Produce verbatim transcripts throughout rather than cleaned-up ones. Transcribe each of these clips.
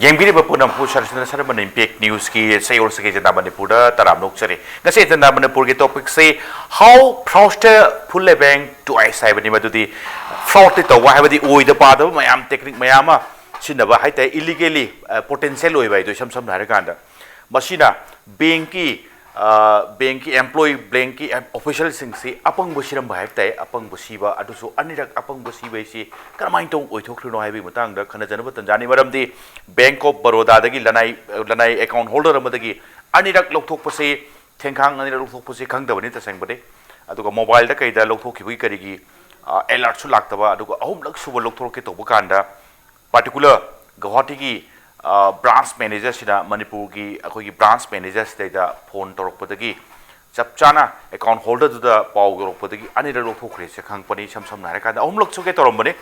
ꯌꯦꯡꯕꯤꯔꯤꯕ ꯄꯨꯝꯅꯃꯛꯄꯨ ꯁꯔꯁꯤꯅ ꯁꯔꯕꯅ ꯏꯝꯄꯦꯛ ꯅ꯭ꯌꯨꯁꯀꯤ ꯁꯌꯣꯜ ꯁꯒꯩ ꯆꯟꯗꯥ ꯃꯅꯤꯄꯨꯔꯗ ꯇꯔꯥꯝꯅ ꯑꯣꯛꯆꯔꯤ꯫ ꯉꯁꯤ ꯆꯟꯗꯥ ꯃꯅꯤꯄꯨꯔꯒꯤ ꯇꯣꯄꯤꯛꯁꯤ How Fraudster Fool a Bank Twice ꯍꯥꯏꯕꯅꯤ꯫ ꯃꯗꯨꯗꯤ ꯐ꯭ꯔꯣꯗꯇꯤ ꯇꯧꯕ ꯍꯥꯏꯕꯗꯤ ꯑꯣꯏꯗ ꯄꯥꯗꯕ ꯃꯌꯥꯝ, ꯇꯦꯛꯅꯤꯛ ꯃꯌꯥꯝ ꯑꯃ ꯁꯤꯖꯤꯟꯅꯕ ꯍꯥꯏꯇꯥꯔꯦ, ꯏꯂꯤꯒꯦꯂꯤ ꯄꯣꯇꯦꯟꯁꯤꯌꯦꯜ ꯑꯣꯏꯕ ꯍꯥꯏꯗꯣ, ꯏꯁꯝ ꯁꯝꯅ ꯍꯥꯏꯔꯀꯥꯟꯗ ꯃꯁꯤꯅ ꯕꯦꯡꯀꯤ ꯕꯦꯡꯀꯤ ꯑꯦꯝꯄ꯭ꯂꯣꯌꯤ, ꯕꯦꯡꯀꯤ ꯑꯣꯐꯤꯁꯤꯌꯦꯜꯁꯤꯡꯁꯤ ꯑꯄꯪꯕ ꯁꯤꯔꯝꯕ ꯍꯥꯏꯕ ꯇꯥꯏ꯫ ꯑꯄꯪꯕ ꯁꯤꯕ ꯑꯗꯨꯁꯨ ꯑꯅꯤꯔꯛ ꯑꯄꯪꯕ ꯁꯤꯕ ꯍꯥꯏꯁꯤ ꯀꯔꯝꯍꯥꯏꯅ ꯇꯧꯅ ꯑꯣꯏꯊꯣꯛꯈ꯭ꯔꯤꯅꯣ ꯍꯥꯏꯕꯒꯤ ꯃꯇꯥꯡꯗ ꯈꯟꯅꯖꯅꯕ ꯇꯟꯖꯥꯅꯤ꯫ ꯃꯔꯝꯗꯤ ꯕꯦꯡꯛ ꯑꯣꯐ ꯕꯔꯣꯗꯥꯗꯒꯤ ꯂꯅꯥꯏ ꯂꯅꯥꯏ ꯑꯦꯀꯥꯎꯟ ꯍꯣꯜꯗꯔ ꯑꯃꯗꯒꯤ ꯑꯅꯤꯔꯛ ꯂꯧꯊꯣꯛꯄꯁꯤ, ꯊꯦꯡꯈꯥꯡ ꯑꯅꯤꯔꯛ ꯂꯧꯊꯣꯛꯄꯁꯤ ꯈꯪꯗꯕꯅꯤ ꯇꯁꯦꯡꯕꯗꯤ꯫ ꯑꯗꯨꯒ ꯃꯣꯕꯥꯏꯜꯗ ꯀꯩꯗ ꯂꯧꯊꯣꯛꯈꯤꯕꯒꯤ ꯀꯔꯤꯒꯤ ꯑꯦꯂꯔꯠꯁꯨ ꯂꯥꯛꯇꯕ, ꯑꯗꯨꯒ ꯑꯍꯨꯝꯂꯛ ꯁꯨꯕ ꯂꯧꯊꯣꯔꯛꯀꯦ ꯇꯧꯕ ꯀꯥꯟꯗ ꯄꯥꯔꯇꯤꯀꯨꯂꯔ ꯒꯧꯍꯥꯇꯤꯒꯤ ꯕ꯭ꯔꯥꯟꯁ ꯃꯦꯅꯦꯖꯔꯁꯤꯅ ꯃꯅꯤꯄꯨꯔꯒꯤ ꯑꯩꯈꯣꯏꯒꯤ ꯕ꯭ꯔꯥꯟꯁ ꯃꯦꯅꯦꯖꯔꯁꯤꯗꯩꯗ ꯐꯣꯟ ꯇꯧꯔꯛꯄꯗꯒꯤ, ꯆꯞ ꯆꯥꯅ ꯑꯦꯀꯥꯎꯟ ꯍꯣꯜꯗꯔꯗꯨꯗ ꯄꯥꯎ ꯌꯧꯔꯛꯄꯗꯒꯤ ꯑꯅꯤꯔꯛ ꯂꯧꯊꯣꯛꯈ꯭ꯔꯦꯁꯦ ꯈꯪꯉꯛꯄꯅꯤ꯫ ꯏꯁꯝ ꯁꯝꯅ ꯍꯥꯏꯔꯀꯥꯟꯗ ꯑꯍꯨꯝꯂꯛ ꯁꯨꯒꯦ ꯇꯧꯔꯝꯕꯅꯤ,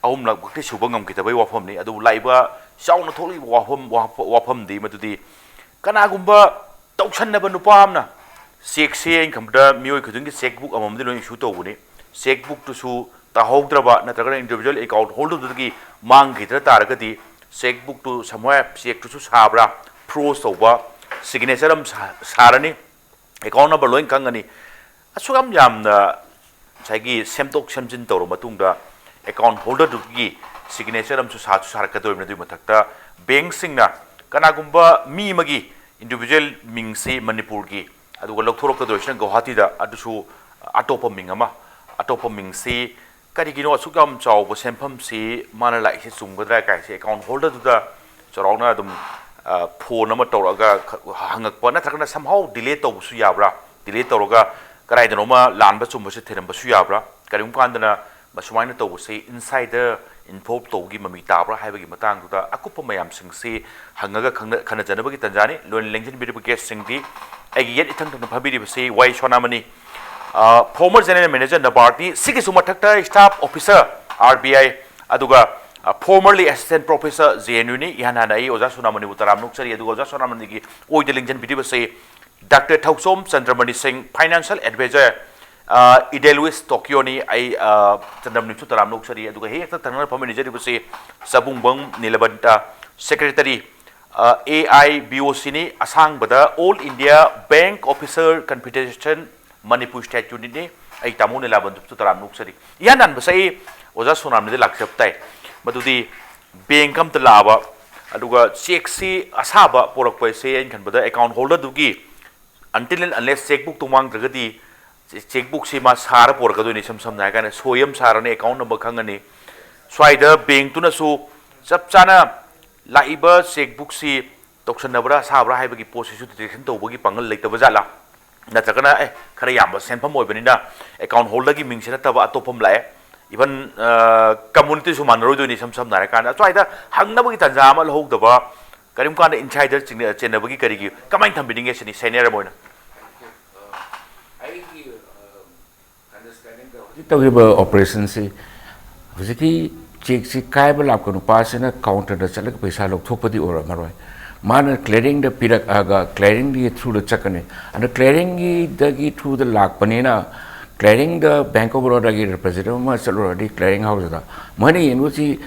ꯑꯍꯨꯝꯂꯛꯃꯛꯇꯤ ꯁꯨꯕ ꯉꯝꯈꯤꯗꯕꯒꯤ ꯋꯥꯐꯝꯅꯤ꯫ ꯑꯗꯨꯕꯨ ꯂꯥꯛꯏꯕ ꯆꯥꯎꯅ ꯊꯣꯛꯂꯤꯕ ꯋꯥꯐꯝ, ꯋꯥꯐ-, ꯋꯥꯐꯝꯗꯤ ꯃꯗꯨꯗꯤ ꯀꯅꯥꯒꯨꯝꯕ ꯇꯧꯁꯟꯅꯕ ꯅꯨꯄꯥ ꯑꯃꯅ ꯆꯦꯛꯁꯦ, ꯑꯩꯅ ꯈꯟꯕꯗ ꯃꯤꯑꯣꯏ ꯈꯨꯗꯤꯡꯒꯤ ꯆꯦꯛꯕꯨꯛ ꯑꯃꯃꯝꯗꯤ ꯂꯣꯏꯅ ꯏꯁꯨ ꯇꯧꯕꯅꯤ꯫ ꯆꯦꯛꯕꯨꯛꯇꯨꯁꯨ ꯇꯥꯍꯧꯗ꯭ꯔꯕ ꯅꯠꯇ꯭ꯔꯒꯅ ꯏꯟꯗꯤꯕꯤꯖꯨꯋꯦꯜ ꯑꯦꯀꯥꯎꯟ ꯍꯣꯜꯗꯔꯗꯨꯗꯒꯤ ꯃꯥꯡꯈꯤꯗ꯭ꯔ ꯇꯥꯔꯒꯗꯤ ꯆꯦꯛꯕꯨꯛꯇꯨ ꯁꯝꯋꯦꯌꯔ ꯆꯦꯛꯇꯨꯁꯨ ꯁꯥꯕ꯭ꯔꯥ, ꯐ꯭ꯔꯣꯖ ꯇꯧꯕ, ꯁꯤꯒꯅꯦꯆꯔ ꯑꯃ ꯁꯥ-, ꯁꯥꯔꯅꯤ꯫ ꯑꯦꯀꯥꯎꯟ ꯅꯝꯕꯔ ꯂꯣꯏ ꯈꯪꯉꯅꯤ꯫ ꯑꯁꯨꯛ ꯌꯥꯝ ꯌꯥꯝꯅ ꯉꯁꯥꯏꯒꯤ ꯁꯦꯝꯗꯣꯛ ꯁꯦꯝꯖꯤꯟ ꯇꯧꯔꯕ ꯃꯇꯨꯡꯗ ꯑꯦꯀꯥꯎꯟ ꯍꯣꯜꯗꯔꯗꯨꯒꯤ ꯁꯤꯒꯅꯦꯆꯔ ꯑꯃꯁꯨ ꯁꯥꯁꯨ ꯁꯥꯔꯛꯀꯗꯧꯔꯤꯕꯅꯤ꯫ ꯑꯗꯨꯒꯤ ꯃꯊꯛꯇ ꯕꯦꯡꯁꯤꯡꯅ ꯀꯅꯥꯒꯨꯝꯕ ꯃꯤ ꯑꯃꯒꯤ ꯏꯟꯗꯤꯕꯤꯖꯨꯋꯦꯜ ꯃꯤꯡꯁꯤ ꯃꯅꯤꯄꯨꯔꯒꯤ, ꯑꯗꯨꯒ ꯂꯧꯊꯣꯔꯛꯀꯗꯧꯔꯤꯁꯤꯅ ꯒꯧꯍꯥꯇꯤꯗ, ꯑꯗꯨꯁꯨ ꯑꯇꯣꯞꯄ ꯃꯤꯡ ꯑꯃ, ꯑꯇꯣꯞꯄ ꯃꯤꯡꯁꯤ ꯀꯔꯤꯒꯤꯅꯣ ꯑꯁꯨꯛ ꯌꯥꯝ ꯆꯥꯎꯕ ꯁꯦꯟꯐꯝꯁꯤ ꯃꯥꯅ ꯂꯥꯛꯏꯁꯦ ꯆꯨꯝꯒꯗ꯭ꯔꯥ ꯀꯥꯏꯁꯦ ꯑꯦꯀꯥꯎꯟ ꯍꯣꯜꯗꯔꯗꯨꯗ ꯆꯥꯎꯔꯥꯛꯅ ꯑꯗꯨꯝ, ꯑ, ꯐꯣꯟ ꯑꯃ ꯇꯧꯔꯛꯑꯒ ꯈ-, ꯍꯪꯉꯛꯄ, ꯅꯠꯇ꯭ꯔꯒꯅ somehow delay ꯇꯧꯕꯁꯨ ꯌꯥꯕ꯭ꯔꯥ? Delay ꯇꯧꯔꯒ ꯀꯗꯥꯏꯗꯅꯣꯃ ꯂꯥꯟꯕ ꯆꯨꯝꯕꯁꯦ ꯊꯤꯔꯝꯕꯁꯨ ꯌꯥꯕ꯭ꯔꯥ? ꯀꯔꯤꯒꯨꯝꯕ ꯀꯥꯟꯗꯅ ꯃꯁꯨꯃꯥꯏꯅ ꯇꯧꯕꯁꯤ ꯏꯟꯁꯥꯏꯗꯔ ꯏꯟꯚꯣꯜꯕ ꯇꯧꯕꯒꯤ ꯃꯃꯤ ꯇꯥꯕ꯭ꯔꯥ ꯍꯥꯏꯕꯒꯤ ꯃꯇꯥꯡꯗꯨꯗ ꯑꯀꯨꯞꯄ ꯃꯌꯥꯝꯁꯤꯡꯁꯤ ꯍꯪꯉꯒ ꯈꯪꯅ-, ꯈꯟꯅꯖꯅꯕꯒꯤ ꯇꯟꯖꯥꯅꯤ꯫ ꯂꯣꯏꯅ ꯂꯦꯡꯁꯤꯟꯕꯤꯔꯤꯕ ꯒꯦꯁꯁꯤꯡꯗꯤ ꯑꯩꯒꯤ ꯌꯦꯠ ꯏꯊꯪ ꯊꯪꯅ ꯐꯝꯕꯤꯔꯤꯕꯁꯤ ꯋꯥꯏ ꯁꯣꯅꯥꯃꯅꯤ, ꯑ, former general manager ꯅꯕꯥꯔꯗꯤ, ꯁꯤꯒꯤꯁꯨ ꯃꯊꯛꯇ staff officer R B I, ꯑꯗꯨꯒ, ꯑ, formerly assistant professor J N U ꯅꯤ꯫ ꯏꯍꯥꯟ ꯍꯥꯟꯅ ꯑꯩ ꯑꯣꯖꯥ ꯁꯣꯅꯥꯃꯅꯤꯕꯨ ꯇꯔꯥꯝꯅ ꯑꯣꯛꯆꯔꯤ꯫ ꯑꯗꯨꯒ ꯑꯣꯖꯥ ꯁꯣꯅꯥꯃꯅꯤꯒꯤ ꯑꯣꯏꯗ ꯂꯦꯡꯁꯤꯟꯕꯤꯔꯤꯕꯁꯤ ꯗꯥꯛꯇꯔ ꯊꯧꯆꯣꯝ ꯆꯟꯗ꯭ꯔꯃꯅꯤ ꯁꯤꯡ, financial advisor, ꯑ, ꯏꯗꯦꯂꯨꯏꯁ ꯇꯣꯀꯤꯌꯣꯅꯤ꯫ ꯑꯩ, ꯑ, ꯆꯟꯗ꯭ꯔꯃꯅꯤꯁꯨ ꯇꯔꯥꯝꯅ ꯑꯣꯛꯆꯔꯤ꯫ ꯑꯗꯨꯒ ꯍꯦꯛꯇ ꯊꯪꯅꯅ ꯐꯝꯃꯤꯟꯅꯖꯔꯤꯕꯁꯤ ꯆꯕꯨꯡꯕꯝ ꯅꯤꯂꯕꯟꯇ, Secretary, ꯑ, A I B O C ꯅꯤ, ꯑꯁꯥꯡꯕꯗ All India Bank Officer Confederation Manipur State Unit ꯅꯤ꯫ ꯑꯩ ꯇꯥꯃꯣ ꯅꯤꯂꯥꯕꯟꯗꯨꯁꯨ ꯇꯔꯥꯝꯅ ꯑꯣꯛꯆꯔꯤ꯫ ꯏꯍꯥꯟ ꯍꯥꯟꯕꯁꯦ ꯑꯩ ꯑꯣꯖꯥ ꯁꯣꯅꯥꯝꯅꯤꯗ ꯂꯥꯛꯆꯕ ꯇꯥꯏ꯫ ꯃꯗꯨꯗꯤ bank ꯑꯝꯇ ꯂꯥꯛꯑꯕ, ꯑꯗꯨꯒ cheque ꯁꯤ ꯑꯁꯥꯕ ꯄꯣꯔꯛꯄ ꯍꯥꯏꯁꯦ ꯑꯩꯅ ꯈꯟꯕꯗ account holder ꯗꯨꯒꯤ until and unless cheque book ꯇꯨ ꯃꯥꯡꯗ꯭ꯔꯒꯗꯤ, cheque book ꯁꯤ ꯃꯥ ꯁꯥꯔ ꯄꯣꯔꯛꯀꯗꯣꯏꯅꯤ꯫ ꯏꯁꯝ ꯁꯝꯅ ꯍꯥꯏꯔ ꯀꯥꯟꯗ ꯁꯣꯏ ꯑꯃ ꯁꯥꯔꯅꯤ, account number ꯈꯪꯉꯅꯤ꯫ ꯁ꯭ꯋꯥꯏꯗ bank ꯇꯨꯅꯁꯨ ꯆꯞ ꯆꯥꯅ ꯂꯥꯛꯏꯕ cheque book ꯁꯤ ꯇꯧꯁꯟꯅꯕ꯭ꯔꯥ ꯁꯥꯕ꯭ꯔꯥ ꯍꯥꯏꯕꯒꯤ ꯄꯣꯠꯁꯤꯁꯨ detection ꯇꯧꯕꯒꯤ ꯄꯥꯡꯒꯜ ꯂꯩꯇꯕ ꯖꯥꯠꯂꯥ? ꯅꯠꯇ꯭ꯔꯒꯅ, ꯑꯦ, ꯈꯔ ꯌꯥꯝꯕ ꯁꯦꯟꯐꯝ ꯑꯣꯏꯕꯅꯤꯅ account holder ꯒꯤ ꯃꯤꯡꯁꯤ ꯅꯠꯇꯕ ꯑꯇꯣꯞꯄ ꯑꯃ ꯂꯥꯛꯑꯦ, even, ꯑ, community ꯁꯨ ꯃꯥꯟꯅꯔꯣꯏꯗꯣꯏꯅꯤ꯫ ꯏꯁꯝ ꯁꯝꯅ ꯍꯥꯏꯔ ꯀꯥꯟꯗ ꯁ꯭ꯋꯥꯏꯗ ꯍꯪꯅꯕꯒꯤ ꯇꯥꯟꯖꯥ ꯑꯃ ꯂꯧꯍꯧꯗꯕ, ꯀꯔꯤꯒꯨꯝꯕ ꯀꯥꯟꯗ insider ꯆꯤꯡꯅ-, ꯆꯦꯟꯅꯕꯒꯤ ꯀꯔꯤꯒꯤ ꯀꯃꯥꯏꯅ ꯊꯝꯕꯤꯅꯤꯡꯉꯦ ꯁꯤꯅꯤ senior ꯑꯃ ꯑꯣꯏꯅ꯫ ꯍꯧꯖꯤꯛ ꯇꯧꯔꯤꯕ operation ꯁꯤ, ꯍꯧꯖꯤꯛꯀꯤ cheque ꯁꯤ ꯀꯥꯏꯕ ꯂꯥꯛꯄ ꯅꯨꯄꯥꯁꯤꯅ counter ꯗ ꯆꯠꯂꯒ ꯄꯩꯁꯥ ꯂꯧꯊꯣꯛꯄꯗꯤ ꯑꯣꯏꯔꯝꯃꯔꯣꯏ꯫ ꯃꯥꯅ clearing ꯗ ꯄꯤꯔꯛꯑꯒ clearing ꯒꯤ through ꯗ ꯆꯠꯀꯅꯤ꯫ ꯑꯗꯣ clearing ꯒꯤꯗꯒꯤ through ꯗ ꯂꯥꯛꯄꯅꯤꯅ clearing the Bank of Baroda ꯒꯤ representative ꯑꯃ ꯆꯠꯂꯨꯔꯗꯤ clearing house ꯇ, ꯃꯣꯏꯅ ꯌꯦꯡꯗꯣꯏꯁꯤ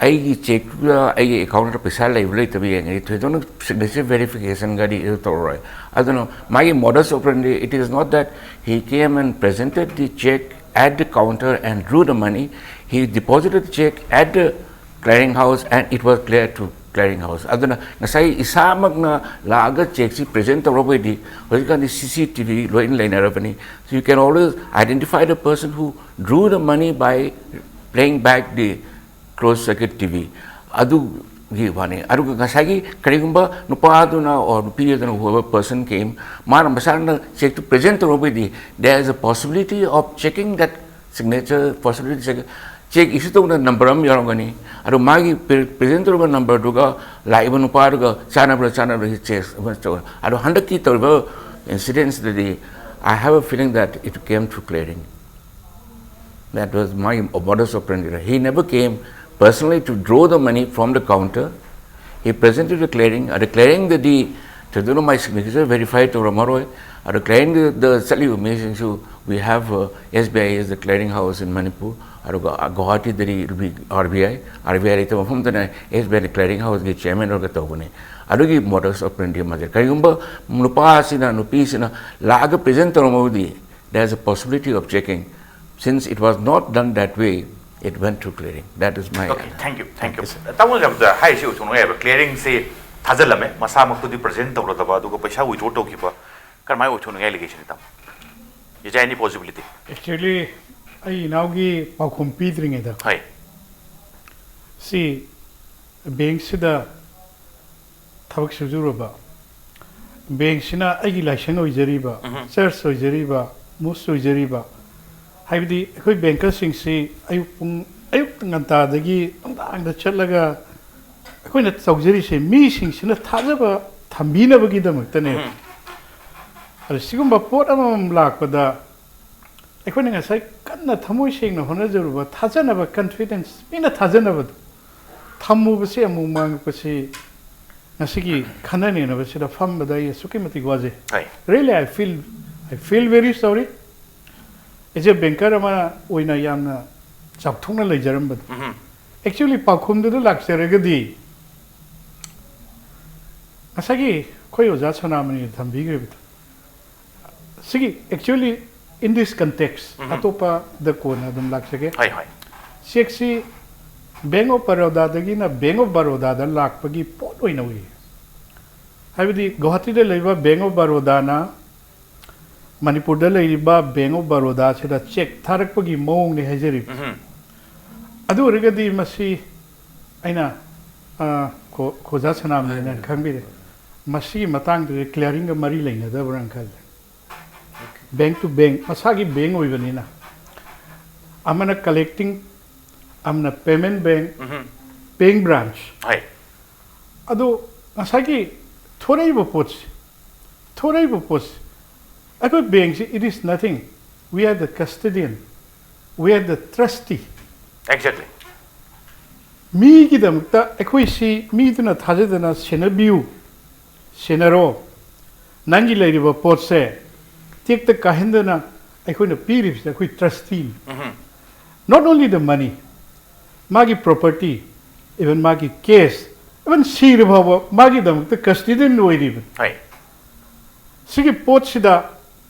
ꯑꯩꯒꯤ cheque ꯇꯨꯗ ꯑꯩꯒꯤ account ꯇ ꯄꯩꯁꯥ ꯂꯩꯕ ꯂꯩꯇꯕ ꯌꯦꯡꯉꯗꯤ ꯊꯣꯏꯗꯣꯛꯅ signature verification ꯒꯗꯤ ꯑꯗꯨ ꯇꯧꯔꯔꯣꯏ꯫ ꯑꯗꯨꯅ ꯃꯥꯒꯤ modus operandi, it is not that he came and presented the cheque at the counter and drew the money. He deposited the cheque at the clearing house and it was cleared to clearing house. ꯑꯗꯨꯅ ꯉꯁꯥꯏ ꯏꯁꯥꯃꯛꯅ ꯂꯥꯛꯑꯒ cheque ꯁꯤ present ꯇꯧꯔꯕꯣꯏꯗꯤ, ꯍꯧꯖꯤꯛꯀꯥꯟꯗꯤ C C T V ꯂꯣꯏꯅ ꯂꯩꯅꯔꯕꯅꯤ꯫ So you can always identify the person who drew the money by playing back the closed circuit T V ꯑꯗꯨꯒꯤ ꯋꯥꯅꯤ꯫ ꯑꯗꯨꯒ ꯉꯁꯥꯏꯒꯤ ꯀꯔꯤꯒꯨꯝꯕ ꯅꯨꯄꯥꯗꯨꯅ or ꯅꯨꯄꯤ ꯑꯗꯨꯅ, whoever person came, ꯃꯥꯅ ꯃꯁꯥꯅ cheque ꯇꯨ present ꯇꯧꯔꯕꯗꯤ, there is a possibility of checking that signature, possibility check, cheque issue ꯇꯧꯕꯗ number ꯑꯃ ꯌꯥꯎꯔꯝꯒꯅꯤ꯫ ꯑꯗꯨ ꯃꯥꯒꯤ pre-, present ꯇꯧꯔꯕ number ꯗꯨꯒ ꯂꯥꯛꯏꯕ ꯅꯨꯄꯥꯗꯨꯒ ꯆꯥꯟꯅꯕ꯭ꯔꯥ ꯆꯥꯟꯅꯕ꯭ꯔꯥ check ꯑꯃ ꯇꯧꯔ꯫ ꯑꯗꯣ ꯍꯟꯗꯛꯀꯤ ꯇꯧꯔꯤꯕ incident ꯁꯤꯗꯗꯤ, I have a feeling that it came through clearing. That was my modus operandi. He never came personally to draw the money from the counter. He presented the clearing. ꯑꯗ clearing ꯗꯗꯤ ꯊꯣꯏꯗꯣꯛꯅ ꯃꯥꯏ signature verify ꯇꯧꯔꯝꯃꯔꯣꯏ꯫ ꯑꯗ clearing ꯗ ꯆꯠꯂꯤꯕ ꯃꯤꯁꯤꯡꯁꯨ, we have, uh, S B I as the clearing house in Manipur. ꯑꯗꯨꯒ ꯒꯨꯋꯥꯍꯥꯇꯤꯗꯗꯤ B R B ꯑꯥꯏ, R B ꯑꯥꯏ ꯂꯩꯇꯕ ꯃꯐꯝꯗꯅ ꯑꯦꯁ B ꯑꯥꯏ clearing ꯍꯥꯎꯁꯀꯤ chairman ꯑꯣꯏꯔꯒ ꯇꯧꯕꯅꯤ꯫ ꯑꯗꯨꯒꯤ modus operandi ꯑꯃ ꯂꯩ꯫ ꯀꯔꯤꯒꯨꯝꯕ ꯅꯨꯄꯥꯁꯤꯅ, ꯅꯨꯄꯤꯁꯤꯅ ꯂꯥꯛꯑꯒ present ꯇꯧꯔꯝꯃꯕꯗꯤ, there is a possibility of checking. Since it was not done that way, it went through clearing. That is my Okay, thank you, thank you. ꯇꯥꯃꯣꯅ ꯍꯥꯏꯕꯗ ꯍꯥꯏꯔꯤꯁꯤ ꯑꯣꯏꯊꯣꯛꯅꯉꯥꯏꯕ꯫ ꯀ꯭ꯂꯤꯌꯥꯔꯤꯡꯁꯤ ꯊꯥꯖꯤꯜꯂꯝꯃꯦ, ꯃꯁꯥꯃꯛꯇꯨꯗꯤ present ꯇꯧꯔꯗꯕ, ꯑꯗꯨꯒ ꯄꯩꯁꯥ withdraw ꯇꯧꯈꯤꯕ, ꯀꯔꯝꯍꯥꯏꯅ ꯑꯣꯏꯊꯣꯛꯅꯉꯥꯏ allegation ꯅꯤ, ꯇꯥꯃꯣ? Is there any possibility? Actually, ꯑꯩ ꯏꯅꯥꯎꯒꯤ ꯄꯥꯎꯈꯨꯝ ꯄꯤꯗ꯭ꯔꯤꯉꯩꯗ, ꯍꯣꯏ꯫ ꯁꯤ ꯕꯦꯡꯁꯤꯗ ꯊꯕꯛ ꯁꯨꯖꯔꯨꯕ, ꯕꯦꯡꯁꯤꯅ ꯑꯩꯒꯤ ꯂꯥꯏꯁꯪ ꯑꯣꯏꯖꯔꯤꯕ, ꯎꯝꯍꯨꯝ꯫ ꯆꯔꯆ ꯑꯣꯏꯖꯔꯤꯕ, ꯃꯣꯁ ꯑꯣꯏꯖꯔꯤꯕ, ꯍꯥꯏꯕꯗꯤ ꯑꯩꯈꯣꯏ ꯕꯦꯡꯀꯔꯁꯤꯡꯁꯤ ꯑꯌꯨꯛ ꯄꯨꯡ, ꯑꯌꯨꯛ ꯉꯟꯇꯥꯗꯒꯤ ꯅꯨꯡꯗꯥꯡꯗ ꯆꯠꯂꯒ ꯑꯩꯈꯣꯏꯅ ꯇꯧꯖꯔꯤꯁꯦ ꯃꯤꯁꯤꯡꯁꯤꯅ ꯊꯥꯖꯕ ꯊꯝꯕꯤꯅꯕꯒꯤꯗꯃꯛꯇꯅꯦꯕ꯫ ꯎꯝ꯫ ꯑꯗꯣ ꯁꯤꯒꯨꯝꯕ ꯄꯣꯠ ꯑꯃꯃꯝ ꯂꯥꯛꯄꯗ ꯑꯩꯈꯣꯏꯅ ꯉꯁꯥꯏ ꯀꯟꯅ ꯊꯃꯣꯏ ꯁꯦꯡꯅ ꯍꯣꯠꯅꯖꯔꯨꯕ, ꯊꯥꯖꯅꯕ, confidence, ꯃꯤꯅ ꯊꯥꯖꯅꯕꯗꯣ ꯊꯝꯃꯨꯕꯁꯤ ꯑꯃꯨꯛ ꯃꯥꯡꯉꯛꯄꯁꯤ ꯉꯁꯤꯒꯤ ꯈꯟꯅ ꯅꯩꯅꯕꯁꯤꯗ ꯐꯝꯕꯗ ꯑꯩ ꯑꯁꯨꯛꯀꯤ ꯃꯇꯤꯛ ꯋꯥꯖꯩ꯫ ꯍꯣꯏ꯫ Really, I feel, I feel very sorry. As a banker ꯑꯃ ꯑꯣꯏꯅ ꯌꯥꯝꯅ ꯆꯥꯎꯊꯣꯛꯅ ꯂꯩꯖꯔꯝꯕꯗꯣ꯫ ꯎꯝꯍꯨꯝ꯫ Actually, ꯄꯥꯎꯈꯨꯝꯗꯨꯗ ꯂꯥꯛꯆꯔꯒꯗꯤ ꯉꯁꯥꯏꯒꯤ ꯑꯩꯈꯣꯏ ꯑꯣꯖꯥ ꯁꯅꯥꯃꯅꯤꯅ ꯊꯝꯕꯤꯈ꯭ꯔꯤꯕꯗꯣ, ꯁꯤꯒꯤ actually in this context, ꯎꯝꯍꯨꯝ꯫ ꯑꯇꯣꯞꯄꯗ ꯀꯣꯟꯅ ꯑꯗꯨꯝ ꯂꯥꯛꯆꯒꯦ꯫ ꯍꯣꯏ, ꯍꯣꯏ꯫ ꯆꯦꯛꯁꯤ Bank of Barodaꯗꯒꯤꯅ Bank of Barodaꯗ ꯂꯥꯛꯄꯒꯤ ꯄꯣꯠ ꯑꯣꯏꯅ ꯎꯏ꯫ ꯍꯥꯏꯕꯗꯤ ꯒꯨꯋꯥꯍꯥꯇꯤꯗ ꯂꯩꯕ Bank of Barodaꯅ ꯃꯅꯤꯄꯨꯔꯗ ꯂꯩꯔꯤꯕ Bank of Barodaꯁꯤꯗ ꯆꯦꯛ ꯊꯥꯔꯛꯄꯒꯤ ꯃꯑꯣꯡꯅꯤ ꯍꯥꯏꯖꯔꯤꯕ꯫ ꯎꯝꯍꯨꯝ꯫ ꯑꯗꯨ ꯑꯣꯏꯔꯒꯗꯤ ꯃꯁꯤ ꯑꯩꯅ, ꯑ, ꯈꯣ-, ꯈꯣꯖꯥ ꯁꯅꯥꯃꯅꯤꯅ ꯈꯪꯕꯤꯔꯦ꯫ ꯃꯁꯤꯒꯤ ꯃꯇꯥꯡꯗꯗꯤ clearingꯒ ꯃꯔꯤ ꯂꯩꯅꯗꯕ꯭ꯔꯥꯅ ꯈꯜꯂꯦ꯫ Bank to bank, ꯃꯁꯥꯒꯤ bank ꯑꯣꯏꯕꯅꯤꯅ꯫ ꯑꯃꯅ collecting, ꯑꯃꯅ payment bank, ꯎꯝꯍꯨꯝ꯫ paying branch꯫ ꯍꯣꯏ꯫ ꯑꯗꯣ ꯉꯁꯥꯏꯒꯤ ꯊꯣꯔꯛꯏꯕ ꯄꯣꯠꯁꯤ, ꯊꯣꯔꯛꯏꯕ ꯄꯣꯠꯁꯤ, ꯑꯩꯈꯣꯏ bankꯁꯤ, it is nothing. We are the custodian. We are the trustee. Exactly. ꯃꯤꯒꯤꯗꯃꯛꯇ ꯑꯩꯈꯣꯏꯁꯤ ꯃꯤꯗꯨꯅ ꯊꯥꯖꯗꯅ ꯁꯦꯟꯅꯕꯤꯌꯨ, ꯁꯦꯟꯅꯔꯣ, ꯅꯪꯒꯤ ꯂꯩꯔꯤꯕ ꯄꯣꯠꯁꯦ ꯇꯦꯛꯇ ꯀꯥꯏꯍꯟꯗꯅ ꯑꯩꯈꯣꯏꯅ ꯄꯤꯔꯤꯕꯁꯦ ꯑꯩꯈꯣꯏ trusteeꯅꯤ꯫ ꯎꯝꯍꯨꯝ꯫ Not only the money, ꯃꯥꯒꯤ property, even ꯃꯥꯒꯤ cash, even ꯁꯤꯔ ꯐꯥꯎꯕ ꯃꯥꯒꯤꯗꯃꯛꯇ custodian ꯑꯣꯏꯔꯤꯕꯅꯤ꯫ ꯍꯣꯏ꯫ ꯁꯤꯒꯤ ꯄꯣꯠꯁꯤꯗ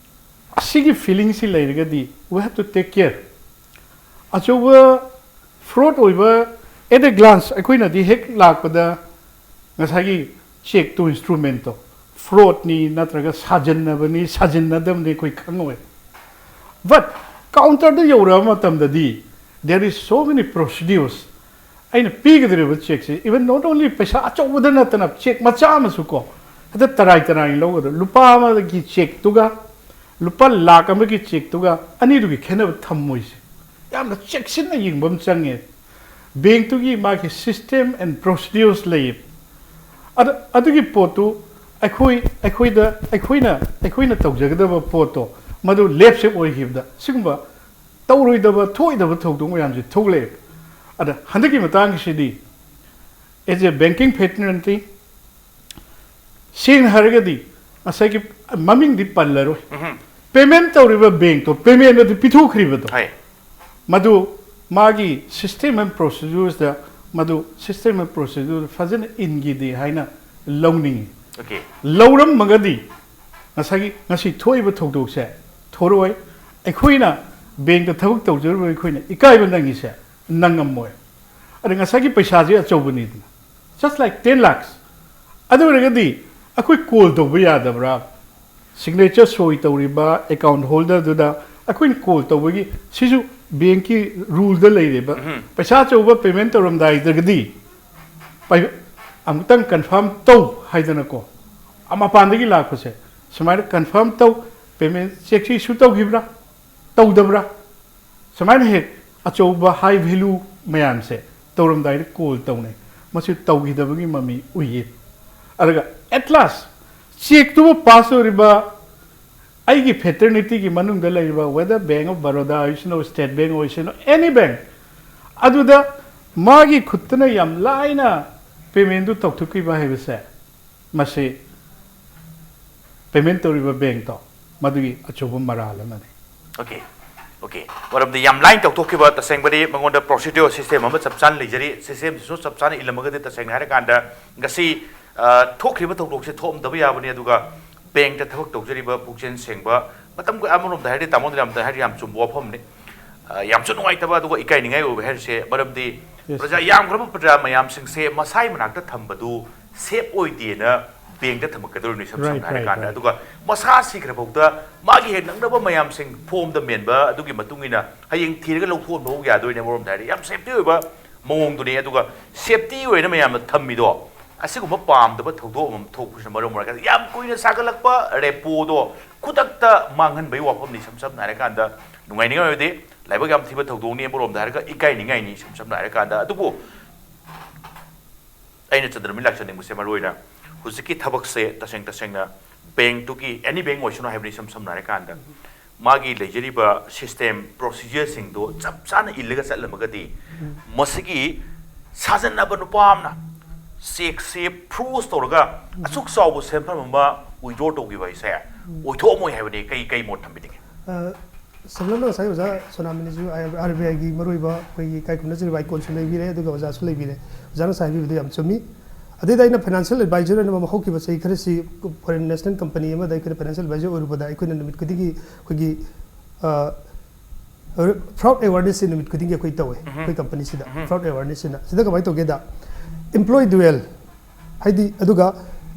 ꯑꯁꯤꯒꯤ feelingꯁꯤ ꯂꯩꯔꯒꯗꯤ we have to take care꯫ ꯑꯆꯧꯕ fraud ꯑꯣꯏꯕ, at a glance ꯑꯩꯈꯣꯏꯅꯗꯤ ꯍꯦꯛ ꯂꯥꯛꯄꯗ ꯉꯁꯥꯏꯒꯤ chequeꯇꯣ, instrumentꯇꯣ fraudꯅꯤ ꯅꯠꯇ꯭ꯔꯒ ꯁꯥꯖꯤꯟꯅꯕꯅꯤ ꯁꯥꯖꯤꯟꯅꯗꯕꯅꯤ ꯑꯩꯈꯣꯏ ꯈꯪꯉꯣꯏ꯫ But counterꯗ ꯌꯧꯔꯛꯑ ꯃꯇꯝꯗꯗꯤ there is so many procedures꯫ ꯑꯩꯅ ꯄꯤꯒꯗꯧꯔꯤꯕ chequeꯁꯦ even not only ꯄꯩꯁꯥ ꯑꯆꯧꯕꯗ ꯅꯠꯇꯅ cheque ꯃꯆꯥ ꯑꯃꯁꯨ ꯀꯣ ꯍꯦꯛꯇ ꯇꯔꯥꯏ ꯇꯔꯥꯏꯅ ꯂꯧꯒꯗ꯭ꯔꯥ? ꯂꯨꯄꯥ ꯑꯃꯒꯤ chequeꯇꯨꯒ ꯂꯨꯄꯥ ꯂꯥꯛ ꯑꯃꯒꯤ chequeꯇꯨꯒ ꯑꯅꯤꯗꯨꯒꯤ ꯈꯦꯠꯅꯕ ꯊꯝꯃꯣꯏꯁꯦ꯫ ꯌꯥꯝꯅ ꯆꯦꯛꯁꯤꯟꯅ ꯌꯦꯡꯕ ꯑꯃ ꯆꯪꯉꯦ꯫ Bankꯇꯨꯒꯤ ꯃꯥꯒꯤ system and procedures ꯂꯩꯌꯦꯕ꯫ ꯑꯗ ꯑꯗꯨꯒꯤ ꯄꯣꯠꯇꯨ ꯑꯩꯈꯣꯏ ꯑꯩꯈꯣꯏꯗ ꯑꯩꯈꯣꯏꯅ ꯑꯩꯈꯣꯏꯅ ꯇꯧꯖꯒꯗꯕ ꯄꯣꯠꯇꯣ ꯃꯗꯨ ꯂꯦꯞꯁꯦꯞ ꯑꯣꯏꯈꯤꯕꯗ ꯁꯤꯒꯨꯝꯕ ꯇꯧꯔꯣꯏꯗꯕ ꯊꯣꯛꯑꯣꯏꯗꯕ ꯊꯧꯗꯣꯛ ꯃꯌꯥꯝꯁꯦ ꯊꯣꯛꯂꯛꯑꯦꯕ꯫ ꯑꯗ ꯍꯟꯗꯛꯀꯤ ꯃꯇꯥꯡꯒꯤꯁꯤꯗꯤ as a banking fraternity ꯁꯦꯡꯅ ꯍꯥꯏꯔꯒꯗꯤ ꯉꯁꯥꯏꯒꯤ ꯃꯃꯤꯡꯗꯤ ꯄꯜꯂꯔꯣꯏ꯫ Payment ꯇꯧꯔꯤꯕ bankꯇꯣ payment ꯑꯗꯨ ꯄꯤꯊꯣꯛꯈ꯭ꯔꯤꯕꯗꯣ ꯍꯣꯏ꯫ ꯃꯗꯨ ꯃꯥꯒꯤ system and proceduresꯇ ꯃꯗꯨ system and procedure ꯐꯖꯅ ꯏꯟꯈꯤꯗꯦ ꯍꯥꯏꯅ ꯂꯧꯅꯤꯡꯉꯤ꯫ Okay꯫ ꯂꯧꯔꯝꯃꯒꯗꯤ ꯉꯁꯥꯏꯒꯤ ꯉꯁꯤ ꯊꯣꯛꯏꯕ ꯊꯧꯗꯣꯛꯁꯦ ꯊꯣꯔꯛꯑꯣꯏ꯫ ꯑꯩꯈꯣꯏꯅ bankꯇ ꯊꯕꯛ ꯇꯧꯖꯔꯤꯕ ꯑꯩꯈꯣꯏꯅ ꯏꯀꯥꯏꯕ ꯅꯪꯉꯤꯁꯦ ꯅꯪꯉꯝꯃꯣꯏ꯫ ꯑꯗ ꯉꯁꯥꯏꯒꯤ ꯄꯩꯁꯥꯁꯦ ꯑꯆꯧꯕꯅꯤꯗꯅ, just like ten lakhs꯫ ꯑꯗꯨ ꯑꯣꯏꯔꯒꯗꯤ ꯑꯩꯈꯣꯏ call ꯇꯧꯕ ꯌꯥꯗꯕ꯭ꯔꯥ? Signature ꯁꯣꯏ ꯇꯧꯔꯤꯕ account holderꯗꯨꯗ ꯑꯩꯈꯣꯏꯅ call ꯇꯧꯕꯒꯤ ꯁꯤꯁꯨ bankꯀꯤ ruleꯗ ꯂꯩꯔꯤꯕ꯫ ꯄꯩꯁꯥ ꯑꯆꯧꯕ payment ꯇꯧꯔꯝꯗꯥꯏꯗꯒꯗꯤ ꯄꯩ- ꯑꯃꯨꯛꯇꯪ confirm ꯇꯧ ꯍꯥꯏꯗꯅꯀꯣ, ꯑ, ꯃꯄꯥꯟꯗꯒꯤ ꯂꯥꯛꯄꯁꯦ ꯁꯨꯃꯥꯏꯅ confirm ꯇꯧ, payment chequeꯁꯤ issue ꯇꯧꯈꯤꯕ꯭ꯔꯥ ꯇꯧꯗꯕ꯭ꯔꯥ? ꯁꯨꯃꯥꯏꯅ ꯍꯦꯛ ꯑꯆꯧꯕ high value ꯃꯌꯥꯝꯁꯦ ꯇꯧꯔꯝꯗꯥꯏꯗ call ꯇꯧꯅꯩ꯫ ꯃꯁꯤ ꯇꯧꯈꯤꯗꯕꯒꯤ ꯃꯃꯤ ꯎꯏꯌꯦ꯫ ꯑꯗꯨꯒ at last chequeꯇꯨꯕꯨ pass ꯑꯣꯏꯔꯤꯕ ꯑꯩꯒꯤ fraternityꯒꯤ ꯃꯅꯨꯡꯗ ꯂꯩꯔꯤꯕ, whether Bank of Baroda ꯑꯣꯏꯁꯅꯨ, State Bank ꯑꯣꯏꯁꯅꯨ, any bank, ꯑꯗꯨꯗ ꯃꯥꯒꯤ ꯈꯨꯠꯇꯅ ꯌꯥꯝ ꯂꯥꯏꯅ paymentꯗꯨ ꯇꯧꯊꯣꯛꯈꯤꯕ ꯍꯥꯏꯕꯁꯦ, ꯃꯁꯤ payment ꯇꯧꯔꯤꯕ bankꯇꯣ ꯃꯗꯨꯒꯤ ꯑꯆꯧꯕ ꯃꯔꯥꯜ ꯑꯃꯅꯤ꯫ Okay꯫ Okay, ꯃꯔꯝꯗꯤ ꯌꯥꯝ ꯂꯥꯏꯅ ꯇꯧꯊꯣꯛꯈꯤꯕ, ꯇꯁꯦꯡꯕꯗꯤ ꯃꯉꯣꯟꯗ procedure system ꯑꯃ ꯆꯞ ꯆꯥꯅ ꯂꯩꯖꯔꯤ꯫ System ꯁꯤꯁꯨ ꯆꯞ ꯆꯥꯅ ꯏꯜꯂꯝꯃꯒꯗꯤ, ꯇꯁꯦꯡꯅ ꯍꯥꯏꯔꯀꯥꯟꯗ ꯉꯁꯤ, ꯑ, ꯊꯣꯛꯈ꯭ꯔꯤꯕ ꯊꯧꯗꯣꯛꯁꯦ ꯊꯣꯛꯑꯝꯗꯕ ꯌꯥꯕꯅꯤ꯫ ꯑꯗꯨꯒ bank ꯇ ꯊꯕꯛ ꯇꯧꯖꯔꯤꯕ ꯄꯨꯛꯆꯦꯜ ꯁꯦꯡꯕ, ꯃꯇꯝ ꯑꯃꯔꯣꯝꯗ ꯍꯥꯏꯔꯗꯤ, ꯇꯥꯃꯣꯅ ꯌꯥꯝ ꯍꯥꯏꯔꯗꯤ ꯌꯥꯝ ꯆꯨꯝꯕ ꯋꯥꯐꯝꯅꯤ꯫ ꯑ, ꯌꯥꯝꯁꯨ ꯅꯨꯡꯉꯥꯏꯇꯕ, ꯑꯗꯨꯒ ꯏꯀꯥꯏꯅꯤꯡꯉꯥꯏ ꯑꯣꯏꯕ ꯍꯥꯏꯔꯤꯁꯦ, ꯃꯔꯝꯗꯤ Yes. ꯄ꯭ꯔꯖꯥ ꯌꯥꯝꯈ꯭ꯔꯕ ꯄ꯭ꯔꯖꯥ ꯃꯌꯥꯝꯁꯤꯡꯁꯦ ꯃꯁꯥꯒꯤ ꯃꯅꯥꯛꯇ ꯊꯝꯕꯗꯨ safe ꯑꯣꯏꯗꯦꯅ bank ꯇ ꯊꯝꯃꯛꯀꯗꯧꯔꯤꯕꯅꯤ, ꯏꯁꯝ Right, ꯁꯝꯅ right, ꯍꯥꯏꯔꯀꯥꯟꯗ꯫ right. ꯑꯗꯨꯒ ꯃꯁꯥ ꯁꯤꯈ꯭ꯔ ꯐꯥꯎꯗ ꯃꯥꯒꯤ ꯍꯦꯛ ꯅꯛꯅꯕ ꯃꯌꯥꯝꯁꯤꯡ form ꯗ ꯃꯦꯟꯕ, ꯑꯗꯨꯒꯤ ꯃꯇꯨꯡ ꯏꯟꯅ ꯍꯌꯦꯡ ꯊꯤꯔꯒ ꯂꯧꯊꯣꯛꯍꯟꯕ ꯐꯥꯎ ꯌꯥꯗꯣꯏꯅꯦ, ꯑꯃꯔꯣꯝꯗ ꯍꯥꯏꯔꯗꯤ ꯌꯥꯝ safety ꯑꯣꯏꯕ ꯃꯑꯣꯡꯗꯨꯅꯤ꯫ ꯑꯗꯨꯒ safety ꯑꯣꯏꯅ ꯃꯌꯥꯝꯅ ꯊꯝꯃꯤꯗꯣ, ꯑꯁꯤꯒꯨꯝꯕ ꯄꯥꯝꯗꯕ ꯊꯧꯗꯣꯛ ꯑꯃ ꯊꯣꯛꯄꯁꯤꯅ ꯃꯔꯝ ꯑꯣꯏꯔꯒ ꯌꯥꯝ ꯀꯨꯏꯅ ꯁꯥꯒꯠꯂꯛꯄ repo ꯗꯣ ꯈꯨꯗꯛꯇ ꯃꯥꯡꯍꯟꯕꯒꯤ ꯋꯥꯐꯝꯅꯤ꯫ ꯏꯁꯝ ꯁꯝꯅ ꯍꯥꯏꯔꯀꯥꯟꯗ, ꯅꯨꯡꯉꯥꯏꯅꯤꯡꯉꯥꯏ ꯑꯣꯏꯗꯦ, ꯂꯥꯏꯕꯛ ꯌꯥꯝ ꯊꯤꯕ ꯊꯧꯗꯣꯛꯅꯤ꯫ ꯑꯃꯔꯣꯝꯗ ꯍꯥꯏꯔꯒ ꯏꯀꯥꯏꯅꯤꯡꯉꯥꯏꯅꯤ, ꯏꯁꯝ ꯁꯝꯅ ꯍꯥꯏꯔꯀꯥꯟꯗ꯫ ꯑꯗꯨꯕꯨ ꯑꯩꯅ ꯆꯟꯗ꯭ꯔꯃꯤ ꯂꯥꯛꯆꯅꯤꯡꯕꯁꯦ, ꯃꯔꯨ ꯑꯣꯏꯅ ꯍꯧꯖꯤꯛꯀꯤ ꯊꯕꯛꯁꯦ, ꯇꯁꯦꯡ ꯇꯁꯦꯡꯅ bank ꯇꯨꯒꯤ, any bank ꯑꯣꯏꯁꯅꯨ ꯍꯥꯏꯕꯅꯤ, ꯏꯁꯝ ꯁꯝꯅ ꯍꯥꯏꯔꯀꯥꯟꯗ, ꯃꯥꯒꯤ ꯂꯩꯖꯔꯤꯕ system procedure ꯁꯤꯡꯗꯣ ꯆꯞ ꯆꯥꯅ ꯏꯜꯂꯒ ꯆꯠꯂꯝꯃꯒꯗꯤ, ꯃꯁꯤꯒꯤ ꯁꯥꯖꯟꯅꯕ ꯅꯨꯄꯥ ꯑꯃꯅ cheque ꯁꯦ froze ꯇꯧꯔꯒ ꯑꯁꯨꯛ ꯆꯥꯎꯕ ꯁꯦꯟꯐꯝ ꯑꯃ withdraw ꯇꯧꯈꯤꯕ ꯍꯥꯏꯁꯦ ꯑꯣꯏꯊꯣꯛꯑꯝꯃꯣꯏ ꯍꯥꯏꯕꯅꯤ꯫ ꯀꯩ, ꯀꯩ ꯃꯣꯠ ꯊꯝꯕꯤꯅꯤꯡꯉꯤ? ꯑ, ꯁꯝꯂꯞꯅ ꯉꯁꯥꯏ ꯑꯣꯖꯥ ꯁꯣꯅꯥꯃꯅꯤꯁꯨ ꯑꯥꯔ ꯕꯤ ꯑꯥꯏꯒꯤ ꯃꯔꯨꯑꯣꯏꯕ ꯑꯩꯈꯣꯏꯒꯤ ꯏꯀꯥꯏ ꯈꯨꯝꯅꯖꯔꯤꯕ icon ꯁꯨ ꯂꯩꯕꯤꯔꯦ, ꯑꯗꯨꯒ ꯑꯣꯖꯥꯁꯨ ꯂꯩꯕꯤꯔꯦ꯫ ꯑꯣꯖꯥꯅ ꯉꯁꯥꯏ ꯍꯥꯏꯕꯤꯕꯗꯨ ꯌꯥꯝ ꯆꯨꯝꯃꯤ꯫ ꯑꯗꯨꯗꯩꯗ ꯑꯩꯅ financial advisor ꯑꯣꯏꯅ ꯍꯧꯈꯤꯕ ꯆꯍꯤ ꯈꯔꯁꯤ foreign national company ꯑꯃꯗ ꯑꯩꯈꯣꯏꯅ financial advisor ꯑꯣꯏꯔꯨꯕꯗ, ꯑꯩꯈꯣꯏꯅ ꯅꯨꯃꯤꯠ ꯈꯨꯗꯤꯡꯒꯤ ꯑꯩꯈꯣꯏꯒꯤ, ꯑ, fraud awareness ꯁꯦ ꯅꯨꯃꯤꯠ ꯈꯨꯗꯤꯡꯒꯤ ꯑꯩꯈꯣꯏ ꯇꯧꯋꯦ, ꯑꯩꯈꯣꯏ company ꯁꯤꯗ꯫ Fraud awareness ꯁꯤꯅ, ꯁꯤꯗ ꯀꯃꯥꯏꯅ ꯇꯧꯒꯦꯗ, employee duel, ꯍꯥꯏꯗꯤ, ꯑꯗꯨꯒ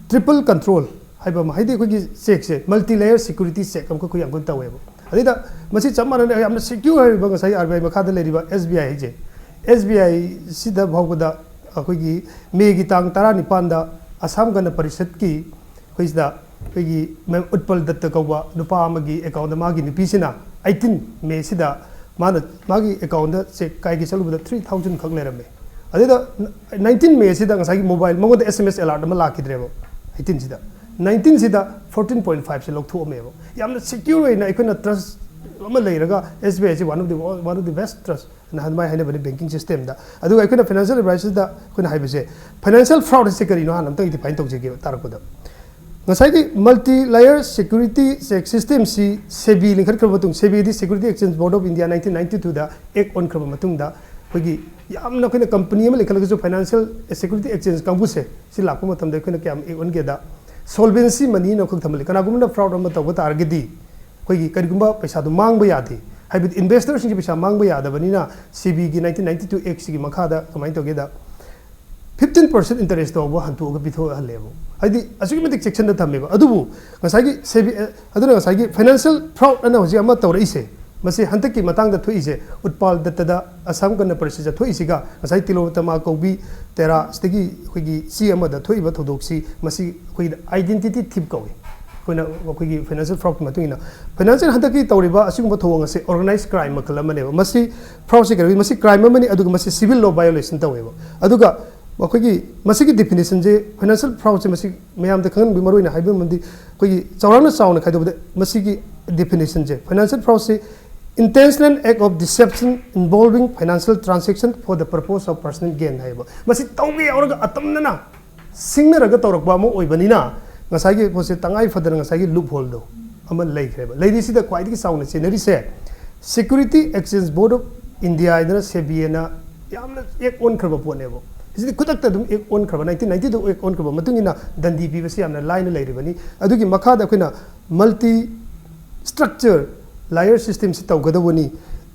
triple control ꯍꯥꯏꯕ ꯑꯃ, ꯍꯥꯏꯗꯤ ꯑꯩꯈꯣꯏꯒꯤ cheque ꯁꯦ multi layer security check ꯑꯃꯈꯛ ꯑꯩꯈꯣꯏ ꯌꯥꯝ ꯀꯟꯅ ꯇꯧꯋꯦꯕ꯫ ꯑꯗꯩꯗ ꯃꯁꯤ ꯆꯞ ꯃꯥꯟꯅꯅ ꯌꯥꯝꯅ secure ꯑꯣꯏꯔꯤꯕ ꯉꯁꯥꯏ ꯑꯥꯔ ꯕꯤ ꯑꯥꯏ ꯃꯈꯥꯗ ꯂꯩꯔꯤꯕ ꯑꯦꯁ ꯕꯤ ꯑꯥꯏ ꯁꯦ, ꯑꯦꯁ ꯕꯤ ꯑꯥꯏ ꯁꯤꯗ ꯐꯥꯎꯕꯗ ꯑꯩꯈꯣꯏꯒꯤ ꯃꯦꯒꯤ ꯇꯥꯡ ꯇꯔꯥꯅꯤꯄꯥꯟꯗ ꯑꯁꯥꯝ ꯒꯅ ꯄꯔꯤꯁꯠꯀꯤ ꯑꯩꯈꯣꯏ ꯁꯤꯗ ꯑꯩꯈꯣꯏꯒꯤ ꯃꯦꯝ ꯎꯠꯄꯜ ꯗꯠꯇ ꯀꯧꯕ ꯅꯨꯄꯥ ꯑꯃꯒꯤ account ꯗ, ꯃꯥꯒꯤ ꯅꯨꯄꯤꯁꯤꯅ eighteen ꯃꯦ ꯁꯤꯗ ꯃꯥꯅ, ꯃꯥꯒꯤ account ꯗ cheque ꯀꯥꯏꯒꯦ ꯆꯠꯂꯨꯕꯗ three thousand ꯈꯛ ꯂꯩꯔꯝꯃꯦ꯫ ꯑꯗꯨꯗ nineteen ꯃꯦ ꯁꯤꯗ ꯉꯁꯥꯏꯒꯤ mobile, ꯃꯉꯣꯟꯗ S M S alert ꯑꯃ ꯂꯥꯛꯈꯤꯗ꯭ꯔꯦꯕ, eighteen ꯁꯤꯗ꯫ nineteen ꯁꯤꯗ fourteen point five ꯁꯦ ꯂꯧꯊꯣꯛꯑꯝꯃꯦꯕ꯫ ꯌꯥꯝꯅ secure ꯑꯣꯏꯅ ꯑꯩꯈꯣꯏꯅ trust ꯑꯃ ꯂꯩꯔꯒ, S B I ꯁꯤ one of the, one of the best trust ꯑꯅ ꯑꯗꯨꯃꯥꯏꯅ ꯍꯥꯏꯅꯕꯅꯤ banking system ꯗ꯫ ꯑꯗꯨꯒ ꯑꯩꯈꯣꯏꯅ financial advice ꯗ ꯑꯩꯈꯣꯏꯅ ꯍꯥꯏꯕꯁꯦ, financial fraud ꯁꯦ ꯀꯔꯤꯅꯣ ꯍꯥꯟꯅ ꯑꯝꯇꯪ define ꯇꯧꯖꯒꯦꯕ ꯇꯥꯔꯛꯄꯗ꯫ ꯉꯁꯥꯏꯒꯤ multi layer security check system ꯁꯤ SEBI ꯂꯤꯡꯈꯠꯈ꯭ꯔꯕ ꯃꯇꯨꯡ, SEBI D Security Exchange Board of India nineteen ninety two the act ꯑꯣꯟꯈ꯭ꯔꯕ ꯃꯇꯨꯡꯗ, ꯑꯩꯈꯣꯏꯒꯤ ꯌꯥꯝꯅ ꯑꯩꯈꯣꯏꯅ company ꯑꯃ ꯂꯤꯡꯈꯠꯂꯒꯁꯨ financial security exchange ꯀꯥꯡꯕꯨꯁꯦ ꯁꯤ ꯂꯥꯛꯄ ꯃꯇꯝꯗ ꯑꯩꯈꯣꯏꯅ ꯀꯌꯥꯝ act ꯑꯣꯟꯒꯦꯗ, solvency money ꯅ ꯑꯩꯈꯣꯏ ꯊꯝꯍꯜꯂꯤ꯫ ꯀꯅꯥꯒꯨꯝꯕꯅ fraud ꯑꯃ ꯇꯧꯕ ꯇꯥꯔꯒꯗꯤ ꯑꯩꯈꯣꯏꯒꯤ ꯀꯔꯤꯒꯨꯝꯕ ꯄꯩꯁꯥꯗꯣ ꯃꯥꯡꯕ ꯌꯥꯗꯦ, ꯍꯥꯏꯕꯗꯤ investor ꯁꯤꯡꯒꯤ ꯄꯩꯁꯥ ꯃꯥꯡꯕ ꯌꯥꯗꯕꯅꯤꯅ, SEBI ꯒꯤ nineteen ninety two act ꯁꯤꯒꯤ ꯃꯈꯥꯗ ꯀꯃꯥꯏꯅ ꯇꯧꯒꯦꯗ, fifteen percent interest ꯐꯥꯎꯕ ꯍꯟꯇꯣꯛꯑꯒ ꯄꯤꯊꯣꯛꯍꯜꯂꯦꯕ꯫ ꯍꯥꯏꯗꯤ ꯑꯁꯨꯛꯀꯤ ꯃꯇꯤꯛ ꯆꯦꯛꯁꯤꯟꯅ ꯊꯝꯃꯦꯕ꯫ ꯑꯗꯨꯕꯨ ꯉꯁꯥꯏꯒꯤ SEBI, ꯑ, ꯑꯗꯨꯅ ꯉꯁꯥꯏꯒꯤ financial fraud ꯑꯅ ꯍꯧꯖꯤꯛ ꯑꯃ ꯇꯧꯔꯛꯏꯁꯦ, ꯃꯁꯤ ꯍꯟꯗꯛꯀꯤ ꯃꯇꯥꯡꯗ ꯊꯣꯛꯏꯁꯦ, ꯎꯠꯄꯥꯜ ꯗꯠꯇꯗ ꯑꯁꯥꯝ ꯒꯅ ꯄꯔꯤꯁꯠꯇ ꯊꯣꯛꯏꯁꯤꯒ ꯉꯁꯥꯏ ꯇꯤꯂꯣꯇꯃꯥ ꯀꯧꯕꯤ ꯇꯦꯔꯥ ꯁꯤꯗꯒꯤ ꯑꯩꯈꯣꯏꯒꯤ ꯆꯦ ꯑꯃꯗ ꯊꯣꯛꯏꯕ ꯊꯧꯗꯣꯛꯁꯤ, ꯃꯁꯤ ꯑꯩꯈꯣꯏꯒꯤ identity thief ꯀꯧꯏ꯫ ꯑꯩꯈꯣꯏꯅ ꯑꯩꯈꯣꯏꯒꯤ financial fraud ꯀꯤ ꯃꯇꯨꯡ ꯏꯟꯅ, financial ꯍꯟꯗꯛꯀꯤ ꯇꯧꯔꯤꯕ ꯑꯁꯤꯒꯨꯝꯕ ꯊꯧꯑꯣꯡ ꯑꯁꯤ organized crime ꯃꯈꯜ ꯑꯃꯅꯦꯕ꯫ ꯃꯁꯤ fraud ꯁꯤ ꯀꯩꯅꯣ, ꯃꯁꯤ crime ꯑꯃꯅꯤ, ꯑꯗꯨꯒ ꯃꯁꯤ civil law violation ꯇꯧꯋꯦꯕ꯫ ꯑꯗꯨꯒ ꯃꯈꯣꯏꯒꯤ ꯃꯁꯤꯒꯤ definition ꯁꯦ, financial fraud ꯁꯦ ꯃꯁꯤ ꯃꯌꯥꯝꯗ ꯈꯪꯍꯟꯕꯒꯤ ꯃꯔꯨꯑꯣꯏꯅ ꯍꯥꯏꯕ ꯑꯃꯗꯤ, ꯑꯩꯈꯣꯏꯒꯤ ꯆꯥꯎꯔꯥꯛꯅ ꯆꯥꯎꯅ ꯈꯥꯏꯗꯣꯛꯄꯗ ꯃꯁꯤꯒꯤ definition ꯁꯦ, financial fraud ꯁꯤ intentional act of deception involving financial transaction for the purpose of personal gain ꯍꯥꯏꯕ꯫ ꯃꯁꯤ ꯇꯧꯒꯦ ꯌꯥꯎꯔꯒ ꯑꯇꯝꯅꯅ ꯁꯤꯡꯅꯔꯒ ꯇꯧꯔꯛꯄ ꯑꯃ ꯑꯣꯏꯕꯅꯤꯅ, ꯉꯁꯥꯏꯒꯤ ꯄꯣꯠꯁꯦ ꯇꯉꯥꯏ ꯐꯗꯅ ꯉꯁꯥꯏꯒꯤ loophole ꯗꯣ ꯑꯃ ꯂꯩꯈ꯭ꯔꯦꯕ꯫ ꯂꯩꯔꯤꯁꯤꯗ ꯈ꯭ꯋꯥꯏꯗꯒꯤ ꯆꯥꯎꯅ ꯆꯦꯟꯅꯔꯤꯁꯦ, Security Exchange Board of India ꯍꯥꯏꯗꯅ SEBI ꯅ ꯌꯥꯝꯅ act ꯑꯣꯟꯈ꯭ꯔꯕ ꯄꯣꯠꯅꯦꯕ꯫ ꯍꯧꯖꯤꯛꯇꯤ ꯈꯨꯗꯛꯇ ꯑꯗꯨꯝ act ꯑꯣꯟꯈ꯭ꯔꯕ, nineteen ninety two act ꯑꯣꯟꯈ꯭ꯔꯕ ꯃꯇꯨꯡ ꯏꯟꯅ ꯗꯟꯗꯤ ꯄꯤꯕꯁꯤ ꯌꯥꯝꯅ ꯂꯥꯏꯅ ꯂꯩꯔꯤꯕꯅꯤ꯫ ꯑꯗꯨꯒꯤ ꯃꯈꯥꯗ ꯑꯩꯈꯣꯏꯅ multi structure layer system ꯁꯤ ꯇꯧꯒꯗꯧꯕꯅꯤ,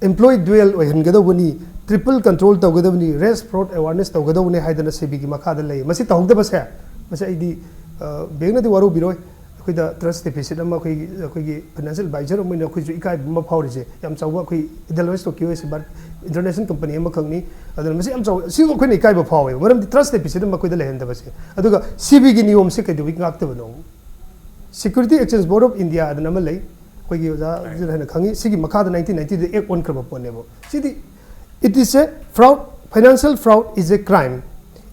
employee dual ꯑꯣꯏꯍꯟꯒꯗꯧꯕꯅꯤ, triple control ꯇꯧꯒꯗꯕꯅꯤ, race fraud awareness ꯇꯧꯒꯗꯧꯕꯅꯤ ꯍꯥꯏꯗꯅ SEBI ꯒꯤ ꯃꯈꯥꯗ ꯂꯩ꯫ ꯃꯁꯤ ꯇꯧꯍꯧꯗꯕꯁꯦ, ꯃꯁꯤ ꯑꯩꯗꯤ, ꯑ, bank ꯅꯗꯤ ꯋꯥꯔꯧꯕꯤꯔꯣꯏ꯫ ꯑꯩꯈꯣꯏꯗ trust deficit ꯑꯃ, ꯑꯩꯈꯣꯏꯒꯤ, ꯑꯩꯈꯣꯏꯒꯤ financial advisor ꯑꯃ ꯑꯣꯏꯅ ꯑꯩꯈꯣꯏꯁꯨ ꯏꯀꯥꯏꯕ ꯑꯃ ꯐꯥꯎꯔꯤꯁꯦ, ꯌꯥꯝ ꯆꯥꯎꯕ ꯑꯩꯈꯣꯏ Edelweiss Tokyo ꯍꯥꯏꯁꯤ ꯚꯥꯔꯠ international company ꯑꯃꯈꯛꯅꯤ꯫ ꯑꯗꯨꯅ ꯃꯁꯤ ꯌꯥꯝ ꯆꯥꯎ-, ꯁꯤꯕꯨ ꯑꯩꯈꯣꯏꯅ ꯏꯀꯥꯏꯕ ꯐꯥꯎꯋꯦꯕ, ꯃꯔꯝꯗꯤ trust deficit ꯑꯃ ꯑꯩꯈꯣꯏꯗ ꯂꯩꯍꯟꯗꯕꯁꯦ꯫ ꯑꯗꯨꯒ SEBI ꯒꯤ ꯅꯤꯌꯣꯝꯁꯦ ꯀꯩꯗꯧꯕꯒꯤ ꯉꯥꯛꯇꯕꯅꯣ? Security Exchange Board of India ꯑꯗꯨꯅ ꯑꯃ ꯂꯩ, ꯑꯩꯈꯣꯏꯒꯤ ꯑꯣꯖꯥ ꯍꯧꯖꯤꯛ ꯍꯥꯏꯅ ꯈꯪꯉꯤ꯫ ꯁꯤꯒꯤ ꯃꯈꯥꯗ nineteen ninety two ꯗ act ꯑꯣꯟꯈ꯭ꯔꯕ ꯄꯣꯠꯅꯦꯕ꯫ ꯁꯤꯗꯤ, it is a fraud, financial fraud is a crime,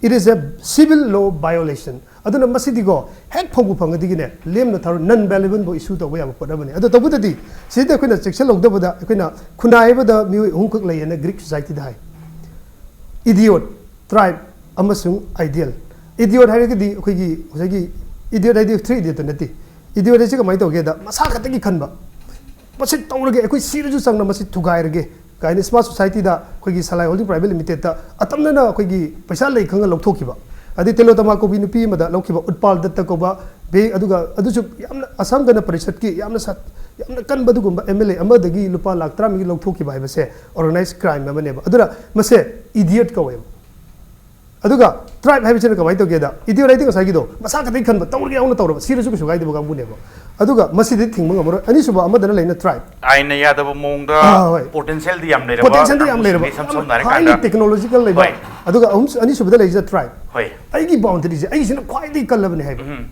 it is a civil law violation꯫ ꯑꯗꯨꯅ ꯃꯁꯤꯗꯤꯀꯣ, ꯍꯦꯛ ꯐꯪꯕꯨ ꯐꯪꯉꯗꯤꯒꯤꯅꯦ, ꯂꯦꯝꯅ ꯊꯥꯔꯣ, non bailable ꯐꯥꯎ issue ꯇꯧꯕ ꯌꯥꯕ ꯄꯣꯠ ꯑꯃꯅꯤ꯫ ꯑꯗꯣ ꯇꯧꯕꯗꯗꯤ ꯁꯤꯗ ꯑꯩꯈꯣꯏꯅ ꯆꯦꯛꯁꯤꯜꯍꯧꯗꯕꯗ, ꯑꯩꯈꯣꯏꯅ ꯈꯨꯟꯅꯥꯏ ꯑꯃꯗ ꯃꯤꯑꯣꯏ ꯑꯍꯨꯝꯈꯛ ꯂꯩꯌꯦꯅ Greek society ꯗ ꯍꯥꯏ: idiot, tribe ꯑꯃꯁꯨꯡ ideal꯫ Idiot ꯍꯥꯏꯔꯒꯗꯤ ꯑꯩꯈꯣꯏꯒꯤ ꯉꯁꯥꯏꯒꯤ ꯏꯗꯤꯌꯣꯠ ꯍꯥꯏꯗꯤ ꯊ꯭ꯔꯤ ꯏꯗꯤꯌꯣꯠꯇꯨ ꯅꯠꯇꯦ꯫ ꯏꯗꯤꯌꯣꯠ ꯍꯥꯏꯁꯤ ꯀꯃꯥꯏꯅ ꯇꯧꯒꯦꯗ, ꯃꯁꯥ ꯈꯛꯇꯒꯤ ꯈꯟꯕ, ꯃꯁꯤ ꯇꯧꯔꯒꯦ, ꯑꯩꯈꯣꯏ ꯁꯤꯔꯁꯨ ꯆꯪꯅ ꯃꯁꯤ ꯊꯨꯒꯥꯏꯔꯒꯦ ꯀꯥꯏꯅ ꯏꯁꯃꯥꯔꯠ ꯁꯣꯁꯥꯏꯇꯤꯗ ꯑꯩꯈꯣꯏꯒꯤ ꯁꯂꯥꯏ ꯍꯣꯜꯗꯤꯡ ꯄ꯭ꯔꯥꯏꯚꯦꯠ ꯂꯤꯃꯤꯇꯦꯠꯇ ꯑꯇꯝꯅꯅ ꯑꯩꯈꯣꯏꯒꯤ ꯄꯩꯁꯥ ꯂꯩ ꯈꯪꯉ ꯂꯧꯊꯣꯛꯈꯤꯕ, ꯑꯗꯩ ꯇꯦꯂꯣꯇꯃꯥ ꯀꯧꯕꯤ ꯅꯨꯄꯤ ꯑꯃꯗ ꯂꯧꯈꯤꯕ, ꯎꯠꯄꯥꯜ ꯗꯠꯇ ꯀꯧꯕ ꯕꯦꯡ, ꯑꯗꯨꯒ ꯑꯗꯨꯁꯨ ꯌꯥꯝꯅ ꯑꯁꯥꯝ ꯒꯅ ꯄꯔꯤꯁꯠꯀꯤ ꯌꯥꯝꯅ ꯁꯥ-, ꯌꯥꯝꯅ ꯀꯟꯕ ꯑꯗꯨꯒꯨꯝꯕ ꯑꯦꯝ ꯑꯦꯜ ꯑꯦ ꯑꯃꯗꯒꯤ ꯂꯨꯄꯥ ꯂꯥꯛ ꯇꯔꯥꯃꯔꯤ ꯂꯧꯊꯣꯛꯈꯤꯕ ꯍꯥꯏꯕꯁꯦ ꯑꯣꯔꯒꯅꯥꯏꯖ ꯀ꯭ꯔꯥꯏꯝ ꯑꯃꯅꯦꯕ꯫ ꯑꯗꯨꯅ ꯃꯁꯦ ꯏꯗꯤꯌꯠ ꯀꯧꯋꯦꯕ꯫ ꯑꯗꯨꯒ ꯇ꯭ꯔꯥꯏꯕ ꯍꯥꯏꯕꯁꯤꯅ ꯀꯃꯥꯏꯅ ꯇꯧꯒꯦꯗ, ꯏꯗꯤꯌꯣꯠ ꯍꯥꯏꯗꯤ ꯉꯁꯥꯏꯒꯤꯗꯣ ꯃꯁꯥ ꯈꯛꯇꯒꯤ ꯈꯟꯕ, ꯇꯧꯔꯒꯦ ꯌꯥꯎꯅ ꯇꯧꯔꯕ, ꯁꯤꯔꯁꯨ ꯀꯩꯁꯨ ꯀꯥꯏꯗꯕ ꯀꯥꯡꯕꯨꯅꯦꯕ꯫ ꯑꯗꯨꯒ ꯃꯁꯤꯗꯤ ꯊꯤꯡꯕ ꯉꯝꯃꯔꯣꯏ꯫ ꯑꯅꯤꯁꯨꯕ ꯑꯃꯗꯅ ꯂꯩꯅ ꯇ꯭ꯔꯥꯏꯕ꯫ ꯑꯥꯏꯟꯅ ꯌꯥꯗꯕ ꯃꯑꯣꯡꯗ ꯑꯥ, ꯍꯣꯏ꯫ ꯄꯣꯇꯦꯟꯁꯤꯌꯦꯜꯗꯤ ꯌꯥꯝ ꯂꯩꯔꯕ ꯄꯣꯇꯦꯟꯁꯤꯌꯦꯜꯗꯤ ꯌꯥꯝ ꯀꯥꯡꯕꯨꯁꯤꯡꯅꯤ, ꯂꯩꯔꯕ, ꯏꯁꯝ ꯌꯥꯝꯅ ꯁꯝꯅ ꯍꯥꯏꯔꯀꯥꯟꯗ꯫ ꯍꯥꯏꯂꯤ ꯇꯦꯛꯅꯣꯂꯣꯖꯤꯀꯦꯜ ꯂꯩꯕ꯫ ꯍꯣꯏ꯫ ꯑꯗꯨꯒ ꯑꯍꯨꯝ-, ꯑꯅꯤꯁꯨꯕꯗ ꯂꯩꯔꯤꯁꯤꯅ ꯇ꯭ꯔꯥꯏꯕ꯫ ꯍꯣꯏ꯫ ꯑꯩꯒꯤ ꯕꯥꯎꯟꯗꯔꯤꯁꯦ ꯑꯩꯒꯤꯁꯤꯅ ꯈ꯭ꯋꯥꯏꯗꯒꯤ ꯀꯜꯂꯕꯅꯦ ꯍꯥꯏꯕ꯫ ꯎꯝ꯫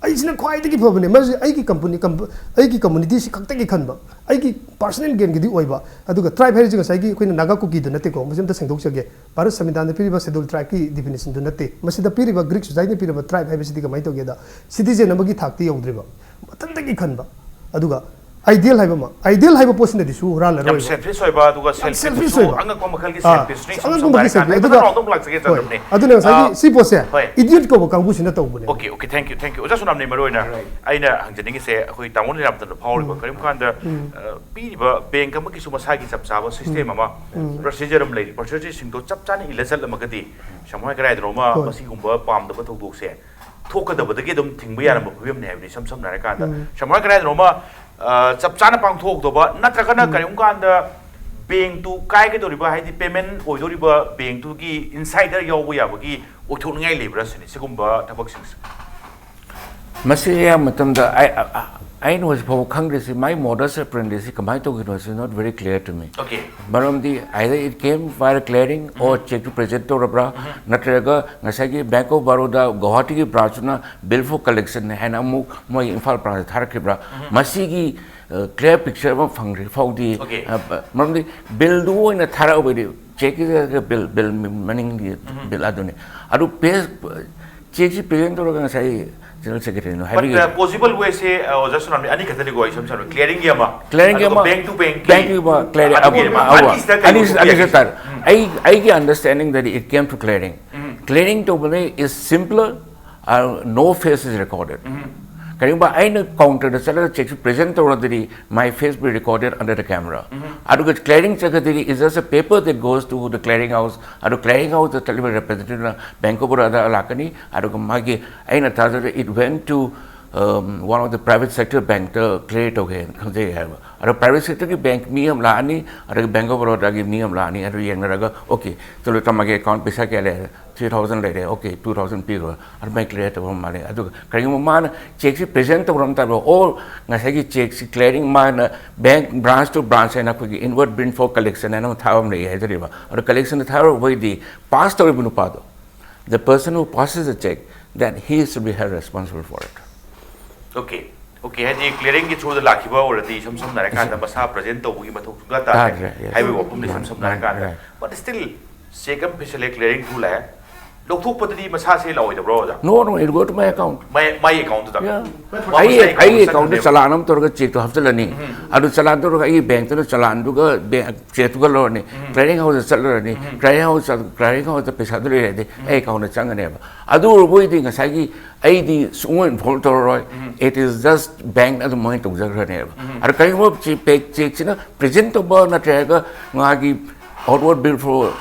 ꯑꯩꯁꯤꯅ ꯈ꯭ꯋꯥꯏꯗꯒꯤ ꯐꯕꯅꯦ, ꯃꯁꯤ ꯑꯩꯒꯤ ꯀꯝꯄꯅꯤ, ꯀꯝꯄ-, ꯑꯩꯒꯤ ꯀꯝꯃꯨꯅꯤꯇꯤꯁꯤ ꯈꯛꯇꯒꯤ ꯈꯟꯕ, ꯑꯩꯒꯤ ꯄꯥꯔꯁꯣꯅꯦꯜ ꯒꯦꯟꯒꯤꯗꯤ ꯑꯣꯏꯕ꯫ ꯑꯗꯨꯒ ꯇ꯭ꯔꯥꯏꯕ ꯍꯥꯏꯔꯤꯁꯤ ꯉꯁꯥꯏꯒꯤ ꯑꯩꯈꯣꯏꯅ ꯅꯥꯒꯥ ꯀꯨꯀꯤꯗꯨ ꯅꯠꯇꯦꯀꯣ, ꯃꯁꯤ ꯑꯝꯇ ꯁꯦꯡꯗꯣꯛꯆꯒꯦ꯫ ꯚꯥꯔꯠ ꯁꯪꯕꯤꯙꯥꯟꯗ ꯄꯤꯔꯤꯕ ꯁꯦꯗꯨꯜ ꯇ꯭ꯔꯥꯏꯕꯀꯤ ꯗꯤꯐꯤꯅꯤꯁꯟꯗꯨ ꯅꯠꯇꯦ꯫ ꯃꯁꯤꯗ ꯄꯤꯔꯤꯕ ꯒ꯭ꯔꯤꯛ ꯁꯣꯁꯥꯏꯇꯤꯅ ꯄꯤꯔꯤꯕ ꯇ꯭ꯔꯥꯏꯕ ꯍꯥꯏꯕꯁꯤꯗꯤ ꯀꯃꯥꯏꯅ ꯇꯧꯒꯦꯗ, ꯁꯤꯇꯤꯖꯦꯟ ꯑꯃꯒꯤ ꯊꯥꯛꯇ ꯌꯧꯗ꯭ꯔꯤꯕ, ꯃꯊꯟꯇꯒꯤ ꯈꯟꯕ꯫ ꯑꯗꯨꯒ ꯑꯥꯏꯗꯤꯌꯦꯜ ꯍꯥꯏꯕ ꯑꯃ, ꯑꯥꯏꯗꯤꯌꯦꯜ ꯍꯥꯏꯕ ꯄꯣꯠꯁꯤꯅꯗꯤ ꯁꯨ ꯍꯨꯔꯥꯜꯂꯔꯣꯏꯕ꯫ ꯌꯥꯝ ꯁꯦꯜꯐꯤꯁ ꯑꯣꯏꯕ, ꯑꯗꯨꯒ ꯌꯥꯝ ꯁꯦꯜꯐꯤꯁ ꯁꯦꯜꯐꯤꯁꯁꯨ ꯑꯣꯏꯕ꯫ ꯑꯉꯛꯄ ꯃꯈꯜꯒꯤ ꯑꯥ, ꯁꯦꯜꯐꯤꯁꯅꯤ, ꯁꯝ ꯁꯝꯅ ꯑꯉꯛꯄ ꯁꯝꯅ ꯃꯈꯜꯒꯤ ꯍꯥꯏꯔꯀꯥꯟꯗ, ꯁꯦꯜꯐꯤ꯫ ꯑꯩ ꯑꯗꯨꯒ ꯃꯊꯪ ꯔꯥꯎꯟꯗ ꯑꯃꯨꯛ ꯂꯥꯛꯆꯒꯦ, ꯍꯣꯏ, ꯆꯟꯗ꯭ꯔꯝꯅꯤ꯫ ꯑꯗꯨꯅ ꯉꯁꯥꯏꯒꯤ ꯑꯥ, ꯁꯤ ꯄꯣꯠꯁꯦ ꯍꯣꯏ꯫ ꯏꯗꯤꯌꯠ ꯀꯧꯕ ꯀꯥꯡꯕꯨꯁꯤꯅ ꯇꯧꯕꯅꯦ꯫ Okay, okay, thank you, thank you꯫ ꯑꯣꯖꯥ ꯁꯣꯅꯥꯝꯅ ꯃꯔꯨ ꯑꯣꯏꯅ ꯑꯩꯅ ꯍꯪꯖꯅꯤꯡꯉꯤꯁꯦ, ꯑꯩꯈꯣꯏ ꯇꯥꯃꯣ ꯅꯤꯔꯥꯝꯇꯟꯗ ꯐꯥꯎꯔꯤꯕ ꯀꯔꯤꯒꯨꯝꯕ ꯀꯥꯟꯗ, ꯑ, ꯄꯤꯔꯤꯕ ꯕꯦꯡꯛ ꯑꯃꯒꯤꯁꯨ ꯃꯁꯥꯒꯤ ꯆꯞ ꯆꯥꯕ ꯁꯤꯁꯇꯦꯝ ꯑꯃ, ꯎꯝ꯫ ꯄ꯭ꯔꯣꯁꯤꯖꯔ ꯑꯃ ꯂꯩꯔꯤ꯫ ꯄ꯭ꯔꯣꯁꯤꯖꯔꯁꯤꯡꯗꯣ ꯆꯞ ꯆꯥꯅ ꯏꯜꯂ ꯆꯠꯂꯝꯃꯒꯗꯤ, ꯁꯃꯥꯏ ꯀꯗꯥꯏꯗꯅꯣꯃ ꯍꯣꯏ꯫ ꯃꯁꯤꯒꯨꯝꯕ ꯄꯥꯝꯗꯕ ꯊꯧꯗꯣꯛꯁꯦ ꯊꯣꯛꯀꯗꯕꯗꯒꯤ ꯑꯗꯨꯝ ꯊꯤꯡꯕ ꯌꯥꯔꯝꯕ ꯐꯤꯕꯝꯅꯦ ꯍꯥꯏꯕꯅꯤ, ꯏꯁꯝ ꯁꯝꯅ ꯍꯥꯏꯔꯀꯥꯟꯗ꯫ ꯎꯝ꯫ ꯁꯃꯥꯏ ꯀꯗꯥꯏꯗꯅꯣꯃ, ꯑ, ꯆꯞ ꯆꯥꯅ ꯄꯥꯡꯊꯣꯛꯍꯧꯗꯕ, ꯅꯠꯇ꯭ꯔꯒꯅ ꯎꯝ꯫ ꯀꯔꯤꯒꯨꯝꯕ ꯀꯥꯟꯗ ꯕꯦꯡꯛꯇꯨ ꯀꯥꯏꯒꯗꯧꯔꯤꯕ, ꯍꯥꯏꯗꯤ ꯄꯦꯃꯦꯟ ꯑꯣꯏꯗꯧꯔꯤꯕ ꯕꯦꯡꯛꯇꯨꯒꯤ ꯏꯟꯁꯥꯏꯗꯔ ꯌꯥꯎꯕ ꯌꯥꯕꯒꯤ ꯑꯣꯏꯊꯣꯛꯅꯤꯡꯉꯥꯏ ꯂꯩꯕ꯭ꯔꯥ ꯁꯤꯅꯤ, ꯁꯤꯒꯨꯝꯕ ꯊꯕꯛꯁꯤꯡꯁꯦ꯫ ꯃꯁꯤ ꯑꯌꯥꯝꯕ ꯃꯇꯝꯗ ꯑꯩ, ꯑ, ꯑ, ꯑꯩꯅ ꯍꯧꯖꯤꯛ ꯐꯥꯎꯕ ꯈꯪꯗ꯭ꯔꯤꯁꯤ, ꯃꯥꯏ modus operandi ꯁꯤ ꯀꯃꯥꯏꯅ ꯇꯧꯒꯤꯅꯣ, is not very clear to me꯫ Okay꯫ ꯃꯔꯝꯗꯤ either it came via clearing or um. Cheque two present ꯇꯧꯔꯕ꯭ꯔꯥ, ꯎꯝ꯫ ꯅꯠꯇ꯭ꯔꯒ ꯉꯁꯥꯏꯒꯤ Bank of Baroda ꯒꯧꯍꯥꯇꯤꯒꯤ branch ꯇꯨꯅ bill for collection ꯅꯦ ꯍꯥꯏꯅ ꯑꯃꯨꯛ ꯃꯣꯏ ꯏꯝꯐꯥꯜ branch ꯇ ꯊꯥꯔꯛꯈꯤꯕ꯭ꯔꯥ? ꯎꯝ꯫ ꯃꯁꯤꯒꯤ, ꯑ, clear picture ꯑꯃ ꯐꯪꯗ꯭ꯔꯤ ꯐꯥꯎꯗꯤ, Okay꯫ ꯑ, ꯕ-, ꯃꯔꯝꯗꯤ bill ꯗꯨ ꯑꯣꯏꯅ ꯊꯥꯔꯛꯑꯕꯗꯤ, cheque ꯀꯤ bill, bill ꯃꯅꯤꯡꯒꯤ ꯎꯝ꯫ Bill ꯑꯗꯨꯅꯤ꯫ ꯑꯗꯨ page, cheque ꯁꯤ present ꯇꯧꯔꯒ ꯉꯁꯥꯏ General Secretary ꯅ But, ꯍꯥꯏꯕꯤꯈꯤꯕ꯫ Uh, possible way say, uh, ꯑꯣꯖꯥ ꯁꯣꯅꯥꯝꯅ ꯑꯅꯤ ꯈꯛꯇꯅꯤꯀꯣ, ꯏꯁꯝ ꯁꯝꯅ clearing ꯒꯤ ꯑꯃ, clearing ꯒꯤ ꯑꯗꯨꯒ ꯑꯃ, bank to bank ꯀꯤ bank ꯀꯤ ꯑꯃ, clearing ꯑꯗꯨꯒꯤ ꯑꯃ, ꯑꯃ, ꯑꯃ꯫ ꯑꯅꯤꯁꯤꯗ ꯀꯔꯤ ꯑꯅꯤꯁꯤ-, ꯑꯣꯏꯕ ꯑꯅꯤꯁꯤ ꯌꯥꯒꯦ? ꯇꯥꯔꯦ꯫ ꯎꯝ꯫ ꯑꯩ, ꯑꯩꯒꯤ understanding ꯗꯗꯤ it came to clearing꯫ Um. Clearing ꯇꯧꯕꯅ is simpler, uh, no face is recorded. ꯀꯔꯤꯒꯨꯝꯕ ꯑꯩꯅ ꯀꯥꯎꯟꯇꯔꯗ ꯆꯠꯂꯒ ꯆꯦꯛꯁꯤ ꯄ꯭ꯔꯦꯖꯦꯟ ꯇꯧꯔꯗꯤ, my face be recorded under the camera. ꯑꯗꯨꯒ ꯀ꯭ꯂꯤꯌꯥꯔꯤꯡ ꯆꯠꯈ꯭ꯔꯗꯤ, is just a paper that goes to the clearing house. ꯑꯗꯨ clearing ꯍꯥꯎꯁꯇ ꯆꯠꯂꯤꯕ ꯔꯤꯄ꯭ꯔꯦꯖꯦꯟꯇꯦꯇꯤꯚꯅ ꯕꯦꯡꯛ ꯑꯣꯐ ꯕꯔꯣꯗꯥ ꯂꯥꯛꯀꯅꯤ꯫ ꯑꯗꯨꯒ ꯃꯥꯒꯤ, ꯑꯩꯅ ꯊꯥꯖꯗ, it went to, um, one of the private sector bankꯇ ꯀ꯭ꯂꯤꯌꯥꯔ ꯇꯧꯒꯦ ꯍꯥꯏꯅ ꯈꯟꯖꯩ ꯍꯥꯏꯕ꯫ ꯑꯗꯣ ꯄ꯭ꯔꯥꯏꯚꯦꯠ ꯁꯦꯛꯇꯔꯒꯤ ꯕꯦꯡꯛ ꯃꯤ ꯑꯃ ꯂꯥꯛꯑꯅꯤ, ꯑꯗꯒꯤ ꯕꯦꯡꯛ ꯑꯣꯐ ꯕꯔꯣꯗꯥꯒꯤ ꯃꯤ ꯑꯃ ꯂꯥꯛꯑꯅꯤ꯫ ꯑꯗꯨ ꯌꯦꯡꯅꯔꯒ, "ꯑꯣꯀꯦ, ꯆꯠꯂꯣ, ꯇꯝꯃꯒꯦ, ꯑꯦꯀꯥꯎꯟ ꯄꯩꯁꯥ ꯀꯌꯥ ꯂꯩꯔꯦ?" "ꯊ꯭ꯔꯤ ꯊꯥꯎꯖꯟ ꯂꯩꯔꯦ"꯫ "ꯑꯣꯀꯦ, ꯇꯨ ꯊꯥꯎꯖꯟ ꯄꯤꯈ꯭ꯔꯣ"꯫ ꯑꯗꯨꯃꯥꯏꯅ ꯀ꯭ꯂꯤꯌꯥꯔ ꯇꯧꯕ ꯃꯥꯜꯂꯦ꯫ ꯑꯗꯨꯒ ꯀꯔꯤꯒꯨꯝꯕ ꯃꯥꯅ ꯆꯦꯛꯁꯤ ꯄ꯭ꯔꯦꯖꯦꯟ ꯇꯧꯔꯝ ꯇꯥꯔꯕ, ꯑꯣꯔ ꯉꯁꯥꯏꯒꯤ ꯆꯦꯛꯁꯤ ꯀ꯭ꯂꯤꯌꯥꯔꯤꯡ, ꯃꯥꯅ ꯕꯦꯡꯛ ꯕ꯭ꯔꯥꯟꯁ ꯇꯨ ꯕ꯭ꯔꯥꯟꯁ ꯍꯥꯏꯅ ꯑꯩꯈꯣꯏꯒꯤ inward bill for collection ꯍꯥꯏꯅ ꯑꯃ ꯊꯥꯕ ꯑꯃ ꯂꯩ ꯍꯥꯏꯖꯔꯤꯕ꯫ ꯑꯗꯣ ꯀꯂꯦꯛꯁꯟꯗ ꯊꯥꯔꯨꯕꯩꯗꯤ, ꯄꯥꯁ ꯇꯧꯔꯤꯕ ꯅꯨꯄꯥꯗꯣ, the person who passes the check, then he should be held responsible for it. Okay, okay. ꯍꯥꯏꯗꯤ ꯀ꯭ꯂꯤꯌꯥꯔꯤꯡꯒꯤ ꯊ꯭ꯔꯨꯗ ꯂꯥꯛꯈꯤꯕ ꯑꯣꯏꯔꯗꯤ, ꯏꯁꯝ ꯁꯝꯅ ꯍꯥꯏꯔꯀꯥꯟꯗ, ꯃꯁꯥ ꯄ꯭ꯔꯦꯖꯦꯟ ꯇꯧꯕꯒꯤ ꯃꯊꯧ ꯁꯨꯡꯇꯥ ꯇꯥꯗ꯭ꯔꯦ꯫ ꯇꯥꯗ꯭ꯔꯦ, yes. ꯍꯥꯏꯕꯒꯤ ꯋꯥꯐꯝꯗ, ꯏꯁꯝ ꯁꯝꯅ ꯍꯥꯏꯔꯀꯥꯟꯗ꯫ Right. But still, ꯆꯦꯛ ꯑꯃ ꯄꯤꯁꯜꯂꯦ, ꯀ꯭ꯂꯤꯌꯥꯔꯤꯡ ꯊ꯭ꯔꯨ ꯂꯥꯛꯑꯦ, ꯂꯧꯊꯣꯛꯄꯗꯗꯤ ꯃꯁꯥꯁꯦ ꯂꯥꯛꯑꯣꯏꯗꯕ꯭ꯔꯣ, ꯑꯣꯖꯥ? No, no, it go to my account. My, my ꯑꯦꯀꯥꯎꯟꯗꯨꯗ? Yeah. ꯃꯥ ꯑꯩ ꯃꯁꯥꯒꯤ ꯑꯩꯒꯤ ꯑꯦꯀꯥꯎꯟꯗ ꯑꯦꯀꯥꯎꯟꯗ ꯆꯠꯈ꯭ꯔꯅꯦꯕ꯫ ꯆꯂꯥꯟ ꯑꯃ ꯇꯧꯔꯒ ꯆꯦꯛꯇꯣ ꯍꯥꯞꯆꯤꯜꯂꯅꯤ꯫ ꯑꯗꯨ ꯆꯂꯥꯟ ꯇꯧꯔꯒ ꯑꯩꯒꯤ ꯕꯦꯡꯛꯇꯨꯅ ꯆꯂꯥꯟꯗꯨꯒ ꯕꯦꯡ ꯆꯦꯛꯇꯨꯒ ꯂꯧꯔꯅꯤ꯫ ꯀ꯭ꯂꯤꯌꯥꯔꯤꯡ ꯍꯥꯎꯁꯇ ꯆꯠꯂꯨꯔꯅꯤ꯫ ꯀ꯭ꯂꯤꯌꯥꯔꯤꯡ ꯍꯥꯎꯁ, ꯀ꯭ꯂꯤꯌꯥꯔꯤꯡ ꯍꯥꯎꯁꯇ ꯄꯩꯁꯥꯗꯨ ꯂꯩꯔꯗꯤ ꯑꯩ ꯑꯦꯀꯥꯎꯟꯗ ꯆꯪꯒꯅꯦꯕ꯫ ꯑꯗꯨ ꯑꯣꯏꯔꯕꯣꯏꯗꯤ ꯉꯁꯥꯏꯒꯤ ꯑꯩꯗꯤ ꯁꯨꯡꯑꯣꯟ ꯏꯟꯚꯣꯜꯕ ꯇꯧꯔꯔꯣꯏ꯫ It is just ꯕꯦꯡꯛꯅ ꯑꯗꯨꯝ ꯃꯣꯏꯅ ꯇꯧꯖꯈ꯭ꯔꯅꯦꯕ꯫ ꯑꯗ ꯀꯔꯤꯒꯨꯝꯕ ꯆꯦꯛ, ꯆꯦꯛꯁꯤꯅ ꯄ꯭ꯔꯦꯖꯦꯟ ꯇꯧꯕ ꯅꯠꯇ꯭ꯔꯒ ꯃꯥꯒꯤ outward bill for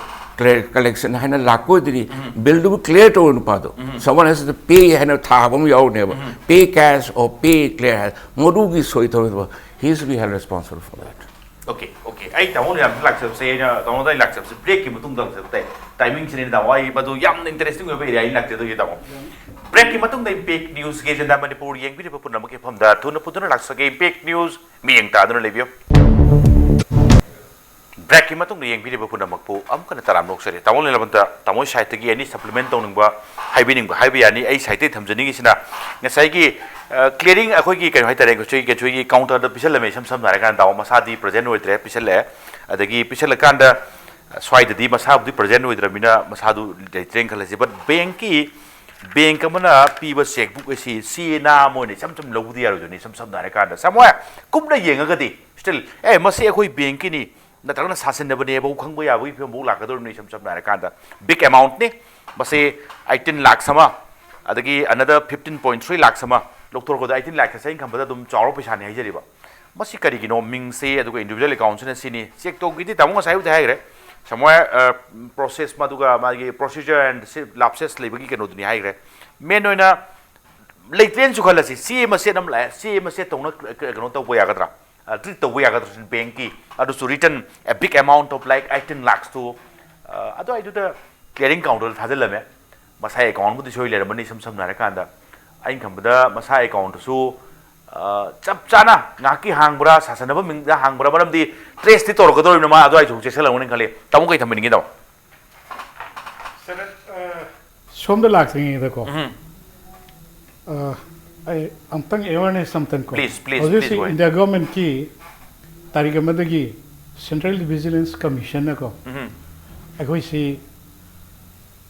collection ꯍꯥꯏꯅ ꯂꯥꯛꯄ ꯑꯣꯏꯗꯣꯏꯅꯤ꯫ ꯕꯤꯜꯗꯨꯕꯨ ꯀ꯭ꯂꯤꯌꯥꯔ ꯇꯧꯕ ꯅꯨꯄꯥꯗꯣ, someone has to pay ꯍꯥꯏꯅ ꯊꯥꯕ ꯑꯃ ꯌꯥꯎꯔꯤꯅꯦꯕ꯫ Pay cash or pay clear ꯍꯥꯏ, ꯃꯗꯨꯒꯤ ꯁꯣꯏ ꯇꯧꯔꯤꯕ, he should be held responsible for that. Okay, okay. ꯑꯩ ꯇꯥꯃꯣꯅ ꯌꯥꯝ ꯂꯥꯛꯆꯕꯁꯦ, ꯑꯩꯅ ꯇꯥꯃꯣꯗ ꯑꯩ ꯂꯥꯛꯆꯕꯁꯦ ꯕ꯭ꯔꯦꯛꯀꯤ ꯃꯇꯨꯡꯗ ꯂꯥꯛꯆꯕ ꯇꯥꯏ꯫ ꯇꯥꯏꯃꯤꯡꯁꯤꯅ ꯇꯥꯃꯣ, ꯑꯩ ꯃꯗꯨ ꯌꯥꯝꯅ ꯏꯟꯇꯔꯦꯁꯇꯤꯡ ꯑꯣꯏꯕ ꯑꯦꯔꯤꯌꯥ ꯑꯩꯅ ꯂꯥꯛꯆꯗꯣꯏꯁꯦ ꯇꯥꯃꯣ꯫ ꯕ꯭ꯔꯦꯛꯀꯤ ꯃꯇꯨꯡꯗ ꯏꯝꯄꯦꯛ ꯅ꯭ꯌꯨꯁꯀꯤ ꯑꯦꯖꯦꯟꯗꯥ ꯃꯅꯤꯄꯨꯔ ꯌꯦꯡꯕꯤꯔꯤꯕ ꯄꯨꯝꯅꯃꯛꯀꯤ ꯃꯐꯝꯗ ꯊꯨꯅ ꯄꯨꯟꯗꯨꯅ ꯂꯥꯛꯆꯒꯦ꯫ ꯏꯝꯄꯦꯛ ꯅ꯭ꯌꯨꯁ ꯃꯤꯠꯌꯦꯡ ꯇꯥꯗꯨꯅ ꯂꯩꯕꯤꯌꯨ꯫ ꯕ꯭ꯔꯦꯛꯀꯤ ꯃꯇꯨꯡꯗ ꯌꯦꯡꯕꯤꯔꯤꯕ ꯄꯨꯝꯅꯃꯛꯄꯨ ꯑꯃꯨꯛ ꯍꯟꯅ ꯇꯔꯥꯝꯅ ꯑꯣꯛꯆꯔꯤ꯫ ꯇꯥꯃꯣ ꯂꯤꯂꯥꯕꯟꯇ, ꯇꯥꯃꯣ ꯁꯥꯏꯠꯇꯒꯤ ꯑꯦꯅꯤ ꯁꯄ꯭ꯂꯤꯃꯦꯟ ꯇꯧꯅꯤꯡꯕ, ꯍꯥꯏꯕꯤꯅꯤꯡꯕ ꯍꯥꯏꯕ ꯌꯥꯅꯤ꯫ ꯑꯩ ꯁꯥꯏꯠꯇꯒꯤ ꯊꯝꯖꯅꯤꯡꯉꯤꯁꯤꯅ, ꯉꯁꯥꯏꯒꯤ, ꯑ, ꯀ꯭ꯂꯤꯌꯥꯔꯤꯡ ꯑꯩꯈꯣꯏꯒꯤ ꯀꯩꯅꯣ ꯍꯥꯏꯇꯥꯔꯦ, ꯉꯁꯥꯏꯒꯤ, ꯉꯁꯥꯏꯒꯤ ꯀꯥꯎꯟꯇꯔꯗ ꯄꯤꯁꯜꯂꯝꯃꯦ, ꯏꯁꯝ ꯁꯝꯅ ꯍꯥꯏꯔꯀꯥꯟꯗ ꯇꯥꯃꯣ ꯃꯁꯥꯗꯤ ꯄ꯭ꯔꯦꯖꯦꯟ ꯑꯣꯏꯗ꯭ꯔꯦ, ꯄꯤꯁꯜꯂꯛꯑꯦ꯫ ꯑꯗꯒꯤ ꯄꯤꯁꯜꯂꯀꯥꯟꯗ, ꯑ, ꯁ꯭ꯋꯥꯏꯗꯗꯤ ꯃꯁꯥꯕꯨꯗꯤ ꯄ꯭ꯔꯦꯖꯦꯟ ꯑꯣꯏꯗ꯭ꯔꯕꯅꯤꯅ ꯃꯁꯥꯗꯨ ꯂꯩꯇ꯭ꯔꯦꯅ ꯈꯜꯂꯁꯤ꯫ But ꯕꯦꯡꯀꯤ, ꯕꯦꯡꯛ ꯑꯃꯅ ꯄꯤꯕ ꯆꯦꯛꯕꯨꯛ ꯑꯁꯤ ꯆꯦ ꯅꯥꯝ ꯑꯣꯏꯅ ꯏꯆꯝ ꯆꯝ ꯂꯧꯕꯗꯤ ꯌꯥꯔꯣꯏꯗꯣꯏꯅꯤ, ꯏꯁꯝ ꯁꯝꯅ ꯍꯥꯏꯔꯀꯥꯟꯗ꯫ ꯁꯝꯋꯦ ꯀꯨꯞꯅ ꯌꯦꯡꯉꯒꯗꯤ, still, ꯑꯦ, ꯃꯁꯤ ꯑꯩꯈꯣꯏ ꯕꯦꯡꯀꯤꯅꯤ, ꯅꯠꯇ꯭ꯔꯒꯅ ꯁꯥꯁꯤꯟꯅꯕꯅꯦꯕꯨ ꯈꯪꯕ ꯌꯥꯕꯒꯤ ꯐꯤꯕꯝꯐꯥꯎ ꯂꯥꯛꯀꯗꯧꯔꯤꯕꯅꯤ꯫ ꯏꯁꯝ ꯁꯝꯅ ꯍꯥꯏꯔꯀꯥꯟꯗ, ꯕꯤꯛ ꯑꯦꯃꯥꯎꯟꯠꯅꯤ꯫ ꯃꯁꯤ ꯑꯩꯇꯤꯟ ꯂꯥꯛꯁ ꯑꯃ, ꯑꯗꯒꯤ another fifteen point three lakhs ꯑꯃ ꯂꯧꯊꯣꯔꯛꯄꯗ eighteen lakhs ꯑꯁꯦ ꯑꯩꯅ ꯈꯟꯕꯗ ꯑꯗꯨꯝ ꯆꯥꯎꯔ ꯄꯩꯁꯥꯅꯤ ꯍꯥꯏꯖꯔꯤꯕ꯫ ꯃꯁꯤ ꯀꯔꯤꯒꯤꯅꯣ? ꯃꯤꯡꯁꯦ ꯑꯗꯨꯒ individual account ꯁꯤꯅ ꯁꯤꯅꯤ꯫ Cheque ꯇꯧꯕꯒꯤꯗꯤ ꯇꯥꯃꯣ ꯉꯁꯥꯏꯕꯨꯗꯤ ꯍꯥꯏꯈ꯭ꯔꯦ꯫ Somewhere process ꯃꯗꯨꯒ ꯃꯥꯒꯤ procedure and lapses ꯂꯩꯕꯒꯤ ꯀꯩꯅꯣꯗꯨꯅꯤ ꯍꯥꯏꯈ꯭ꯔꯦ꯫ Main ꯑꯣꯏꯅ ꯂꯩꯇ꯭ꯔꯦꯅꯁꯨ ꯈꯜꯂꯁꯤ, ꯆꯦ ꯃꯆꯦꯠ ꯑꯃ ꯂꯥꯛꯑꯦ, ꯆꯦ ꯃꯆꯦꯠ ꯇꯧꯅ ꯀꯩꯅꯣ ꯇꯧꯕ ꯌꯥꯒꯗ꯭ꯔꯥ? Treat ꯇꯧꯕ ꯌꯥꯒꯗ꯭ꯔꯥ bank ꯀꯤ? ꯑꯗꯨꯁꯨ written a big amount of like eighteen lakhs ꯇꯨ ꯑꯗꯨꯋꯥꯏꯗꯨꯗ clearing counter ꯗ ꯊꯥꯖꯤꯜꯂꯝꯃꯦ꯫ ꯃꯁꯥꯏ account ꯕꯨꯗꯤ ꯁꯣꯏ ꯂꯩꯔꯝꯃꯅꯤ꯫ ꯏꯁꯝ ꯁꯝꯅ ꯍꯥꯏꯔꯀꯥꯟꯗ ꯑꯩꯅ ꯈꯟꯕꯗ ꯃꯁꯥ account ꯇꯨꯁꯨ ꯆꯞ ꯆꯥꯅ ꯉꯥꯏꯍꯥꯛꯀꯤ ꯍꯥꯡꯕ꯭ꯔꯥ, ꯁꯥꯁꯟꯅꯕ ꯃꯤꯡꯗ ꯍꯥꯡꯕ꯭ꯔꯥ, ꯃꯔꯝꯗꯤ trace ꯇꯤ ꯇꯧꯔꯛꯀꯗꯧꯔꯤꯕꯅꯤꯅ ꯃꯥ ꯑꯗꯨꯋꯥꯏꯁꯨ ꯆꯦꯛꯁꯤꯜꯂꯝꯒꯅꯤ ꯈꯜꯂꯤ꯫ ꯇꯥꯃꯣ ꯀꯩ ꯊꯝꯕꯤꯅꯤꯡꯉꯤ ꯇꯥꯃꯣ? ꯁꯣꯝꯗ ꯂꯥꯛꯇ꯭ꯔꯤꯉꯩꯗꯀꯣ, ꯑꯩ ꯑꯝꯇꯪ awareness ꯑꯝꯇꯪ ꯀꯣ꯫ Please, please, ꯍꯧꯖꯤꯛꯁꯤ go ahead. India government ꯀꯤ ꯇꯥꯔꯤꯛ ꯑꯃꯗꯒꯤ Central Vigilance Commission ꯅꯀꯣ, ꯑꯩꯈꯣꯏꯁꯤ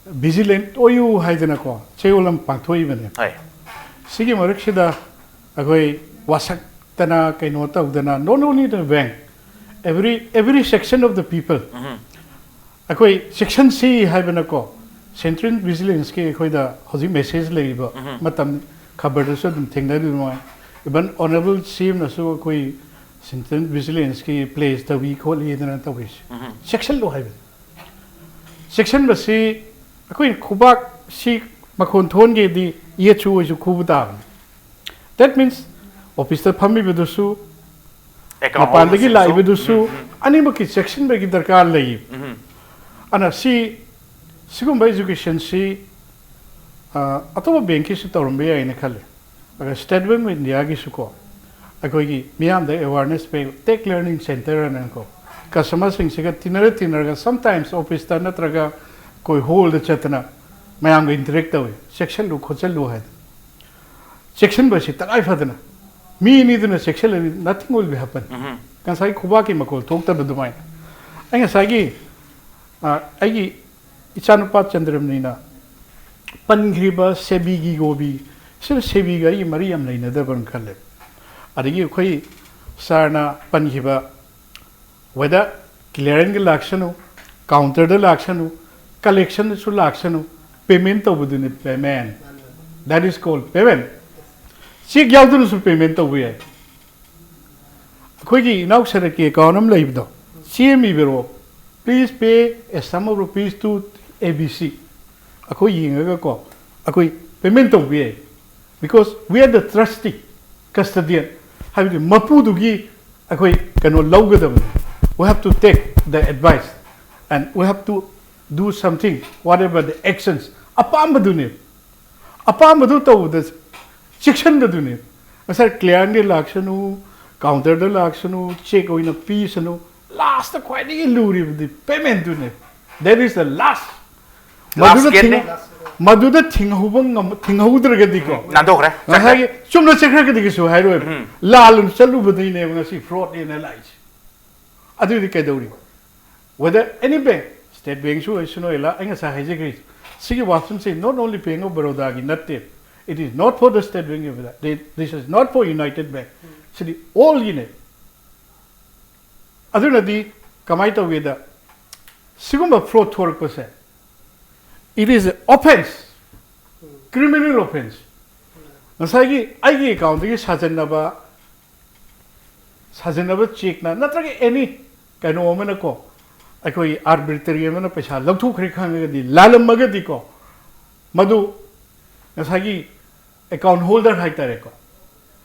vigilant ꯑꯣꯏꯌꯨ ꯍꯥꯏꯗꯅꯀꯣ ꯆꯌꯣꯜ ꯑꯃ ꯄꯥꯡꯊꯣꯛꯏꯕꯅꯦ꯫ ꯍꯣꯏ꯫ ꯁꯤꯒꯤ ꯃꯔꯛꯁꯤꯗ ꯑꯩꯈꯣꯏ ꯋꯥꯁꯛꯇꯅ ꯀꯩꯅꯣ ꯇꯧꯗꯅ, not only the bank, every every section of the people, ꯑꯩꯈꯣꯏ section C ꯍꯥꯏꯕꯅꯀꯣ, Central Vigilance ꯀꯤ ꯑꯩꯈꯣꯏꯗ ꯍꯧꯖꯤꯛ message ꯂꯩꯔꯤꯕ ꯃꯇꯝ, ꯈꯕꯔꯗꯁꯨ ꯑꯗꯨꯝ ꯊꯦꯡꯅꯔꯤꯕ ꯃꯉꯥꯏ, even Honourable C M ꯅꯁꯨ ꯑꯩꯈꯣꯏ Central Vigilance ꯀꯤ pledge ꯇꯧꯏ ꯈꯣꯠꯂꯤꯗꯅ ꯇꯧꯔꯤꯁꯦ꯫ ꯆꯦꯛꯁꯤꯜꯂꯨ ꯍꯥꯏꯕꯅꯤ꯫ ꯆꯦꯛꯁꯤꯟꯕꯁꯤ ꯑꯩꯈꯣꯏꯅ ꯈꯨꯕꯥꯛꯁꯤ ꯃꯈꯣꯟ ꯊꯣꯛꯍꯟꯒꯦꯗꯤ ꯌꯦꯠꯁꯨ ꯑꯣꯏꯁꯨ ꯈꯨꯕ ꯇꯥꯕꯅꯤ꯫ That means office ꯇ ꯐꯝꯃꯤꯕꯗꯨꯁꯨ, Account ꯃꯄꯥꯟꯗꯒꯤ holder ꯁꯤꯡꯁꯨ꯫ ꯂꯥꯛꯏꯕꯗꯨꯁꯨ, ꯑꯅꯤꯃꯛꯀꯤ ꯆꯦꯛꯁꯤꯟꯕꯒꯤ ꯗꯔꯀꯥꯔ ꯂꯩ꯫ ꯑꯗꯨꯅ ꯁꯤ, ꯁꯤꯒꯨꯝꯕ education ꯁꯤ ꯑꯇꯣꯞꯄ bank ꯀꯤꯁꯨ ꯇꯧꯔꯝꯕ ꯌꯥꯏꯅ ꯈꯜꯂꯤ꯫ ꯑꯗꯨꯒ State Bank of India ꯒꯤꯁꯨꯀꯣ, ꯑꯩꯈꯣꯏꯒꯤ ꯃꯤꯌꯥꯝꯗ awareness ꯄꯤꯕ, Take Learning Centre ꯍꯥꯏꯅꯀꯣ, customer ꯁꯤꯡꯁꯤꯒ ꯇꯤꯟꯅꯔ ꯇꯤꯟꯅꯔꯒ sometimes office ꯇ ꯅꯠꯇ꯭ꯔꯒ ꯑꯩꯈꯣꯏ hall ꯗ ꯆꯠꯇꯅ ꯃꯌꯥꯝꯒ interact ꯇꯧꯏ, ꯆꯦꯛꯁꯤꯜꯂꯨ ꯈꯣꯠꯆꯜꯂꯨ ꯍꯥꯏꯗꯅ꯫ ꯆꯦꯛꯁꯤꯟꯕꯁꯤ ꯇꯉꯥꯏ ꯐꯗꯅ, ꯃꯤ ꯑꯅꯤꯗꯨꯅ ꯆꯦꯛꯁꯤꯜꯂꯗꯤ nothing will be happen꯫ ꯉꯁꯥꯏ ꯈꯨꯕꯥꯛꯀꯤ ꯃꯈꯣꯜ ꯊꯣꯛꯇꯕ ꯑꯗꯨꯃꯥꯏꯅ꯫ ꯑꯩ ꯉꯁꯥꯏꯒꯤ, ꯑ, ꯑꯩꯒꯤ ꯏꯆꯥꯅꯨꯄꯥ ꯆꯟꯗ꯭ꯔꯃꯅꯤꯅ ꯄꯟꯈ꯭ꯔꯤꯕ ꯁꯦꯕꯤꯒꯤ ꯒꯣꯕꯤ, ꯁꯤꯅ ꯁꯦꯕꯤꯒ ꯑꯩꯒꯤ ꯃꯔꯤ ꯌꯥꯝ ꯂꯩꯅꯗꯕ꯭ꯔꯅ ꯈꯜꯂꯦ꯫ ꯑꯗꯒꯤ ꯑꯩꯈꯣꯏ sir ꯅ ꯄꯟꯈꯤꯕ, whether clearance ꯀꯤ ꯂꯥꯛꯁꯅꯨ, counter ꯗ ꯂꯥꯛꯁꯅꯨ, collection ꯗꯁꯨ ꯂꯥꯛꯁꯅꯨ, payment ꯇꯧꯕꯗꯨꯅꯤ payment꯫ That is called payment. Cheque ꯌꯥꯎꯗꯅꯁꯨ payment ꯇꯧꯕ ꯌꯥꯏ. ꯑꯩꯈꯣꯏꯒꯤ ꯏꯅꯥꯎ ꯁꯔꯠꯀꯤ account ꯑꯃ ꯂꯩꯕꯗꯣ, ꯆꯦ ꯑꯃ ꯏꯕꯤꯔꯛꯑꯣ, "Please pay a sum of rupees to A B C." ꯑꯩꯈꯣꯏ ꯌꯦꯡꯉꯒꯀꯣ, ꯑꯩꯈꯣꯏ payment ꯇꯧꯕ ꯌꯥꯏ. Because we are the trustee, custodian. ꯍꯥꯏꯕꯗꯤ ꯃꯄꯨꯗꯨꯒꯤ ꯑꯩꯈꯣꯏ ꯀꯩꯅꯣ ꯂꯧꯒꯗꯕꯅꯤ. We have to take the advice and we have to do something, whatever the actions. ꯑꯄꯥꯝꯕꯗꯨꯅꯦ, ꯑꯄꯥꯝꯕꯗꯨ ꯇꯧꯕꯗ ꯆꯦꯛꯁꯤꯟꯕꯗꯨꯅꯦ. ꯉꯁꯥꯏ clearingꯗ ꯂꯥꯛꯁꯅꯨ, counterꯗ ꯂꯥꯛꯁꯅꯨ, cheque ꯑꯣꯏꯅ ꯄꯤꯁꯅꯨ, lastꯇ ꯈ꯭ꯋꯥꯏꯗꯒꯤ ꯂꯨꯔꯤꯕꯗꯤ paymentꯗꯨꯅꯦ. That is the last. Last ꯃꯗꯨꯗ ꯒꯦꯠꯅꯦ. ꯊꯤꯡ-, ꯃꯗꯨꯗ ꯊꯤꯡꯍꯧꯕ ꯉꯝ-, ꯊꯤꯡꯍꯧꯗ꯭ꯔꯒꯗꯤꯀꯣ, ꯎꯝ, ꯅꯥꯟꯊꯣꯛꯈ꯭ꯔꯦ, ꯆꯠꯈ꯭ꯔꯦ꯫ ꯉꯁꯥꯏꯒꯤ ꯆꯨꯝꯅ ꯆꯠꯈ꯭ꯔꯒꯗꯤ ꯀꯩꯁꯨ ꯍꯥꯏꯔꯣꯏꯕ. ꯎꯝ. ꯂꯥꯜꯂꯨ ꯆꯠꯂꯨꯕꯗꯩꯅꯦꯕ ꯉꯁꯤ fraudꯅꯦꯅ ꯂꯥꯛꯏꯁꯦ. ꯑꯗꯨꯗꯤ ꯀꯩꯗꯧꯔꯤ? Whether any bank, State Bankꯁꯨ ꯑꯣꯏꯁꯅꯨ, ꯑꯦꯂꯥ, ꯑꯩ ꯉꯁꯥꯏ ꯍꯥꯏꯖꯈ꯭ꯔꯤ, ꯁꯤꯒꯤ ꯋꯥꯐꯝꯁꯦ not only Bank of Barodaꯒꯤ ꯅꯠꯇꯦ. It is not for the State Bank of Baroda. They, this is not for United Bank. ꯁꯤꯗꯤ allꯒꯤꯅꯦ. ꯑꯗꯨꯅꯗꯤ ꯀꯃꯥꯏꯅ ꯇꯧꯒꯦꯗ, ꯁꯤꯒꯨꯝꯕ fraud ꯊꯣꯔꯛꯄꯁꯦ, it is a offense, criminal offense. ꯉꯁꯥꯏꯒꯤ ꯑꯩꯒꯤ accountꯗꯒꯤ ꯁꯥꯖꯟꯅꯕ, ꯁꯥꯖꯟꯅꯕ chequeꯅ ꯅꯠꯇ꯭ꯔꯒ any ꯀꯩꯅꯣ ꯑꯃꯅꯀꯣ, ꯑꯩꯈꯣꯏ arbitrary ꯑꯃꯅ ꯄꯩꯁꯥ ꯂꯧꯊꯣꯛꯈ꯭ꯔꯦ ꯈꯪꯉꯒꯗꯤ, ꯂꯥꯜꯂꯝꯃꯒꯗꯤꯀꯣ, ꯃꯗꯨ ꯉꯁꯥꯏꯒꯤ account holder ꯍꯥꯏꯇꯥꯔꯦꯀꯣ,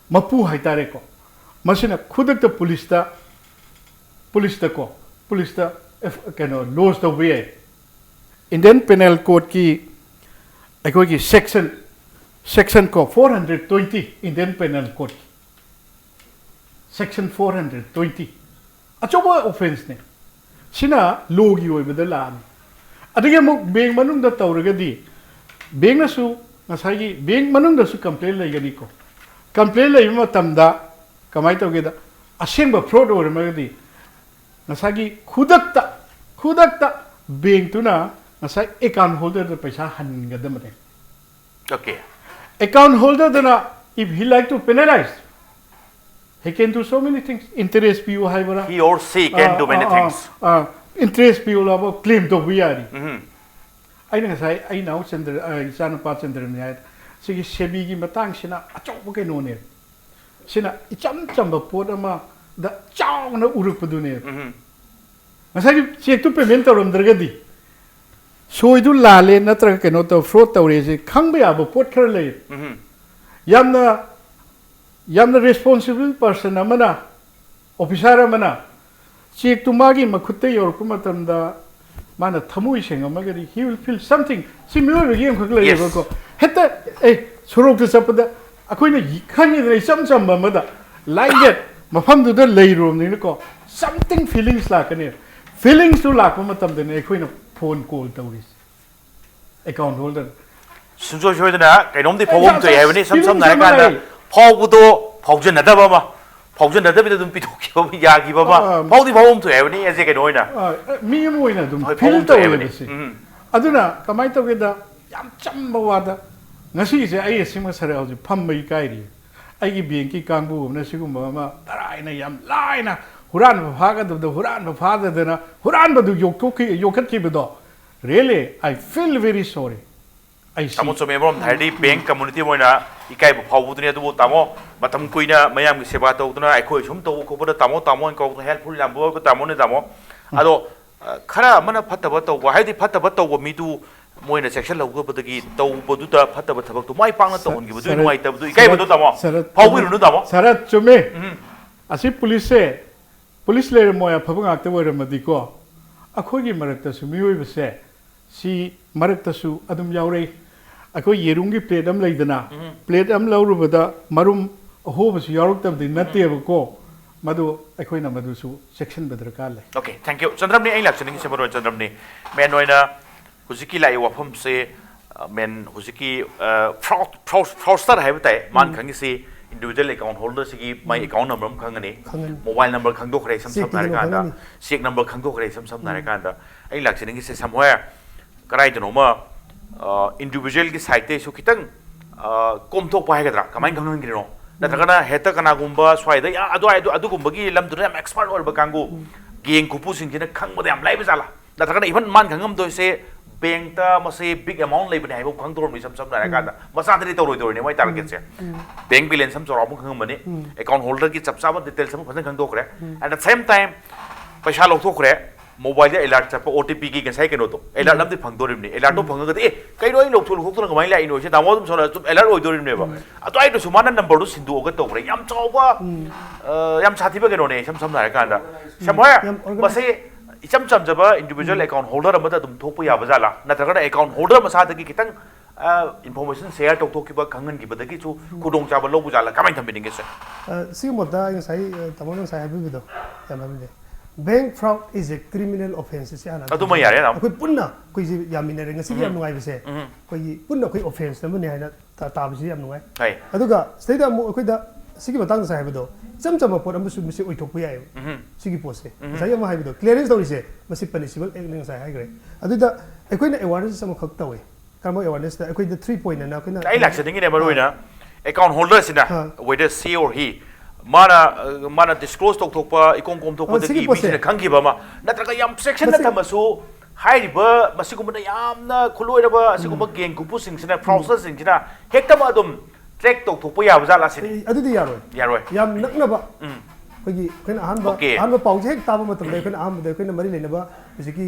ꯃꯄꯨ ꯍꯥꯏꯇꯥꯔꯦꯀꯣ, ꯃꯁꯤꯅ ꯈꯨꯗꯛꯇ policeꯇ, policeꯇꯀꯣ, policeꯇ ꯑꯦꯐ-, ꯀꯩꯅꯣ, lodge ꯇꯧꯕ ꯌꯥꯏ. Indian Penal Codeꯀꯤ ꯑꯩꯈꯣꯏꯒꯤ section, section ꯀꯣ, four hundred twenty, Indian Penal Codeꯀꯤ section four hundred twenty, ꯑꯆꯧꯕ offenceꯅꯦ꯫ ꯁꯤꯅ lawꯒꯤ ꯑꯣꯏꯕꯗ ꯂꯥꯛꯑꯅꯤ꯫ ꯑꯗꯒꯤ ꯑꯃꯨꯛ bank ꯃꯅꯨꯡꯗ ꯇꯧꯔꯒꯗꯤ, bankꯅꯁꯨ, ꯉꯁꯥꯏꯒꯤ bank ꯃꯅꯨꯡꯗꯁꯨ complaint ꯂꯩꯒꯅꯤꯀꯣ꯫ Complaint ꯂꯩꯕ ꯃꯇꯝꯗ ꯀꯃꯥꯏꯅ ꯇꯧꯒꯦꯗ, ꯑꯁꯦꯡꯕ fraud ꯑꯣꯏꯔꯝꯃꯒꯗꯤ ꯉꯁꯥꯏꯒꯤ ꯈꯨꯗꯛꯇ, ꯈꯨꯗꯛꯇ bankꯇꯨꯅ ꯉꯁꯥꯏ account holderꯗ ꯄꯩꯁꯥ ꯍꯟꯒꯗꯕꯅꯦ꯫ Okay. Account holderꯗꯨꯅ, if he like to penalize, he can do so many things. Interest ꯄꯤꯌꯨ ꯍꯥꯏꯕ꯭ꯔꯥ? He or she can do many things. Interest ꯄꯤꯌꯨ ꯂꯥꯎꯕ claim ꯇꯧꯕ ꯌꯥꯔꯤ꯫ ꯎꯝ. ꯑꯩꯅ ꯉꯁꯥꯏ ꯑꯩ ꯏꯅꯥꯎ ꯆꯟꯗ꯭ꯔ, ꯑ, ꯏꯆꯥꯅꯨꯄꯥ ꯆꯟꯗ꯭ꯔꯅꯤ ꯍꯥꯏ, ꯁꯤꯒꯤ ꯁꯦꯕꯤꯒꯤ ꯃꯇꯥꯡꯁꯤꯅ ꯑꯆꯧꯕ ꯀꯩꯅꯣꯅꯦ꯫ ꯁꯤꯅ ꯏꯆꯝ ꯆꯝꯕ ꯄꯣꯠ ꯑꯃꯗ ꯆꯥꯎꯅ ꯎꯔꯛꯄꯗꯨꯅꯦ꯫ ꯎꯝ꯫ ꯉꯁꯥꯏꯒꯤ ꯆꯦꯛꯇꯨ ꯄꯦꯃꯦꯟ ꯇꯧꯔꯝꯗ꯭ꯔꯒꯗꯤ, ꯁꯣꯏꯗꯨ ꯂꯥꯜꯂꯦ ꯅꯠꯇ꯭ꯔꯒ ꯀꯩꯅꯣ ꯇꯧ, ꯐ꯭ꯔꯣꯗ ꯇꯧꯔꯦꯁꯦ ꯈꯪꯕ ꯌꯥꯕ ꯄꯣꯠ ꯈꯔ ꯂꯩ꯫ ꯎꯝ꯫ ꯌꯥꯝꯅ, ꯌꯥꯝꯅ ꯔꯦꯁꯄꯣꯟꯁꯤꯕꯜ ꯄꯔꯁꯟ ꯑꯃꯅ, ꯑꯣꯐꯤꯁꯥꯔ ꯑꯃꯅ ꯆꯦꯛꯇꯨ ꯃꯥꯒꯤ ꯃꯈꯨꯠꯇ ꯌꯧꯔꯛꯄ ꯃꯇꯝꯗ ꯃꯥꯅ ꯊꯃꯣꯏ ꯁꯦꯡꯉꯝꯃꯒꯗꯤ, he will feel something. ꯁꯤ ꯃꯤꯑꯣꯏꯕꯒꯤ ꯑꯃꯈꯛ ꯂꯩꯌꯦꯕꯀꯣ꯫ Yes. ꯍꯦꯛꯇ, ꯑꯦ, ꯁꯣꯔꯣꯛꯇ ꯆꯠꯄꯗ ꯑꯩꯈꯣꯏꯅ ꯈꯪꯉꯤꯗꯅ, ꯏꯆꯝ ꯆꯝꯕ ꯑꯃꯗ, like that, ꯃꯐꯝꯗꯨꯗ ꯂꯩꯔꯨꯔꯕꯅꯤꯅꯀꯣ, something feelings ꯂꯥꯛꯀꯅꯤ꯫ ꯐꯤꯂꯤꯡꯁꯇꯨ ꯂꯥꯛꯄ ꯃꯇꯝꯗꯅꯦ ꯑꯩꯈꯣꯏꯅ ꯐꯣꯟ ꯀꯣꯜ ꯇꯧꯔꯤꯁꯦ꯫ Account holder. ꯁꯨꯡꯁꯣꯏ ꯁꯣꯏꯗꯅ ꯀꯩꯅꯣꯝꯗꯤ ꯐꯥꯎꯐꯝ ꯊꯣꯛꯑꯦ ꯍꯥꯏꯕꯅꯤ꯫ ꯏꯁꯝ ꯁꯝꯅ ꯍꯥꯏꯔꯀꯥꯟꯗ, ꯐꯥꯎꯕꯗꯣ ꯐꯥꯎꯖꯟꯅꯗꯕ ꯑꯃ, ꯐꯥꯎꯖꯟꯅꯗꯕꯤꯗ ꯑꯗꯨꯝ ꯄꯤꯊꯣꯛꯈꯤꯕ ꯑꯃ, ꯌꯥꯈꯤꯕ ꯑꯃ, ꯑꯥ, ꯐꯥꯎꯗꯤ ꯐꯥꯎꯐꯝ ꯊꯣꯛꯑꯦ ꯍꯥꯏꯕꯅꯤ ꯑꯦꯖ ꯑꯦ ꯀꯩꯅꯣ ꯑꯣꯏꯅ꯫ ꯑꯥ, ꯃꯤ ꯑꯃ ꯑꯣꯏꯅ ꯑꯗꯨꯝ ꯍꯣꯏ, ꯐꯤꯜ ꯐꯥꯎꯐꯝ ꯊꯣꯛꯑꯦ ꯍꯥꯏꯕꯅꯤ꯫ ꯇꯧꯋꯦꯕ ꯁꯤ꯫ ꯎꯝ꯫ ꯑꯗꯨꯅ ꯀꯃꯥꯏꯅ ꯇꯧꯒꯦꯗ, ꯌꯥꯝ ꯆꯝꯕ ꯋꯥꯗ, ꯉꯁꯤꯁꯦ ꯑꯩ ꯑꯁꯤꯃ ꯁꯔꯦ ꯍꯧꯖꯤꯛ ꯐꯝꯕ ꯏꯀꯥꯏꯔꯤ꯫ ꯑꯩꯒꯤ ꯕꯦꯡꯀꯤ ꯀꯥꯡꯕꯨ ꯑꯃꯅ ꯁꯤꯒꯨꯝꯕ ꯑꯃ ꯇꯔꯥꯏꯅ ꯌꯥꯝ ꯂꯥꯏꯅ ꯍꯨꯔꯥꯟꯕ ꯐꯥꯒꯗꯕꯗ ꯍꯨꯔꯥꯟꯕ ꯐꯥꯗꯗꯅ ꯍꯨꯔꯥꯟꯕꯗꯨ ꯌꯣꯛꯊꯣꯛꯈꯤ-, ꯌꯣꯛꯈꯠꯈꯤꯕꯗꯣ, really, I feel very sorry. ꯑꯩ ꯁꯤ ꯇꯥꯃꯣ, ꯆꯨꯝꯃꯦ꯫ ꯑꯃꯔꯣꯝꯗ ꯍꯥꯏꯔꯗꯤ ꯕꯦꯡ ꯀꯝꯃꯨꯅꯤꯇꯤ ꯑꯣꯏꯅ ꯏꯀꯥꯏꯕ ꯐꯥꯎꯕꯗꯨꯅꯤ꯫ ꯑꯗꯨꯕꯨ ꯇꯥꯃꯣ, ꯃꯇꯝ ꯀꯨꯏꯅ ꯃꯌꯥꯝꯒꯤ ꯁꯦꯕꯥ ꯇꯧꯗꯨꯅ, ꯑꯩꯈꯣꯏ ꯁꯨꯝ ꯇꯧꯕ ꯈꯣꯠꯄꯗ ꯇꯥꯃꯣ, ꯇꯥꯃꯣ ꯍꯥꯏꯅ ꯀꯧꯕꯗ helpful ꯌꯥꯝꯕ ꯑꯣꯏꯕ ꯇꯥꯃꯣꯅꯦ ꯇꯥꯃꯣ꯫ ꯑꯗꯣ, ꯑ, ꯈꯔ ꯑꯃꯅ ꯐꯠꯇꯕ ꯇꯧꯕ, ꯍꯥꯏꯗꯤ ꯐꯠꯇꯕ ꯇꯧꯕ ꯃꯤꯗꯨ ꯃꯣꯏꯅ ꯆꯦꯛꯁꯤꯜꯍꯧꯗꯕꯗꯒꯤ ꯇꯧꯕꯗꯨꯗ ꯐꯠꯇꯕ ꯊꯕꯛꯇꯣ ꯃꯥꯏ ꯄꯥꯛꯅ ꯁ-, ꯇꯧꯍꯟꯈꯤꯕꯗꯨꯒꯤ ꯁꯔꯠ-, ꯅꯨꯡꯉꯥꯏꯇꯕꯗꯨ, ꯏꯀꯥꯏꯕꯗꯣ ꯁꯔꯠ-, ꯇꯥꯃꯣ꯫ ꯁꯔꯠ ꯐꯥꯎꯕꯤꯔꯨꯅꯨ ꯇꯥꯃꯣ꯫ ꯁꯔꯠ, ꯆꯨꯝꯃꯦ꯫ ꯎꯝ꯫ ꯑꯁꯤ ꯄꯨꯂꯤꯁꯁꯦ, ꯄꯨꯂꯤꯁ ꯂꯩꯔꯝꯃꯣꯏ ꯑꯐꯕ ꯉꯥꯛꯇ ꯑꯣꯏꯔꯝꯃꯗꯤꯀꯣ, ꯑꯩꯈꯣꯏꯒꯤ ꯃꯔꯛꯇꯁꯨ ꯃꯤꯑꯣꯏꯕꯁꯦ ꯁꯤ ꯃꯔꯛꯇꯁꯨ ꯑꯗꯨꯝ ꯌꯥꯎꯔꯛꯏ꯫ ꯑꯩꯈꯣꯏ ꯌꯦꯔꯨꯝꯒꯤ ꯄ꯭ꯂꯦꯠ ꯑꯃ ꯂꯩꯗꯅ, ꯎꯝ꯫ ꯄ꯭ꯂꯦꯠ ꯑꯃ ꯂꯧꯔꯨꯕꯗ ꯃꯔꯨꯝ ꯑꯍꯣꯕꯁꯨ ꯌꯥꯎꯔꯛꯇꯕꯗꯤ ꯎꯝ꯫ ꯅꯠꯇꯦꯕꯀꯣ, ꯃꯗꯨ ꯑꯩꯈꯣꯏꯅ ꯃꯗꯨꯁꯨ ꯆꯦꯛꯁꯤꯟꯕ ꯗꯔꯀꯥꯔ ꯂꯩ꯫ Okay, thank you꯫ ꯆꯟꯗ꯭ꯔꯝꯅꯤ, ꯑꯩ ꯂꯥꯛꯆꯅꯤꯡꯉꯤꯁꯦ ꯃꯔꯨ ꯑꯣꯏꯅ ꯆꯟꯗ꯭ꯔꯝꯅꯤ꯫ ꯃꯦꯟ ꯑꯣꯏꯅ ꯍꯧꯖꯤꯛꯀꯤ ꯂꯥꯛꯏ ꯋꯥꯐꯝꯁꯦ, ꯑ, ꯃꯦꯟ ꯍꯧꯖꯤꯛꯀꯤ, ꯑ, ꯐ꯭ꯔꯥꯎ-, ꯐ꯭ꯔꯥꯎ-, ꯐ꯭ꯔꯥꯎꯁꯇꯔ ꯍꯥꯏꯕ ꯇꯥꯏ, ꯃꯥꯅ ꯎꯝ꯫ ꯈꯪꯉꯤꯁꯤ individual account holder ꯁꯤꯒꯤ ꯃꯥꯏ ꯎꯝ꯫ Account number ꯑꯃ ꯈꯪꯒꯅꯤ, ꯈꯪꯒꯅꯤ꯫ Mobile number ꯈꯪꯗꯣꯛꯈ꯭ꯔꯦ, ꯏꯁꯝ ꯆꯦꯛ ꯁꯝꯅ ꯀꯩꯅꯣ ꯍꯥꯏꯔꯀꯥꯟꯗ, ꯈꯪꯒꯅꯤ꯫ Cheque number ꯈꯪꯗꯣꯛꯈ꯭ꯔꯦ, ꯏꯁꯝ ꯁꯝꯅ ꯎꯝ꯫ ꯍꯥꯏꯔꯀꯥꯟꯗ, ꯑꯩ ꯂꯥꯛꯆꯅꯤꯡꯉꯤꯁꯦ somewhere ꯀꯗꯥꯏꯗꯅꯣꯃ, ꯑ, individual ꯒꯤ side ꯇꯩꯁꯨ ꯈꯤꯇꯪ, ꯑ, ꯀꯣꯝꯊꯣꯛꯄ ꯍꯥꯏꯒꯗ꯭ꯔꯥ, ꯀꯃꯥꯏꯅ ꯎꯝ꯫ ꯈꯪꯍꯟꯈ꯭ꯔꯤꯅꯣ? ꯎꯝ꯫ ꯅꯠꯇ꯭ꯔꯒꯅ ꯍꯦꯛꯇ ꯀꯅꯥꯒꯨꯝꯕ ꯁ꯭ꯋꯥꯏꯗ, "ꯌꯥ, ꯑꯗꯨꯋꯥꯏꯗꯣ, ꯑꯗꯨꯒꯨꯝꯕꯒꯤ ꯂꯝꯗꯨꯗ ꯌꯥꯝ expert ꯑꯣꯏꯔꯕ ꯀꯥꯡꯕꯨ, ꯎꯝ꯫ Gang ꯈꯨꯄꯨꯁꯤꯡꯁꯤꯅ ꯈꯪꯕꯗ ꯌꯥꯝ ꯂꯥꯏꯕ ꯖꯥꯠꯂꯥ?" ꯅꯠꯇ꯭ꯔꯒꯅ even ꯃꯥꯅ ꯈꯪꯉꯝꯗꯣꯏꯁꯦ ꯕꯦꯡꯛꯇ ꯃꯁꯤ ꯕꯤꯛ ꯑꯦꯃꯥꯎꯟ ꯂꯩꯕꯅꯦ ꯍꯥꯏꯕ ꯈꯪꯗꯣꯔꯝꯅꯤ꯫ ꯏꯁꯝ ꯁꯝꯅ ꯍꯥꯏꯔꯀꯥꯟꯗ ꯃꯆꯥꯗꯗꯤ ꯇꯧꯔꯣꯏꯗꯧꯔꯤꯅꯦ ꯃꯣꯏ ꯇꯥꯔꯒꯦꯠꯁꯦ꯫ ꯕꯦꯡꯛ ꯕꯦꯂꯦꯟꯁ ꯑꯃ ꯆꯥꯎꯔꯥꯛꯄ ꯈꯪꯉꯝꯃꯅꯤ꯫ ꯑꯦꯀꯥꯎꯟ ꯍꯣꯜꯗꯔꯒꯤ ꯆꯞ ꯆꯥꯕ ꯗꯤꯇꯦꯜꯁ ꯑꯃ ꯐꯖꯅ ꯈꯪꯗꯣꯛꯈ꯭ꯔꯦ꯫ ꯑꯦꯠ ꯗ ꯁꯦꯝ ꯇꯥꯏꯝ ꯄꯩꯁꯥ ꯂꯧꯊꯣꯛꯈ꯭ꯔꯦ, ꯃꯣꯕꯥꯏꯜꯗ ꯑꯦꯂꯥꯔꯠ ꯆꯠꯄ, ꯑꯣ ꯇꯤ ꯄꯤꯒꯤ ꯉꯁꯥꯏ ꯀꯩꯅꯣꯗꯣ ꯑꯦꯂꯥꯔꯠ ꯑꯃꯗꯤ ꯐꯪꯗꯣꯔꯤꯕꯅꯤ꯫ ꯑꯦꯂꯥꯔꯠꯇꯣ ꯐꯪꯉꯒꯗꯤ ꯑꯦ ꯀꯩꯅꯣ ꯑꯩ ꯂꯧꯊꯣꯛ ꯂꯧꯊꯣꯛꯇꯅ ꯀꯃꯥꯏꯅ ꯂꯥꯛꯏꯅꯣ ꯁꯤ ꯇꯥꯃꯣ ꯑꯗꯨꯝ ꯁꯣꯝꯗ ꯑꯗꯨꯝ ꯑꯦꯂꯥꯔꯠ ꯑꯣꯏꯗꯣꯔꯤꯕꯅꯦꯕ꯫ ꯑꯗꯨꯋꯥꯏꯗꯨꯁꯨ ꯃꯥꯅ ꯅꯝꯕꯔꯗꯨ ꯁꯤꯟꯗꯣꯛꯑꯒ ꯇꯧꯈ꯭ꯔꯦ꯫ ꯌꯥꯝ ꯆꯥꯎꯕ, ꯑ, ꯌꯥꯝ ꯁꯥꯊꯤꯕ ꯀꯩꯅꯣꯅꯦ꯫ ꯏꯁꯝ ꯁꯝꯅ ꯍꯥꯏꯔꯀꯥꯟꯗ ꯁꯝꯍꯣꯏ, ꯌꯥꯝ organized꯫ ꯃꯁꯤ ꯏꯆꯝ ꯆꯝꯖꯕ ꯏꯟꯗꯤꯕꯤꯖꯨꯋꯦꯜ ꯑꯦꯀꯥꯎꯟ ꯍꯣꯜꯗꯔ ꯑꯃꯗ ꯑꯗꯨꯝ ꯊꯣꯛꯄ ꯌꯥꯕ ꯖꯥꯠꯂꯥ, ꯅꯠꯇ꯭ꯔꯒꯅ ꯑꯦꯀꯥꯎꯟ ꯍꯣꯜꯗꯔ ꯃꯁꯥꯗꯒꯤ ꯈꯤꯇꯪ ꯏꯟꯐꯣꯔꯃꯦꯁꯟ ꯁꯦꯌꯔ ꯇꯧꯊꯣꯛꯈꯤꯕ ꯈꯪꯍꯟꯈꯤꯕꯗꯒꯤꯁꯨ ꯈꯨꯗꯣꯡꯆꯥꯕ ꯂꯧꯕ ꯖꯥꯠꯂꯥ, ꯀꯃꯥꯏꯅ ꯊꯝꯕꯤꯅꯤꯡꯒꯦ ꯁꯦ? ꯑ, ꯁꯤꯒꯤ ꯃꯍꯨꯠꯇ ꯑꯩ ꯉꯁꯥꯏ, ꯑ, ꯇꯥꯃꯣꯅ ꯉꯁꯥꯏ ꯍꯥꯏꯕꯤꯕꯗꯣ ꯌꯥꯝ ꯂꯥꯟꯗꯦ꯫ Bank fraud is a criminal offense ꯁꯤ ꯍꯥꯟꯅ ꯑꯗꯨꯃ ꯌꯥꯔꯦ, ꯅꯥꯎ꯫ ꯑꯩꯈꯣꯏ ꯄꯨꯟꯅ ꯑꯩꯈꯣꯏꯁꯦ ꯌꯥꯝꯃꯤꯟꯅꯔꯦ꯫ ꯉꯁꯤꯒꯤ ꯌꯥꯝ ꯅꯨꯡꯉꯥꯏꯕꯁꯦ ꯑꯩꯈꯣꯏꯒꯤ ꯄꯨꯟꯅ ꯑꯩꯈꯣꯏ ꯑꯣꯐꯦꯟꯁ ꯑꯃꯅꯤ ꯍꯥꯏꯅ ꯇꯥ-, ꯇꯥꯕꯁꯤ ꯌꯥꯝ ꯅꯨꯡꯉꯥꯏ꯫ ꯍꯥꯏ꯫ ꯑꯗꯨꯒ ꯁꯤꯗꯩꯗ ꯑꯃꯨꯛ ꯑꯩꯈꯣꯏꯗ ꯁꯤꯒꯤ ꯃꯇꯥꯡꯗ ꯉꯁꯥꯏ ꯍꯥꯏꯕꯗꯣ ꯏꯆꯝ ꯆꯝꯕ ꯄꯣꯠ ꯑꯃꯁꯨ ꯃꯁꯤ ꯑꯣꯏꯊꯣꯛꯄ ꯌꯥꯏꯑꯕ꯫ ꯁꯤꯒꯤ ꯄꯣꯠꯁꯦ ꯉꯁꯥꯏ ꯑꯃ ꯍꯥꯏꯕꯗꯣ ꯀ꯭ꯂꯤꯌꯥꯔꯦꯟꯁ ꯇꯧꯔꯤꯁꯦ ꯃꯁꯤ ꯄꯅꯤꯁꯤꯕꯜ ꯑꯦꯛꯅꯤ ꯉꯁꯥꯏ ꯍꯥꯏꯈ꯭ꯔꯦ꯫ ꯑꯗꯨꯗ ꯑꯩꯈꯣꯏꯅ ꯑꯦꯋꯥꯔꯅꯦꯁ ꯑꯃꯈꯛ ꯇꯧꯋꯦ꯫ ꯀꯔꯝꯕ ꯑꯦꯋꯥꯔꯅꯦꯁꯇ? ꯑꯩꯈꯣꯏꯗ ꯊ꯭ꯔꯤ ꯄꯣꯏꯟ ꯑꯅ ꯑꯩꯈꯣꯏꯅ ꯑꯩ ꯂꯥꯛꯆꯅꯤꯡꯉꯤꯅꯦ ꯃꯔꯨ ꯑꯣꯏꯅ ꯑꯦꯀꯥꯎꯟ ꯍꯣꯜꯗꯔꯁꯤꯅ ꯑꯥ꯫ Whether she or he ꯃꯥꯅ, ꯑ, ꯃꯥꯅ ꯗꯤꯁꯀ꯭ꯂꯣꯁ ꯇꯧꯊꯣꯛꯄ, ꯏꯀꯣꯝ ꯀꯣꯝꯊꯣꯛꯄꯗꯒꯤ ꯑꯣ, ꯁꯤꯒꯤ ꯄꯣꯠꯁꯦ꯫ ꯃꯤꯁꯤꯅ ꯈꯪꯈꯤꯕ ꯑꯃ, ꯅꯠꯇ꯭ꯔꯒ ꯌꯥꯝ ꯆꯦꯛꯁꯤꯟꯅ ꯃꯁꯤ ꯊꯝꯃꯁꯨ ꯍꯥꯏꯔꯤꯕ ꯃꯁꯤꯒꯨꯝꯕꯅ ꯌꯥꯝꯅ ꯈꯨꯠꯂꯣꯏꯔꯕ ꯑꯁꯤꯒꯨꯝꯕ ꯒꯦꯡ ꯈꯨꯠꯄꯨꯁꯤꯡꯁꯤꯅ, ꯐ꯭ꯔꯥꯎꯁꯔꯁꯤꯡꯁꯤꯅ ꯍꯦꯛꯇꯃꯛ ꯑꯗꯨꯝ ꯇ꯭ꯔꯦꯛ ꯇꯧꯊꯣꯛꯄ ꯌꯥꯕ ꯖꯥꯠꯂꯥ ꯁꯤꯅꯤ? ꯑꯩ, ꯑꯗꯨꯗꯤ ꯌꯥꯔꯣꯏ꯫ ꯌꯥꯔꯣꯏ꯫ ꯌꯥꯝ ꯅꯛꯅꯕ ꯎꯝ꯫ ꯑꯩꯈꯣꯏꯒꯤ ꯑꯩꯈꯣꯏꯅ ꯑꯍꯥꯟꯕ, ꯑꯣꯀꯦ꯫ ꯑꯍꯥꯟꯕ ꯄꯥꯎꯁꯦ ꯍꯦꯛ ꯇꯥꯕ ꯃꯇꯝꯗ ꯑꯩꯈꯣꯏꯅ ꯑꯍꯥꯟꯕꯗ ꯑꯩꯈꯣꯏꯅ ꯃꯔꯤ ꯂꯩꯅꯕ ꯍꯧꯖꯤꯛꯀꯤ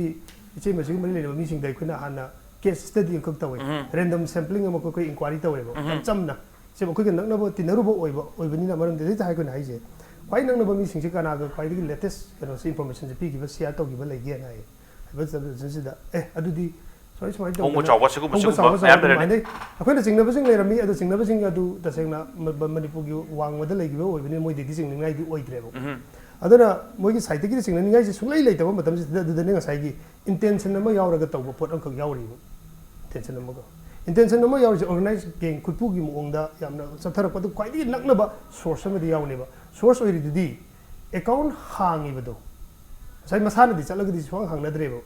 ꯏꯆꯦ ꯃꯁꯤꯒ ꯃꯔꯤ ꯂꯩꯅꯕ ꯃꯤꯁꯤꯡꯗ ꯑꯩꯈꯣꯏꯅ ꯍꯥꯟꯅ ꯀꯦꯁ ꯁ꯭ꯇꯗꯤ ꯑꯃꯈꯛ ꯇꯧꯋꯦ꯫ ꯎꯝ꯫ ꯔꯦꯟꯗꯝ ꯁꯦꯝꯄ꯭ꯂꯤꯡ ꯑꯃꯈꯛ ꯑꯩꯈꯣꯏ ꯏꯟꯀ꯭ꯋꯥꯏꯔꯤ ꯇꯧꯋꯦꯕ꯫ ꯎꯝ꯫ ꯌꯥꯝ ꯆꯝꯅ꯫ ꯁꯤꯕꯨ ꯑꯩꯈꯣꯏꯒ ꯅꯛꯅꯕ ꯇꯤꯟꯅꯔꯨꯕ ꯑꯣꯏꯕ, ꯑꯣꯏꯕꯅꯤꯅ ꯃꯔꯝꯗꯤ ꯍꯧꯖꯤꯛꯇ ꯍꯥꯏ ꯑꯩꯈꯣꯏꯅ ꯍꯥꯏꯁꯦ ꯈ꯭ꯋꯥꯏ ꯅꯛꯅꯕ ꯃꯤꯁꯤꯡꯁꯦ ꯀꯅꯥꯒ ꯈ꯭ꯋꯥꯏꯗꯒꯤ ꯂꯦꯇꯦꯁ ꯀꯩꯅꯣꯁꯦ ꯏꯟꯐꯣꯔꯃꯦꯁꯟꯁꯦ ꯄꯤꯈꯤꯕ, ꯁꯤꯌꯥꯔ ꯇꯧꯈꯤꯕ ꯂꯩꯒꯦꯅ ꯍꯥꯏꯌꯦ꯫ ꯍꯥꯏꯕ ꯆꯠꯄꯁꯤꯗ, ꯑꯦ, ꯑꯗꯨꯗꯤ ꯁꯨꯃꯥꯏ ꯁꯨꯃꯥꯏꯅ ꯍꯣꯡꯕ ꯇꯧꯗꯅ ꯆꯥꯎꯕ ꯁꯤꯒꯨꯝꯕ, ꯍꯣꯡꯕ ꯁꯤꯒꯨꯝꯕ ꯆꯥꯎꯕ ꯃꯌꯥꯝ ꯆꯥꯎꯕ ꯂꯩꯔꯅꯤ꯫ ꯑꯗꯨꯃꯥꯏꯅ ꯑꯩꯈꯣꯏꯅ ꯆꯤꯡꯅꯕꯁꯤꯡ ꯂꯩꯔꯝꯃꯤ꯫ ꯑꯗꯣ ꯆꯤꯡꯅꯕꯁꯤꯡ ꯑꯗꯨ ꯇꯁꯦꯡꯅ ꯃ-, ꯃ-, ꯃꯅꯤꯄꯨꯔꯒꯤ ꯋꯥꯡꯃꯗ ꯂꯩꯈꯤꯕ ꯑꯣꯏꯕꯅꯤꯅ ꯃꯣꯏꯗꯒꯤ ꯆꯤꯡꯅꯅꯤꯡꯉꯥꯏꯗꯤ ꯑꯣꯏꯗ꯭ꯔꯦꯕ꯫ ꯎꯝ꯫ ꯑꯗꯨꯅ ꯃꯣꯏꯒꯤ ꯁꯥꯏꯠꯇꯒꯤꯗꯤ ꯆꯤꯡꯅꯅꯤꯡꯉꯥꯏꯁꯦ ꯁꯨꯡꯂꯩ ꯂꯩꯇꯕ ꯃꯇꯝꯁꯤꯗ ꯑꯗꯨꯗꯅꯦ ꯉꯁꯥꯏꯒꯤ ꯏꯟꯇꯦꯟꯁꯟ ꯑꯃ ꯌꯥꯎꯔꯒ ꯇꯧꯕ ꯄꯣꯠ ꯑꯃꯈꯛ ꯌꯥꯎꯔꯤꯕ꯫ ꯏꯟꯇꯦꯟꯁꯟ ꯑꯃꯒ, ꯏꯟꯇꯦꯟꯁꯟ ꯑꯃ ꯌꯥꯎꯔꯤꯁꯦ ꯑꯣꯔꯒꯅꯥꯏꯖ ꯒꯦꯡ ꯈꯨꯠꯄꯨꯒꯤ ꯃꯑꯣꯡꯗ ꯌꯥꯝꯅ ꯆꯠꯊꯔꯛꯄ꯫ ꯑꯗꯨ ꯈ꯭ꯋꯥꯏꯗꯒꯤ ꯅꯛꯅꯕ ꯁꯣꯔꯁ ꯑꯃꯗꯤ ꯌꯥꯎꯅꯦꯕ꯫ ꯁꯣꯔꯁ ꯑꯣꯏꯔꯤꯗꯨꯗꯤ ꯑꯦꯀꯥꯎꯟ ꯍꯥꯡꯉꯤꯕꯗꯣ ꯉꯁꯥꯏ ꯃꯁꯥꯅꯗꯤ ꯆꯠꯂꯒꯗꯤ ꯁꯨꯡꯍꯥꯡ ꯍꯥꯡꯅꯗ꯭ꯔꯦꯕ꯫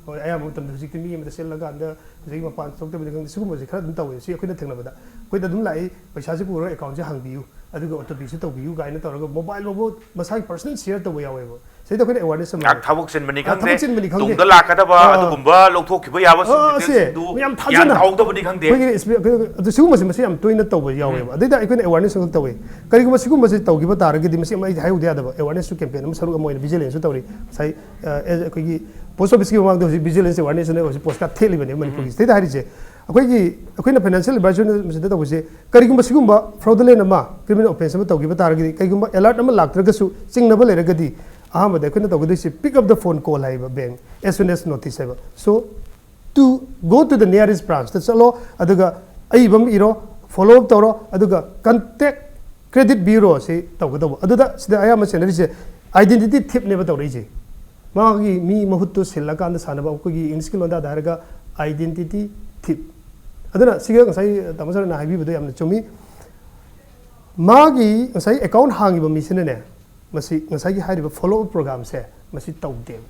ꯍꯣꯏ, ꯑꯌꯥꯝꯕ ꯃꯇꯝꯗ ꯍꯧꯖꯤꯛꯇꯤ ꯃꯤ ꯑꯃꯗ ꯆꯦꯜꯂꯀꯥꯟꯗ ꯉꯁꯥꯏꯒꯤ ꯃꯄꯥꯟ ꯊꯣꯛꯇꯕꯅꯤ ꯈꯪꯗꯦ, ꯁꯤꯒꯨꯝꯕꯁꯦ ꯈꯔ ꯑꯗꯨꯝ ꯇꯧꯋꯦ꯫ ꯁꯤ ꯑꯩꯈꯣꯏꯅ ꯊꯦꯡꯅꯕꯗ ꯑꯩꯈꯣꯏꯗ ꯑꯗꯨꯝ ꯂꯥꯛꯏ, "ꯄꯩꯁꯥꯁꯦ ꯄꯨꯔꯒ ꯑꯦꯀꯥꯎꯟꯁꯦ ꯍꯥꯡꯕꯤꯌꯨ, ꯑꯗꯨꯒ ꯑꯣ ꯇꯤ ꯄꯤꯁꯨ ꯇꯧꯕꯤꯌꯨ" ꯀꯥꯏꯅ ꯇꯧꯔꯒ ꯃꯣꯕꯥꯏꯜ ꯐꯥꯎꯕ ꯃꯁꯥꯒꯤ ꯄꯔꯁꯅꯦꯜ ꯁꯤꯌꯔ ꯇꯧꯕ ꯌꯥꯎꯋꯦꯕ꯫ ꯁꯤꯗ ꯑꯩꯈꯣꯏꯅ awareness ꯑꯃ ꯉꯥꯏꯍꯥꯛ ꯊꯕꯛ ꯆꯤꯟꯕꯅꯤ ꯉꯥꯏꯍꯥꯛ ꯈꯪꯗꯦ, ꯊꯕꯛ ꯆꯤꯟꯕꯅꯤ ꯈꯪꯗꯦ꯫ ꯇꯨꯡꯗ ꯂꯥꯛꯀꯗꯕ ꯑꯥ꯫ ꯑꯗꯨꯒꯨꯝꯕ ꯂꯧꯊꯣꯛꯈꯤꯕ ꯌꯥꯕ ꯑꯥ, ꯑꯥ, ꯁꯤ detailsꯤꯡꯗꯨ ꯌꯥꯝ ꯒ꯭ꯌꯥꯟ ꯊꯥꯖꯅ ꯇꯥꯍꯧꯗꯕꯅꯤ ꯈꯪꯗꯦ꯫ ꯑꯩꯈꯣꯏꯒꯤ ꯑꯗꯨ ꯁꯤꯒꯨꯝꯕꯁꯦ ꯃꯁꯤ ꯌꯥꯝ ꯇꯣꯏꯅ ꯇꯧꯕ ꯌꯥꯎꯋꯦꯕ꯫ ꯑꯗꯩꯗ ꯑꯩꯈꯣꯏꯅ awareness ꯑꯃꯈꯛ ꯇꯧꯋꯤ꯫ ꯀꯔꯤꯒꯨꯝꯕ ꯁꯤꯒꯨꯝꯕꯁꯦ ꯇꯧꯈꯤꯕ ꯇꯥꯔꯒꯗꯤ, ꯃꯁꯤ ꯑꯃ ꯑꯩ ꯍꯥꯏꯍꯧꯗ ꯌꯥꯗꯕ, awareness campaign ꯑꯃ ꯁꯔꯨꯛ ꯑꯃ ꯑꯣꯏꯅ vigilanceꯁꯨ ꯇꯧꯔꯤ꯫ ꯉꯁꯥꯏ ꯑ, ꯑꯩꯈꯣꯏꯒꯤ post officeꯀꯤ ꯃꯃꯥꯡꯗ ꯍꯧꯖꯤꯛ vigilance awarenessꯅ ꯍꯧꯖꯤꯛ postcard ꯊꯦꯠꯂꯤꯕꯅꯦ ꯃꯅꯤꯄꯨꯔꯒꯤ꯫ ꯁꯤꯗꯩꯗ ꯍꯥꯏꯔꯤꯁꯦ, ꯑꯩꯈꯣꯏꯒꯤ ꯑꯩꯈꯣꯏꯅ financial advisorꯅ ꯃꯁꯤꯗ ꯇꯧꯕꯁꯦ, ꯀꯔꯤꯒꯨꯝꯕ ꯁꯤꯒꯨꯝꯕ fraudulent ꯑꯃ, criminal offence ꯑꯃ ꯇꯧꯈꯤꯕ ꯇꯥꯔꯒꯗꯤ, ꯀꯔꯤꯒꯨꯝꯕ alert ꯑꯃ ꯂꯥꯛꯇ꯭ꯔꯒꯁꯨ, ꯆꯤꯡꯅꯕ ꯂꯩꯔꯒꯗꯤ, ꯑꯍꯥꯟꯕꯗ ꯑꯩꯈꯣꯏꯅ ꯇꯧꯒꯗꯣꯏꯁꯦ, pick up the phone call ꯍꯥꯏꯕ bank as soon as notice ꯍꯥꯏꯕ꯫ So to go to the nearest branchꯇ ꯆꯠꯂꯣ, ꯑꯗꯨꯒ ꯑꯏꯕ ꯑꯃ ꯏꯔꯣ, follow up ꯇꯧꯔꯣ, ꯑꯗꯨꯒ contact credit bureau ꯁꯤ ꯇꯧꯒꯗꯧꯕ꯫ ꯑꯗꯨꯗ ꯁꯤꯗ ꯑꯌꯥꯝꯕ ꯁꯦꯟꯅꯔꯤꯁꯦ identity thiefꯅꯦꯕ ꯇꯧꯔꯛꯏꯁꯦ꯫ ꯃꯥꯒꯤ ꯃꯤ ꯃꯍꯨꯠꯇꯨ ꯁꯤꯜꯂꯀꯥꯟꯗ ꯁꯥꯟꯅꯕ, ꯑꯩꯈꯣꯏꯒꯤ Englishꯀꯤ ꯂꯣꯟꯗꯥꯗ ꯍꯥꯏꯔꯒ identity thief꯫ ꯑꯗꯨꯅ ꯁꯤꯒ ꯉꯁꯥꯏ ꯇꯥꯃꯣ ꯁꯔꯅ ꯍꯥꯏꯕꯤꯕꯗꯣ ꯌꯥꯝꯅ ꯆꯨꯝꯃꯤ꯫ ꯃꯥꯒꯤ ꯉꯁꯥꯏ account ꯍꯥꯡꯉꯤꯕ ꯃꯤꯁꯤꯅꯅꯦ, ꯃꯁꯤ ꯉꯁꯥꯏꯒꯤ ꯍꯥꯏꯔꯤꯕ follow up programmeꯁꯦ ꯃꯁꯤ ꯇꯧꯗꯦꯕ꯫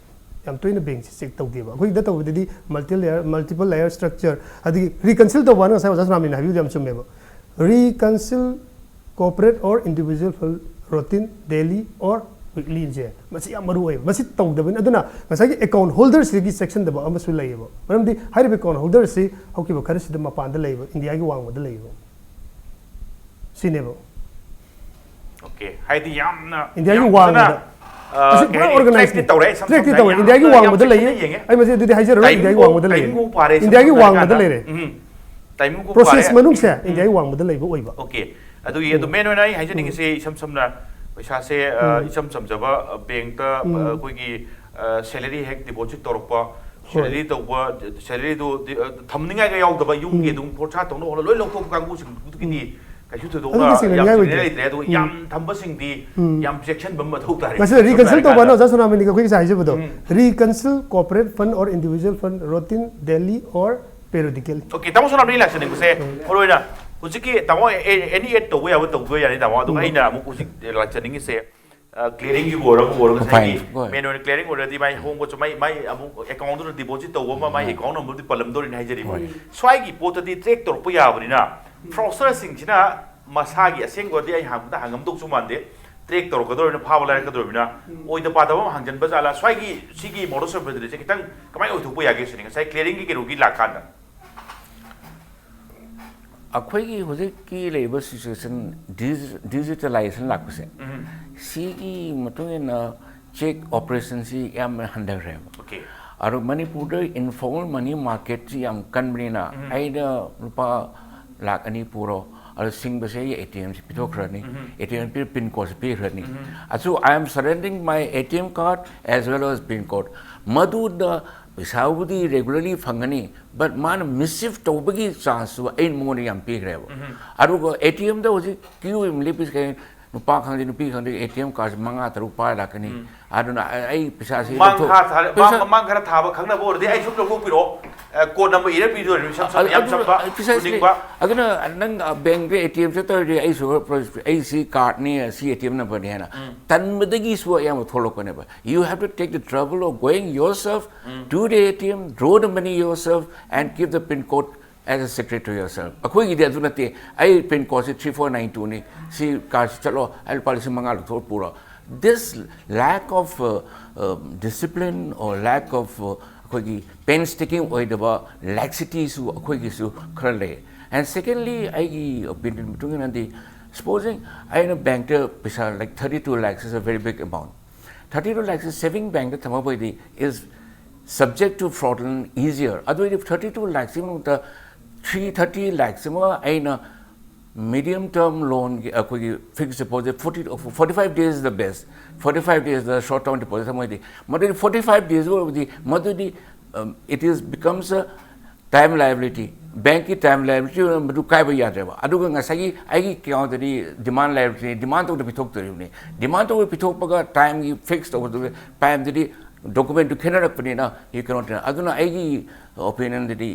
ꯌꯥꯝ ꯇꯣꯏꯅ bankꯁꯦ check ꯇꯧꯗꯦꯕ꯫ ꯑꯩꯈꯣꯏꯒꯤꯗ ꯇꯧꯕꯗꯗꯤ multi layer, multiple layer structure, ꯑꯗꯒꯤ reconcile ꯇꯧꯕ ꯍꯥꯏꯅ ꯉꯁꯥꯏ ꯑꯣꯖꯥ ꯁꯣꯅꯥꯃꯤꯅ ꯍꯥꯏꯕꯤꯕꯗꯣ ꯌꯥꯝ ꯆꯨꯝꯃꯦꯕ꯫ Reconcile corporate or individual fund routine daily or weeklyꯁꯦ ꯃꯁꯤ ꯌꯥꯝ ꯃꯔꯨ ꯑꯣꯏꯌꯦꯕ꯫ ꯃꯁꯤ ꯇꯧꯗꯕꯅꯤ꯫ ꯑꯗꯨꯅ ꯉꯁꯥꯏꯒꯤ account holderꯁꯤꯒꯤ ꯆꯦꯛꯁꯤꯟꯗꯕ ꯑꯃꯁꯨ ꯂꯩꯌꯦꯕ꯫ ꯃꯔꯝꯗꯤ ꯍꯥꯏꯔꯤꯕ account holderꯁꯤ ꯍꯧꯈꯤꯕ ꯈꯔꯁꯤꯗ ꯃꯄꯥꯟꯗ ꯂꯩꯌꯦꯕ, ꯏꯟꯗꯤꯌꯥꯒꯤ ꯋꯥꯡꯃꯗ ꯂꯩꯌꯦꯕ꯫ ꯁꯤꯅꯦꯕ꯫ Okay, ꯍꯥꯏꯗꯤ ꯌꯥꯝꯅ ꯏꯟꯗꯤꯌꯥꯒꯤ ꯌꯥꯝ ꯋꯥꯡꯃꯗ꯫ ꯐꯖꯅ, ꯑ, ꯃꯁꯤ ꯀꯩ ꯄꯨꯔꯥ ꯍꯥꯏꯅꯤ, organized trackꯇꯤ ꯇꯧꯔꯦ, ꯑꯩ ꯏꯁꯝ trackꯇꯤ ꯁꯝꯅ ꯇꯧꯔꯦ꯫ ꯌꯥꯝꯅ ꯏꯟꯗꯤꯌꯥꯒꯤ ꯌꯥꯝ ꯋꯥꯡꯃꯗ ꯆꯦꯛꯁꯤꯟꯅ ꯂꯩꯌꯦ꯫ ꯌꯦꯡꯉꯦ꯫ ꯑꯩ ꯃꯁꯤ ꯑꯗꯨꯗꯤ ꯍꯥꯏꯖꯔꯔꯣꯏ, Timing ꯏꯟꯗꯤꯌꯥꯒꯤ ꯎ ꯋꯥꯡꯃꯗ ꯐꯥꯔꯦ, ꯂꯩꯔꯦ꯫ ꯎꯝ, timing ꯎ Process ꯐꯥꯔꯦ꯫ ꯃꯅꯨꯡꯁꯦ ꯎꯝ. ꯏꯟꯗꯤꯌꯥꯒꯤ ꯋꯥꯡꯃꯗ ꯂꯩꯕ ꯑꯣꯏꯕ꯫ Okay, ꯑꯗꯨꯒꯤ ꯑꯗꯨ main ꯑꯣꯏꯅ ꯑꯩ ꯍꯥꯏꯖꯅꯤꯡꯉꯤꯁꯦ, ꯏꯁꯝ ꯁꯝꯅ ꯄꯩꯁꯥꯁꯦ, ꯑ, ꯏꯆꯝ ꯆꯝꯖꯕ, ꯑ, bankꯇ, ꯑ, ꯑꯩꯈꯣꯏꯒꯤ, ꯑ, salary ꯍꯦꯛ deposit ꯇꯧꯔꯛꯄ, salary ꯇꯧꯕ, salaryꯗꯨ ꯗꯤ-, ꯑ, ꯊꯝꯅꯤꯡꯉꯥꯏꯒ ꯌꯥꯎꯗꯕ, ꯌꯨꯝꯒꯤ ꯑꯗꯨꯝ ꯈꯣꯔꯁꯥ ꯇꯧꯅꯕ ꯍꯣꯠꯅ ꯂꯣꯏ ꯂꯧꯊꯣꯛꯄ ꯀꯥꯡꯕꯨꯁꯤꯡꯗꯨꯒꯤꯗꯤ ꯀꯩꯁꯨ ꯊꯣꯏꯗꯣꯛꯅ ꯑꯗꯨꯗꯤ ꯆꯤꯡꯅꯅꯤꯡꯉꯥꯏ ꯌꯥꯝ ꯑꯣꯏꯗꯦ꯫ ꯆꯤꯡꯅꯅꯤꯡꯉꯥꯏ ꯂꯩꯇ꯭ꯔꯦ꯫ ꯑꯗꯨꯒ ꯌꯥꯝ ꯊꯝꯕꯁꯤꯡꯗꯤ ꯌꯥꯝ ꯆꯦꯛꯁꯤꯟꯕ ꯑꯃ ꯃꯊꯧ ꯇꯥꯔꯦ꯫ ꯃꯁꯤ ꯁꯝꯅ reconcile ꯇꯧꯕ ꯍꯥꯏꯔꯀꯥꯟꯗ ꯍꯥꯏꯅ ꯑꯣꯖꯥ ꯁꯣꯅꯥꯃꯅꯤꯒ ꯑꯩꯈꯣꯏ ꯉꯁꯥꯏ ꯍꯥꯏꯖꯕꯗꯣ, reconcile corporate fund or individual fund routine daily or periodically꯫ Okay, ꯇꯥꯃꯣ ꯁꯣꯅꯥꯃꯅꯤ ꯂꯥꯛꯆꯅꯤꯡꯕꯁꯦ, ꯃꯔꯨ ꯑꯣꯏꯅ ꯍꯧꯖꯤꯛꯀꯤ ꯇꯥꯃꯣ ꯑꯦ-, any add ꯇꯧꯕ ꯌꯥꯕ ꯇꯧꯕ ꯌꯥꯅꯤ ꯇꯥꯃꯣ꯫ ꯑꯗꯨꯒ ꯑꯩꯅ ꯑꯃꯨꯛ ꯍꯧꯖꯤꯛ ꯂꯥꯛꯆꯅꯤꯡꯉꯤꯁꯦ, ꯑ, clearingꯒꯤꯕꯨ ꯑꯣꯏꯔꯣ, ꯑꯃꯕꯨ ꯑꯣꯏꯔꯣ, ꯉꯁꯥꯏꯒꯤ Fine, go ahead. main ꯑꯣꯏꯅ clearing ꯑꯣꯏꯔꯗꯤ ꯃꯥꯏ ꯍꯣꯡꯕꯁꯨ ꯃꯥꯏ, ꯃꯥꯏ ꯑꯃꯨꯛ accountꯗꯨꯗ deposit ꯇꯧꯕ ꯑꯃ, ꯃꯥꯏ account numberꯗꯤ ꯄꯜꯂꯝꯗꯧꯔꯤꯅꯤ ꯍꯥꯏꯖꯔꯤꯕ꯫ ꯁ꯭ꯋꯥꯏꯒꯤ ꯄꯣꯠꯇꯗꯤ track ꯇꯧꯔꯛꯄ ꯌꯥꯕꯅꯤꯅ, fraudsterꯁꯤꯡꯁꯤꯅ ꯃꯁꯥꯒꯤ ꯑꯁꯦꯡꯕꯗꯤ ꯑꯩ ꯍꯪꯕꯗ ꯍꯪꯉꯝꯗꯧꯁꯨ ꯃꯥꯟꯗꯦ꯫ ꯇ꯭ꯔꯦꯛ ꯇꯧꯔꯛꯀꯗꯧꯔꯤꯕꯅꯤꯅ, ꯐꯥꯕ ꯂꯥꯏꯔꯛꯀꯗꯧꯔꯤꯕꯅꯤꯅ, ꯑꯣꯏꯗ ꯄꯥꯗꯕ ꯑꯃ ꯍꯥꯡꯖꯟꯕ ꯖꯥꯠꯂꯥ? ꯁ꯭ꯋꯥꯏꯒꯤ ꯁꯤꯒꯤ ꯃꯣꯗꯁ ꯑꯣꯄꯔꯦꯟꯗꯤꯁꯦ ꯈꯤꯇꯪ ꯀꯃꯥꯏꯅ ꯑꯣꯏꯊꯣꯛꯄ ꯌꯥꯒꯦ ꯁꯤꯅꯤ, ꯉꯁꯥꯏ ꯀ꯭ꯂꯤꯌꯥꯔꯤꯡꯒꯤ ꯀꯩꯅꯣꯒꯤ ꯂꯥꯛꯀꯥꯟꯗ꯫ ꯑꯩꯈꯣꯏꯒꯤ ꯍꯧꯖꯤꯛꯀꯤ ꯂꯩꯔꯤꯕ ꯁꯤꯆꯨꯋꯦꯁꯟ, ꯗꯤꯖꯤꯇꯦꯂꯥꯏꯖꯦꯁꯟ ꯂꯥꯛꯄꯁꯦ, ꯁꯤꯒꯤ ꯃꯇꯨꯡ ꯏꯟꯅ ꯆꯦꯛ ꯑꯣꯄꯔꯦꯁꯟꯁꯤ ꯌꯥꯝꯅ ꯍꯟꯊꯈ꯭ꯔꯦꯕ꯫ ꯑꯣꯀꯦ꯫ ꯑꯗꯣ ꯃꯅꯤꯄꯨꯔꯗ ꯏꯟꯐꯣꯔꯃꯦꯜ ꯃꯅꯤ ꯃꯥꯔꯀꯦꯠꯁꯤ ꯌꯥꯝ ꯀꯟꯕꯅꯤꯅ, ꯑꯩꯅ ꯂꯨꯄꯥ ꯂꯥꯛ ꯑꯅꯤ ꯄꯨꯔꯣ, ꯑꯗꯣ ꯁꯤꯡꯕꯁꯦ ꯑꯩ ꯑꯦ ꯇꯤ ꯑꯦꯝꯁꯤ ꯄꯤꯊꯣꯛꯈ꯭ꯔꯅꯤ, A T M P pin ꯀꯣꯗꯁꯦ ꯄꯤꯈ꯭ꯔꯅꯤ꯫ ꯑꯗꯨ I am surrendering my A T M card as well as pin code꯫ ꯃꯗꯨꯗ ꯄꯩꯁꯥꯕꯨꯗꯤ ꯔꯦꯒꯨꯂꯔꯂꯤ ꯐꯪꯒꯅꯤ, ꯕꯠ ꯃꯥꯅ ꯃꯤꯁꯌꯨꯁ ꯇꯧꯕꯒꯤ ꯆꯥꯟꯁꯁꯨ ꯑꯩꯅ ꯃꯉꯣꯟꯗ ꯌꯥꯝ ꯄꯤꯈ꯭ꯔꯦꯕ꯫ ꯑꯗꯨꯒ ꯑꯦ ꯇꯤ ꯑꯦꯝꯗ ꯍꯧꯖꯤꯛ ꯀ꯭ꯌꯨ ꯑꯃ ꯂꯦꯞꯄꯤꯁꯦ, ꯅꯨꯄꯥ ꯈꯪꯗꯦ ꯅꯨꯄꯤ ꯈꯪꯗꯦ, ꯑꯦ ꯇꯤ ꯑꯦꯝ ꯀꯥꯔꯗꯁꯦ ꯃꯉꯥ ꯇꯔꯨꯛ ꯄꯥꯏꯔ ꯂꯥꯛꯀꯅꯤ꯫ ꯑꯗꯨꯅ ꯑꯩ, ꯑꯩ ꯄꯩꯁꯥꯁꯤ ꯃꯥꯡ ꯂꯧꯊꯣꯛ- ꯈꯔ ꯊꯥꯔꯦ, ꯄꯩꯁꯥ- ꯃꯥꯡ, ꯃꯥꯡ ꯈꯔ ꯊꯥꯕ ꯈꯪꯅꯕ ꯑꯣꯏꯔꯗꯤ ꯑꯩ ꯁꯨꯝ ꯂꯧꯊꯣꯛꯄꯤꯔꯛꯑꯣ, ꯑꯦ, ꯀꯣꯗ ꯅꯝꯕꯔ ꯏꯔ ꯄꯤꯗꯣꯏꯅꯤ, ꯏꯁꯝ ꯁꯝꯅ, ꯑꯗꯨ- ꯌꯥꯝ ꯑꯗꯨ- ꯁꯝꯕ, precisely. ꯊꯨꯅꯤꯡꯕ꯫ ꯑꯗꯨꯅ ꯅꯪ ꯕꯦꯡꯛꯇ ꯑꯦ ꯇꯤ ꯑꯦꯝ ꯆꯠꯇꯧꯔꯗꯤ ꯑꯩꯁꯨ, ꯑꯩ ꯁꯤ ꯀꯥꯔꯗꯅꯤ, ꯁꯤ ꯑꯦ ꯇꯤ ꯑꯦꯝ ꯅꯝꯕꯔꯅꯤ ꯍꯥꯏꯅ ꯇꯟꯕꯗꯒꯤꯁꯨ ꯑꯌꯥꯝꯕ ꯊꯣꯛꯂꯛꯄꯅꯦꯕ꯫ You have to take the trouble of going yourself to the A T M, draw the money yourself and keep the pin code as a secret to yourself. ꯑꯩꯈꯣꯏꯒꯤꯗꯤ ꯑꯗꯨ ꯅꯠꯇꯦ꯫ ꯑꯩ pin ꯀꯣꯗꯁꯤ three four nine two ꯅꯤ, ꯁꯤ ꯀꯥꯔꯗꯁꯤ ꯆꯠꯂꯣ, ꯑꯩ ꯂꯨꯄꯥ ꯂꯤꯁꯤꯡ ꯃꯉꯥ ꯂꯧꯊꯣꯛꯑ ꯄꯨꯔꯣ꯫ This lack of, uh, uh, discipline or lack of, uh, ꯑꯩꯈꯣꯏꯒꯤ ꯄꯦꯟꯁ ꯇꯦꯀꯤꯡ ꯑꯣꯏꯗꯕ ꯂꯦꯛꯁꯤꯇꯤꯁꯨ ꯑꯩꯈꯣꯏꯒꯤꯁꯨ ꯈꯔ ꯂꯩ꯫ And secondly, ꯑꯩꯒꯤ ꯑꯣꯄꯤꯅꯤꯌꯟ ꯃꯇꯨꯡ ꯏꯟꯅꯗꯤ, supposing ꯑꯩꯅ ꯕꯦꯡꯛꯇ ꯄꯩꯁꯥ, like, thirty two lakhs is a very big amount, thirty two lakhs saving ꯕꯦꯡꯛꯇ ꯊꯝꯃꯛꯄ ꯑꯣꯏꯗꯤ is subject to fraudulent easier꯫ ꯑꯗꯨ ꯑꯣꯏꯗꯤ thirty two lakhs ꯁꯤ ꯃꯅꯨꯡꯗ three thirty lakhs ꯑꯃ ꯑꯩꯅ medium term loan ꯒꯤ ꯑꯩꯈꯣꯏꯒꯤ fixed deposit forty, forty five days is the best, forty five days the short term deposit ꯊꯝꯃꯣꯏꯗꯤ, ꯃꯗꯨꯗꯤ forty five days ꯑꯣꯏꯕꯗꯤ ꯃꯗꯨꯗꯤ, um, it is becomes a time liability, ꯕꯦꯡꯛꯀꯤ time liability ꯑꯣꯏꯅ ꯃꯗꯨ ꯀꯥꯏꯕ ꯌꯥꯗ꯭ꯔꯦꯕ꯫ ꯑꯗꯨꯒ ꯉꯁꯥꯏꯒꯤ ꯑꯩꯒꯤ ꯑꯦꯀꯥꯎꯟꯗꯗꯤ demand liability, demand ꯇꯧꯗ ꯄꯤꯊꯣꯛꯇꯣꯔꯤꯕꯅꯤ꯫ Demand ꯇꯧꯗ ꯄꯤꯊꯣꯛꯄꯒ ꯇꯥꯏꯝꯒꯤ ꯐꯤꯛꯁ ꯇꯧꯕꯗꯨꯒ ꯇꯥꯏꯝꯗꯨꯗꯤ ꯗꯣꯀꯨꯃꯦꯟꯗꯨ ꯈꯦꯠꯅꯔꯛꯄꯅꯤꯅ, you cannot, ꯑꯗꯨꯅ ꯑꯩꯒꯤ ꯑꯣꯄꯤꯅꯤꯌꯟꯗꯗꯤ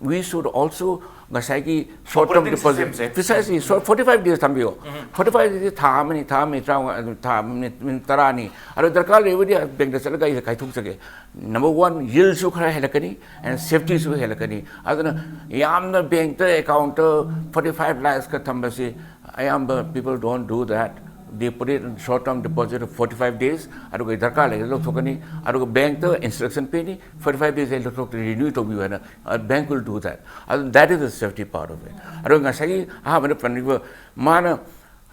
we should also ꯉꯁꯥꯏꯒꯤ short term Operating deposit, system ꯁꯦ꯫ precisely, short, forty five days ꯊꯝꯕꯤꯌꯣ꯫ Forty five days ꯊꯥ ꯑꯃꯅꯤ, ꯊꯥ ꯑꯃꯅꯤ ꯇꯔꯥꯃꯉꯥ, ꯑꯗꯨ ꯊꯥ ꯑꯃꯅꯤ, ꯃꯤꯅꯤꯠ ꯇꯔꯥꯅꯤ, ꯑꯗꯣ ꯗꯔꯀꯥꯔ ꯂꯩꯔꯕꯗꯤ ꯕꯦꯡꯛꯇ ꯆꯠꯂꯒ ꯑꯩꯁꯦ ꯀꯥꯏꯊꯣꯛꯆꯒꯦ꯫ Number one, yield ꯁꯨ ꯈꯔ ꯍꯦꯜꯂꯛꯀꯅꯤ and safety ꯁꯨ ꯍꯦꯜꯂꯛꯀꯅꯤ꯫ ꯑꯗꯨꯅ ꯌꯥꯝꯅ ꯕꯦꯡꯛꯇ ꯑꯦꯀꯥꯎꯟꯠꯇ forty five lakhs ꯀ ꯊꯝꯕꯁꯤ ꯑꯌꯥꯝꯕ people don't do that꯫ They put it in short term deposit of forty five days, ꯑꯗꯨꯒ ꯗꯔꯀꯥꯔ ꯂꯩꯔꯒ ꯂꯧꯊꯣꯛꯀꯅꯤ, ꯑꯗꯨꯒ ꯕꯦꯡꯛꯇ instruction ꯄꯤꯅꯤ, forty five days ꯂꯧꯊꯣꯛꯇ꯭ꯔꯗꯤ renew ꯇꯧꯕꯤꯌꯨ ꯍꯥꯏꯅ, bank will do that. ꯑꯗꯨ that is the safety part of it. ꯑꯗꯨꯒ ꯉꯁꯥꯏꯒꯤ ꯑꯍꯥꯟꯕꯗ ꯄꯟꯈꯤꯕ ꯃꯥꯅ,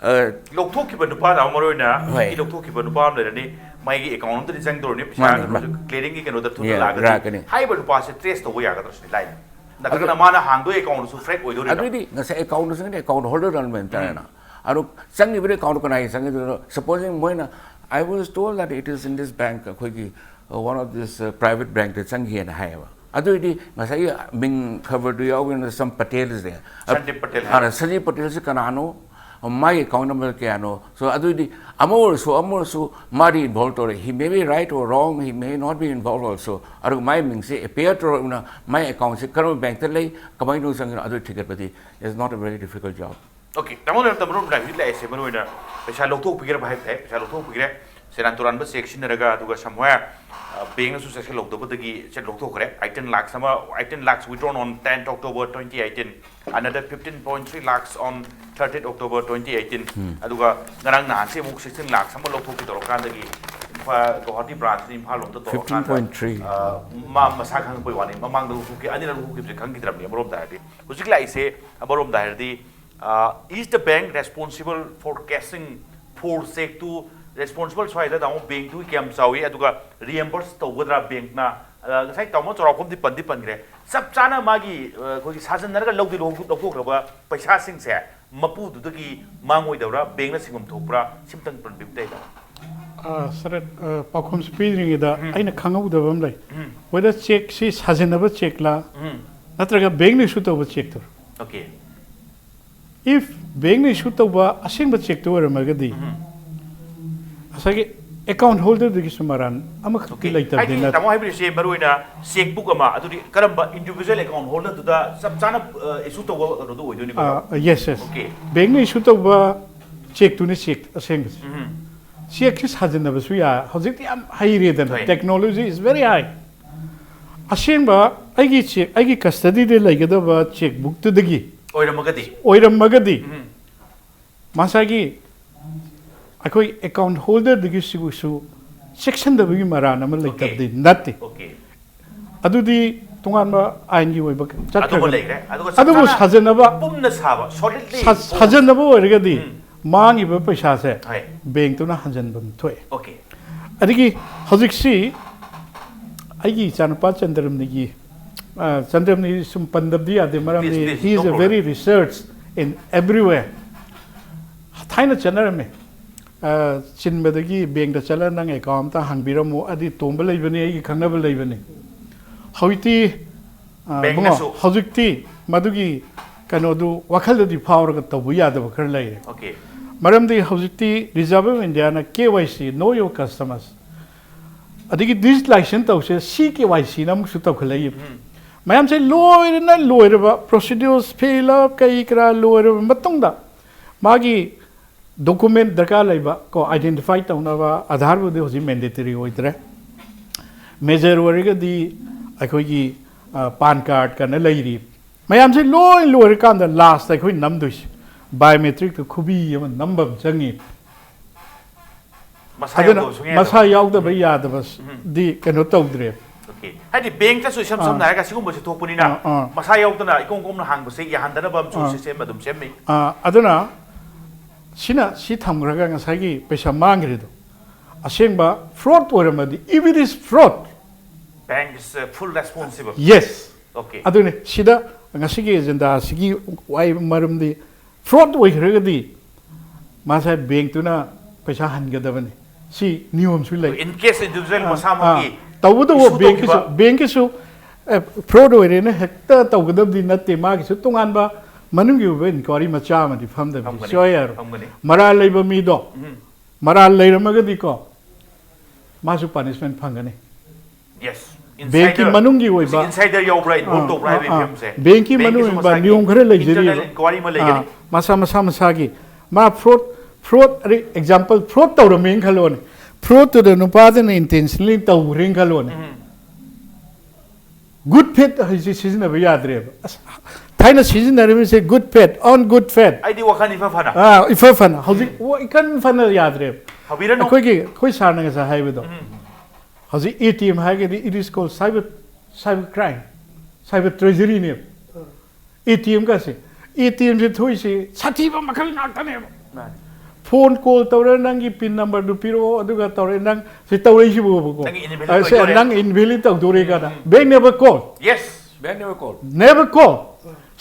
ꯑ, ꯂꯧꯊꯣꯛꯈꯤꯕ ꯅꯨꯄꯥꯗ ꯑꯃ ꯃꯔꯨ ꯑꯣꯏꯅ ꯍꯣꯏ꯫ ꯂꯧꯊꯣꯛꯈꯤꯕ ꯅꯨꯄꯥ ꯑꯃ ꯂꯩꯔꯅꯤ, ꯃꯥꯒꯤ ꯑꯦꯀꯥꯎꯟ ꯑꯝꯇꯗꯤ ꯆꯪꯗꯧꯔꯅꯤ, ꯄꯩꯁꯥ ꯃꯥꯅꯤ, ꯀꯩꯅꯣꯗ clearing ꯀꯩꯅꯣꯗ ꯊꯨꯅ Yeah, ꯂꯥꯛꯑꯒꯗꯤ ꯂꯥꯛꯀꯅꯤ. ꯍꯥꯏꯔꯤꯕ ꯅꯨꯄꯥꯁꯦ trace ꯇꯧꯕ ꯌꯥꯒꯗ꯭ꯔꯥ ꯁꯤꯅꯤ ꯂꯥꯏꯅ? ꯅꯠꯇ꯭ꯔꯒꯅ ꯃꯥꯅ ꯍꯥꯡꯗꯣꯏ ꯑꯦꯀꯥꯎꯟꯗꯨꯁꯨ fake ꯑꯣꯏꯗꯣꯔꯤꯕ꯭ꯔꯥ? ꯑꯗꯨꯏꯗꯤ ꯉꯁꯥꯏ ꯑꯦꯀꯥꯎꯟꯗꯨ ꯆꯪꯉꯗꯤ ꯑꯦꯀꯥꯎꯟ ꯍꯣꯜꯗꯔ ꯑꯗꯨꯃꯥꯏꯅ ꯇꯥꯔꯦꯅ꯫ ꯑꯗꯣ ꯆꯪꯉꯤꯕꯅ ꯑꯦꯀꯥꯎꯟꯗꯣ ꯀꯅꯥꯒꯤ ꯆꯪꯉꯤꯗꯨꯅꯣ? Supposing ꯃꯣꯏꯅ, "I was told that it is in this bank," ꯑꯩꯈꯣꯏꯒꯤ, uh, one of this, uh, private bankꯇ ꯆꯪꯈꯤꯑꯅ ꯍꯥꯏꯌꯦꯕ꯫ ꯑꯗꯨꯏꯗꯤ ꯉꯁꯥꯏꯒꯤ ꯃꯤꯡ ꯈꯕꯔꯗꯨ ꯌꯥꯎꯕꯅꯤꯅ ꯁꯝ ꯄꯇꯦꯜꯁꯦ꯫ ꯁꯟꯗꯤꯞ ꯄꯇꯦꯜ ꯑ, ꯁꯟꯗꯤꯞ ꯄꯇꯦꯜꯁꯦ ꯀꯅꯥꯅꯣ? ꯃꯥꯒꯤ ꯑꯦꯀꯥꯎꯟ ꯅꯝꯕꯔ ꯀꯌꯥꯅꯣ? So ꯑꯗꯨꯏꯗꯤ ꯑꯃ ꯑꯣꯏꯔꯁꯨ ꯑꯃ ꯑꯣꯏꯔꯁꯨ ꯃꯥꯗꯤ involve ꯇꯧꯔꯦ꯫ He may be right or wrong, he may not be involved also. ꯑꯗꯨꯒ ꯃꯥꯒꯤ ꯃꯤꯡꯁꯦ appear ꯇꯧꯔꯛꯅ ꯃꯥꯒꯤ ꯑꯦꯀꯥꯎꯟꯁꯦ ꯀꯔꯝꯕ ꯕꯦꯡꯛꯇ ꯂꯩ, ꯀꯃꯥꯏꯅ ꯇꯧꯅ ꯆꯪꯉꯤꯅꯣ, ꯑꯗꯨ ꯊꯤꯒꯠꯄꯗꯤ is not a very difficult job. Okay, ꯇꯥꯃꯣ ꯂꯩꯔꯝꯗ ꯃꯔꯨꯞ ꯂꯥꯏ ꯍꯧꯖꯤꯛ ꯂꯥꯛꯏꯁꯦ ꯃꯔꯨ ꯑꯣꯏꯅ ꯄꯩꯁꯥ ꯂꯧꯊꯣꯛꯄꯤꯈ꯭ꯔꯕ ꯍꯥꯏꯕ ꯇꯥꯏ, ꯄꯩꯁꯥ ꯂꯧꯊꯣꯛꯄꯤꯈ꯭ꯔꯦ, ꯁꯦꯔꯥꯟ ꯇꯨꯔꯥꯟꯕ ꯆꯦꯛ ꯁꯤꯖꯤꯟꯅꯔꯒ, ꯑꯗꯨꯒ somewhere, ꯑ, ꯕꯦꯡꯅꯁꯨ ꯆꯦꯛꯁꯤꯜꯍꯧꯗꯕꯗꯒꯤ ꯆꯦꯛ ꯂꯧꯊꯣꯛꯈ꯭ꯔꯦ꯫ Eighteen lakhs ꯑꯃ, eighteen lakhs withdrawn on tenth October twenty eighteen, another fifteen point three lakhs on thirtieth October twenty eighteen, ꯑꯗꯨꯒ ꯉꯔꯥꯡ ꯅꯍꯥꯟꯁꯦ ꯑꯃꯨꯛ sixteen lakhs ꯑꯃ ꯂꯧꯊꯣꯛꯈꯤ ꯇꯧꯔꯀꯥꯟꯗꯒꯤ ꯏꯝꯐꯥꯜ, ꯒꯧꯍꯥꯇꯤ branchꯅ ꯏꯝꯐꯥꯜ ꯂꯣꯝꯗ ꯇꯧꯔꯀꯥꯟꯗ, Fifteen point three. ꯑ, ꯃꯥ ꯃꯁꯥ ꯈꯪꯉꯛꯄꯩ ꯋꯥꯅꯤ, ꯃꯃꯥꯡꯗ ꯂꯧꯊꯣꯛꯈꯤ, ꯑꯅꯤꯔꯛ ꯂꯧꯊꯣꯛꯈꯤꯕꯁꯦ ꯈꯪꯈꯤꯗ꯭ꯔꯕꯅꯤ꯫ ꯑꯃꯔꯣꯝꯗ ꯍꯥꯏꯔꯗꯤ ꯍꯧꯖꯤꯛ ꯂꯥꯛꯏꯁꯦ, ꯑꯃꯔꯣꯝꯗ ꯍꯥꯏꯔꯗꯤ, ꯑ, is the bank responsible for cashing for cheque to responsible? ꯁ꯭ꯋꯥꯏꯗ ꯇꯥꯃꯣ ꯕꯦꯡꯛꯇꯨꯒꯤ ꯀꯌꯥꯝ ꯆꯥꯎꯏ, ꯑꯗꯨꯒ reimburse ꯇꯧꯒꯗ꯭ꯔꯥ ꯕꯦꯡꯛꯅ? ꯑ, ꯉꯁꯥꯏ ꯇꯥꯃꯣ ꯆꯥꯎꯔꯥꯛꯄꯝꯗꯤ ꯄꯟꯗꯤ ꯄꯟꯈ꯭ꯔꯦ, ꯆꯞ ꯆꯥꯅ ꯃꯥꯒꯤ, ꯑ, ꯑꯩꯈꯣꯏꯒꯤ ꯁꯥꯖꯤꯟꯅꯔꯒ ꯂꯧꯗꯤ ꯂꯧ-, ꯂꯧꯊꯣꯛꯈ꯭ꯔꯕ ꯄꯩꯁꯥꯁꯤꯡꯁꯦ ꯃꯄꯨꯗꯨꯗꯒꯤ ꯃꯥꯡꯉꯣꯏꯗꯕ꯭ꯔꯥ, ꯕꯦꯡꯛꯅ ꯁꯤꯡꯐꯝ ꯊꯣꯛꯄ꯭ꯔꯥ, ꯁꯤꯝꯇꯪ ꯄꯟꯕꯤꯕ ꯇꯥꯏꯗ꯫ ꯑ, ꯁꯥꯔ, ꯑ, ꯄꯥꯎꯈꯨꯝꯁꯨ ꯄꯤꯗ꯭ꯔꯤꯉꯩꯗ ꯑꯩꯅ ꯈꯪꯍꯧꯗꯕ ꯑꯃ ꯂꯩ꯫ Whether ꯆꯦꯛꯁꯤ ꯁꯥꯖꯤꯟꯅꯕ ꯆꯦꯛꯂꯥ ꯅꯠꯇ꯭ꯔꯒ ꯕꯦꯡꯛꯅ issue ꯇꯧꯕ ꯆꯦꯛꯇꯨꯔꯥ? Okay. If ꯕꯦꯡꯛꯅ issue ꯇꯧꯕ ꯑꯁꯦꯡꯕ ꯆꯦꯛꯇꯨ ꯑꯣꯏꯔꯝꯃꯒꯗꯤ ꯉꯁꯥꯏꯒꯤ account holderꯗꯨꯒꯤꯁꯨ ꯃꯔꯥꯟ ꯑꯃꯈꯛꯇꯤ Okay. ꯂꯩꯇꯕꯗꯤ ꯍꯥꯏꯗꯤ ꯅꯠꯇꯦ꯫ ꯇꯥꯃꯣ ꯍꯥꯏꯕꯤꯔꯤꯁꯦ ꯃꯔꯨ ꯑꯣꯏꯅ chequebook ꯑꯃ, ꯑꯗꯨꯗꯤ ꯀꯔꯝꯕ individual account holderꯗꯨꯗ ꯆꯞ ꯆꯥꯅ, ꯑ, issue ꯇꯧꯕ ꯀꯩꯅꯣꯗꯣ ꯑꯣꯏꯗꯣꯏꯅꯤꯀꯣ? ꯑ, yes, yes. Okay. ꯕꯦꯡꯛꯅ issue ꯇꯧꯕ ꯆꯦꯛꯇꯨꯅꯤ ꯆꯦꯛ ꯑꯁꯦꯡꯕꯁꯦ꯫ ꯆꯦꯛꯁꯤ ꯁꯥꯖꯤꯟꯅꯕꯁꯨ ꯌꯥꯏ꯫ ꯍꯧꯖꯤꯛꯇꯤ ꯌꯥꯝ ꯍꯩꯔꯦꯗꯅ, ꯍꯣꯏ꯫ Technology is very high. ꯑꯁꯦꯡꯕ ꯑꯩꯒꯤ ꯆꯦꯛ, ꯑꯩꯒꯤ custodyꯗ ꯂꯩꯒꯗꯕ chequebookꯇꯨꯗꯒꯤ ꯑꯣꯏꯔꯝꯃꯒꯗꯤ? ꯑꯣꯏꯔꯝꯃꯒꯗꯤ ꯉꯁꯥꯏꯒꯤ ꯑꯩꯈꯣꯏ ꯑꯦꯀꯥꯎꯟ ꯍꯣꯜꯗꯔꯗꯒꯤ ꯁꯤꯕꯨꯁꯨ ꯆꯦꯛꯁꯤꯟꯗꯕꯒꯤ ꯃꯔꯥꯟ ꯑꯃ ꯂꯩꯇꯕꯗꯤ ꯅꯠꯇꯦ꯫ ꯑꯣꯀꯦ꯫ ꯑꯗꯨꯗꯤ ꯇꯣꯉꯥꯟꯕ ꯑꯥꯏꯟꯒꯤ ꯑꯣꯏꯕ ꯑꯗꯨꯃ ꯆꯠꯈ꯭ꯔꯒꯅꯤ꯫ ꯂꯩꯈ꯭ꯔꯦ꯫ ꯑꯗꯨꯒ ꯑꯗꯨꯕꯨ ꯆꯞ ꯆꯥꯅ ꯁꯥꯖꯟꯅꯕ ꯄꯨꯝꯅ ꯁꯥꯕ solidly ꯁꯥ- ꯁꯥꯖꯟꯅꯕ ꯑꯣꯏꯔꯒꯗꯤ ꯎꯝ꯫ ꯃꯥꯡꯉꯤꯕ ꯄꯩꯁꯥꯁꯦ ꯍꯣꯏ꯫ ꯕꯦꯡꯛꯇꯨꯅ ꯍꯟꯖꯤꯟꯐꯝ ꯊꯣꯛꯑꯦ꯫ ꯑꯣꯀꯦ꯫ ꯑꯗꯒꯤ ꯍꯧꯖꯤꯛꯁꯤ ꯑꯩꯒꯤ ꯏꯆꯥꯅꯨꯄꯥ ꯆꯟꯗ꯭ꯔꯝꯅꯤꯒꯤ, ꯑ, ꯆꯟꯗ꯭ꯔꯝꯅꯤ ꯁꯨꯝ ꯄꯟꯗꯕꯗꯤ ꯌꯥꯗꯦ, ꯃꯔꯝꯗꯤ Please, please, he is no a problem. very research in everywhere꯫ ꯊꯥꯏꯅ ꯆꯠꯅꯔꯝꯃꯦ꯫ ꯑ, ꯆꯤꯟꯕꯗꯒꯤ ꯕꯦꯡꯛꯇ ꯆꯠꯂ ꯅꯪ ꯑꯦꯀꯥꯎꯟ ꯑꯝꯇ ꯍꯥꯡꯕꯤꯔꯝꯃꯨ, ꯑꯗꯤ ꯇꯣꯝꯕ ꯂꯩꯕꯅꯤ, ꯑꯩꯒꯤ ꯈꯪꯅꯕ ꯂꯩꯕꯅꯤ꯫ ꯍꯧꯖꯤꯛꯇꯤ, ꯑ, ꯕꯦꯡꯛꯅꯁꯨ꯫ ꯏꯕꯨꯡꯉꯣ, ꯍꯧꯖꯤꯛꯇꯤ ꯃꯗꯨꯒꯤ ꯀꯩꯅꯣꯗꯨ ꯋꯥꯈꯜꯗꯗꯤ ꯐꯥꯎꯔꯒ ꯇꯧꯕ ꯌꯥꯗꯕ ꯈꯔ ꯂꯩꯔꯦ꯫ ꯑꯣꯀꯦ꯫ ꯃꯔꯝꯗꯤ ꯍꯧꯖꯤꯛꯇꯤ Reserve Bank of India ꯅ K Y C, Know Your Customers, ꯑꯗꯒꯤ digitalization ꯇꯧꯁꯦ, C K Y C ꯅ ꯑꯃꯨꯛꯁꯨ ꯇꯧꯈꯠꯂꯛꯏ꯫ ꯃꯌꯥꯝꯁꯦ ꯂꯣꯏꯔꯅ ꯂꯣꯏꯔꯕ procedures, fill up ꯀꯩ ꯀꯔꯥ ꯂꯣꯏꯔꯕ ꯃꯇꯨꯡꯗ ꯃꯥꯒꯤ document ꯗꯔꯀꯥꯔ ꯂꯩꯕ ꯀꯣ identify ꯇꯧꯅꯕ ꯑꯥꯙꯥꯔꯕꯨꯗꯤ ꯍꯧꯖꯤꯛ mandatory ꯑꯣꯏꯗ꯭ꯔꯦ꯫ Major ꯑꯣꯏꯔꯒꯗꯤ ꯑꯩꯈꯣꯏꯒꯤ, ꯑ, PAN card ꯀꯅ ꯂꯩꯔꯤ꯫ ꯃꯌꯥꯝꯁꯦ ꯂꯣꯏ ꯂꯣꯏꯔꯀꯥꯟꯗ last ꯑꯩꯈꯣꯏ ꯅꯝꯗꯣꯏꯁꯦ biometric ꯇ ꯈꯨꯕꯤ ꯑꯃ ꯅꯝꯕ ꯑꯃ ꯆꯪꯉꯤ꯫ ꯃꯁꯥ ꯑꯗꯨꯅ ꯌꯥꯎꯗꯕ ꯁꯨꯡꯌꯥ ꯃꯁꯥ ꯌꯥꯗꯕ꯫ ꯌꯥꯎꯗꯕ ꯌꯥꯗꯕꯗꯤ ꯀꯩꯅꯣ ꯇꯧꯗ꯭ꯔꯦ꯫ ꯑꯣꯀꯦ꯫ ꯍꯥꯏꯗꯤ ꯕꯦꯡꯛꯇꯁꯨ ꯏꯁꯝ ꯁꯝꯅ ꯍꯥꯏꯔꯒ ꯁꯤꯒꯨꯝꯕꯁꯦ ꯊꯣꯛꯄꯅꯤꯅ ꯑꯥ, ꯑꯥ꯫ ꯃꯁꯥ ꯌꯥꯎꯗꯅ ꯏꯀꯣꯡ ꯀꯣꯝꯅ ꯍꯥꯡꯕꯁꯦ ꯌꯥꯍꯟꯗꯅꯕ ꯑꯃꯁꯨ ꯑꯥ꯫ system ꯑꯗꯨꯝ ꯁꯦꯝꯃꯤ꯫ ꯑ, ꯑꯗꯨꯅ ꯁꯤꯅ ꯁꯤ ꯊꯝꯈ꯭ꯔꯒ ꯉꯁꯥꯏꯒꯤ ꯄꯩꯁꯥ ꯃꯥꯡꯈ꯭ꯔꯤꯗꯣ ꯑꯁꯦꯡꯕ fraud ꯑꯣꯏꯔꯝꯃꯗꯤ, if it is fraud, Bank is, uh, full responsible. Yes꯫ Okay. ꯑꯗꯨꯅꯤ ꯁꯤꯗ ꯉꯁꯤꯒꯤ agenda ꯁꯤꯒꯤ ꯋꯥꯍꯩ ꯃꯔꯝꯗꯤ fraud ꯑꯣꯏꯈ꯭ꯔꯒꯗꯤ ꯃꯥꯁꯦ ꯕꯦꯡꯛꯇꯨꯅ ꯄꯩꯁꯥ ꯍꯟꯒꯗꯕꯅꯤ꯫ ꯁꯤ ꯅꯤꯌꯣꯝꯁꯨ ꯂꯩ꯫ In case individual ꯑꯥ, ꯃꯁꯥꯃꯛꯀꯤ ꯑꯥ꯫ ꯇꯧꯕꯇꯕꯨ issue ꯕꯦꯡꯛꯀꯤꯁꯨ, ꯇꯧꯈꯤꯕ ꯕꯦꯡꯛꯀꯤꯁꯨ, ꯑꯦ, fraud ꯑꯣꯏꯔꯦꯅ ꯍꯦꯛꯇ ꯇꯧꯒꯗꯕꯗꯤ ꯅꯠꯇꯦ꯫ ꯃꯥꯒꯤꯁꯨ ꯇꯣꯉꯥꯟꯕ ꯃꯅꯨꯡꯒꯤ ꯑꯣꯏꯕ inquiry ꯃꯆꯥ ꯑꯃꯗꯤ ꯐꯝꯗꯕꯗꯤ ꯐꯝꯒꯅꯤ, ꯁꯨꯡꯌꯥ ꯌꯥꯔꯣꯏ꯫ ꯐꯝꯒꯅꯤ꯫ ꯃꯔꯥꯜ ꯂꯩꯕ ꯃꯤꯗꯣ, ꯎꯝ꯫ ꯃꯔꯥꯜ ꯂꯩꯔꯝꯃꯒꯗꯤꯀꯣ ꯃꯥꯁꯨ punishment ꯐꯪꯒꯅꯤ꯫ Yes꯫ ꯕꯦꯡꯛꯀꯤ Insider꯫ ꯃꯅꯨꯡꯒꯤ ꯑꯣꯏꯕ ꯍꯧꯖꯤꯛ insider ꯌꯥꯎꯕ꯭ꯔꯥ, involve ꯑꯥ, ꯇꯧꯕ꯭ꯔꯥ ꯑꯥ, ꯍꯥꯏꯕꯒꯤ ꯑꯥ꯫ ꯐꯤꯕꯝꯁꯦ ꯕꯦꯡꯛꯀꯤ ꯕꯦꯡꯛꯀꯤꯁꯨ ꯃꯅꯨꯡ ꯑꯣꯏꯕ ꯃꯁꯥꯒꯤ ꯅꯤꯌꯣꯝ ꯈꯔ ꯂꯩꯖꯔꯤꯕ꯫ internal inquiry ꯑꯃ ꯂꯩꯒꯅꯤ꯫ ꯑꯥ, ꯃꯁꯥ ꯃꯁꯥ ꯃꯁꯥꯒꯤ ꯃꯥ fraud, fraud ꯑꯗꯩ example fraud ꯇꯧꯔꯝꯃꯦꯅ ꯈꯜꯂꯣꯅꯦ, fraud ꯇꯨꯗ ꯅꯨꯄꯥꯗꯨꯅ intentionally ꯇꯧꯈ꯭ꯔꯦꯅ ꯈꯜꯂꯣꯅꯦ꯫ ꯎꯝ꯫ Good faith ꯍꯥꯏꯁꯤ ꯁꯤꯖꯤꯟꯅꯕ ꯌꯥꯗ꯭ꯔꯦꯕ꯫ ꯑꯁ, ꯊꯥꯏꯅ ꯁꯤꯖꯤꯟꯅꯔꯝꯃꯤꯁꯦ good faith, on good faith꯫ ꯑꯩꯗꯤ ꯋꯥꯈꯜ ꯏꯐ ꯐꯅ ꯑꯥ, ꯏꯐ ꯐꯅ꯫ ꯍꯧꯖꯤꯛ ꯋꯥ- ꯏꯀꯟ ꯐꯅ ꯌꯥꯗ꯭ꯔꯦꯕ꯫ ꯍꯧꯕꯤꯔꯅꯨ꯫ ꯑꯩꯈꯣꯏꯒꯤ ꯑꯩꯈꯣꯏ ꯁꯥꯔꯅ ꯉꯁꯥꯏ ꯍꯥꯏꯕꯗꯣ, ꯍꯧꯖꯤꯛ ꯑꯦ ꯇꯤ ꯑꯦꯝ ꯍꯥꯏꯔꯒꯗꯤ it is called cyber, cyber crime, cyber treasury ꯅꯦꯕ꯫ ꯑꯦ ꯇꯤ ꯑꯦꯝ ꯀꯁꯦ, ꯑꯦ ꯇꯤ ꯑꯦꯝꯁꯦ ꯊꯣꯛꯏꯁꯦ ꯁꯥꯊꯤꯕ ꯃꯈꯜ ꯉꯥꯛꯇꯅꯦꯕ꯫ ꯃꯥꯅꯤ꯫ ꯐꯣꯟ ꯀꯣꯜ ꯇꯧꯔꯦ, "ꯅꯪꯒꯤ ꯄꯤꯟ ꯅꯝꯕꯔꯗꯨ ꯄꯤꯔꯛꯑꯣ", ꯑꯗꯨꯒ ꯇꯧꯔꯦ, "ꯅꯪ ꯁꯤ ꯇꯧꯔꯛꯏꯁꯤꯕꯨꯕꯀꯣ, ꯅꯪꯒꯤ invalid ꯑ, ꯁꯦ, ꯑꯣꯏꯗꯣꯔꯦ꯫ ꯅꯪ invalid ꯇꯧꯗꯣꯔꯦ" ꯀꯥꯏꯅ꯫ Bank never call, Yes. Bank never call. never call꯫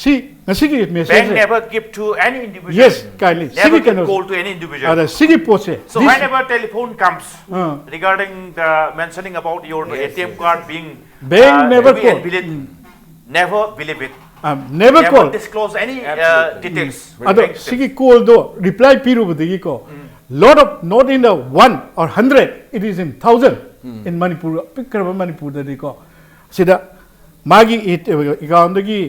ꯁꯤ ꯉꯁꯤꯒꯤ Bank ꯃꯦꯁꯦꯖꯁꯦ꯫ never give to any individual. Yes, kindly. Never ꯁꯤꯒꯤ give ꯀꯩꯅꯣ, call to any individual. ꯑꯗ ꯁꯤꯒꯤ ꯄꯣꯠꯁꯦ, So this- whenever telephone comes ah. regarding the mentioning about your Yes, A T M card being Bank uh, never being call. invalid, never believe it. ꯑ, never Never call. Disclose any uh, Absolutely. details. ꯑꯗꯣ Bank details. ꯁꯤꯒꯤ ꯀꯣꯜꯗꯣ reply ꯄꯤꯔꯨꯕꯗꯒꯤꯀꯣ, lot of, not in the one or hundred, it is in thousand in Manipur, ꯄꯤꯛꯈ꯭ꯔꯕ ꯃꯅꯤꯄꯨꯔꯗꯗꯤꯀꯣ, ꯁꯤꯗ ꯃꯥꯒꯤ ꯑꯦꯀꯥꯎꯟꯗꯒꯤ,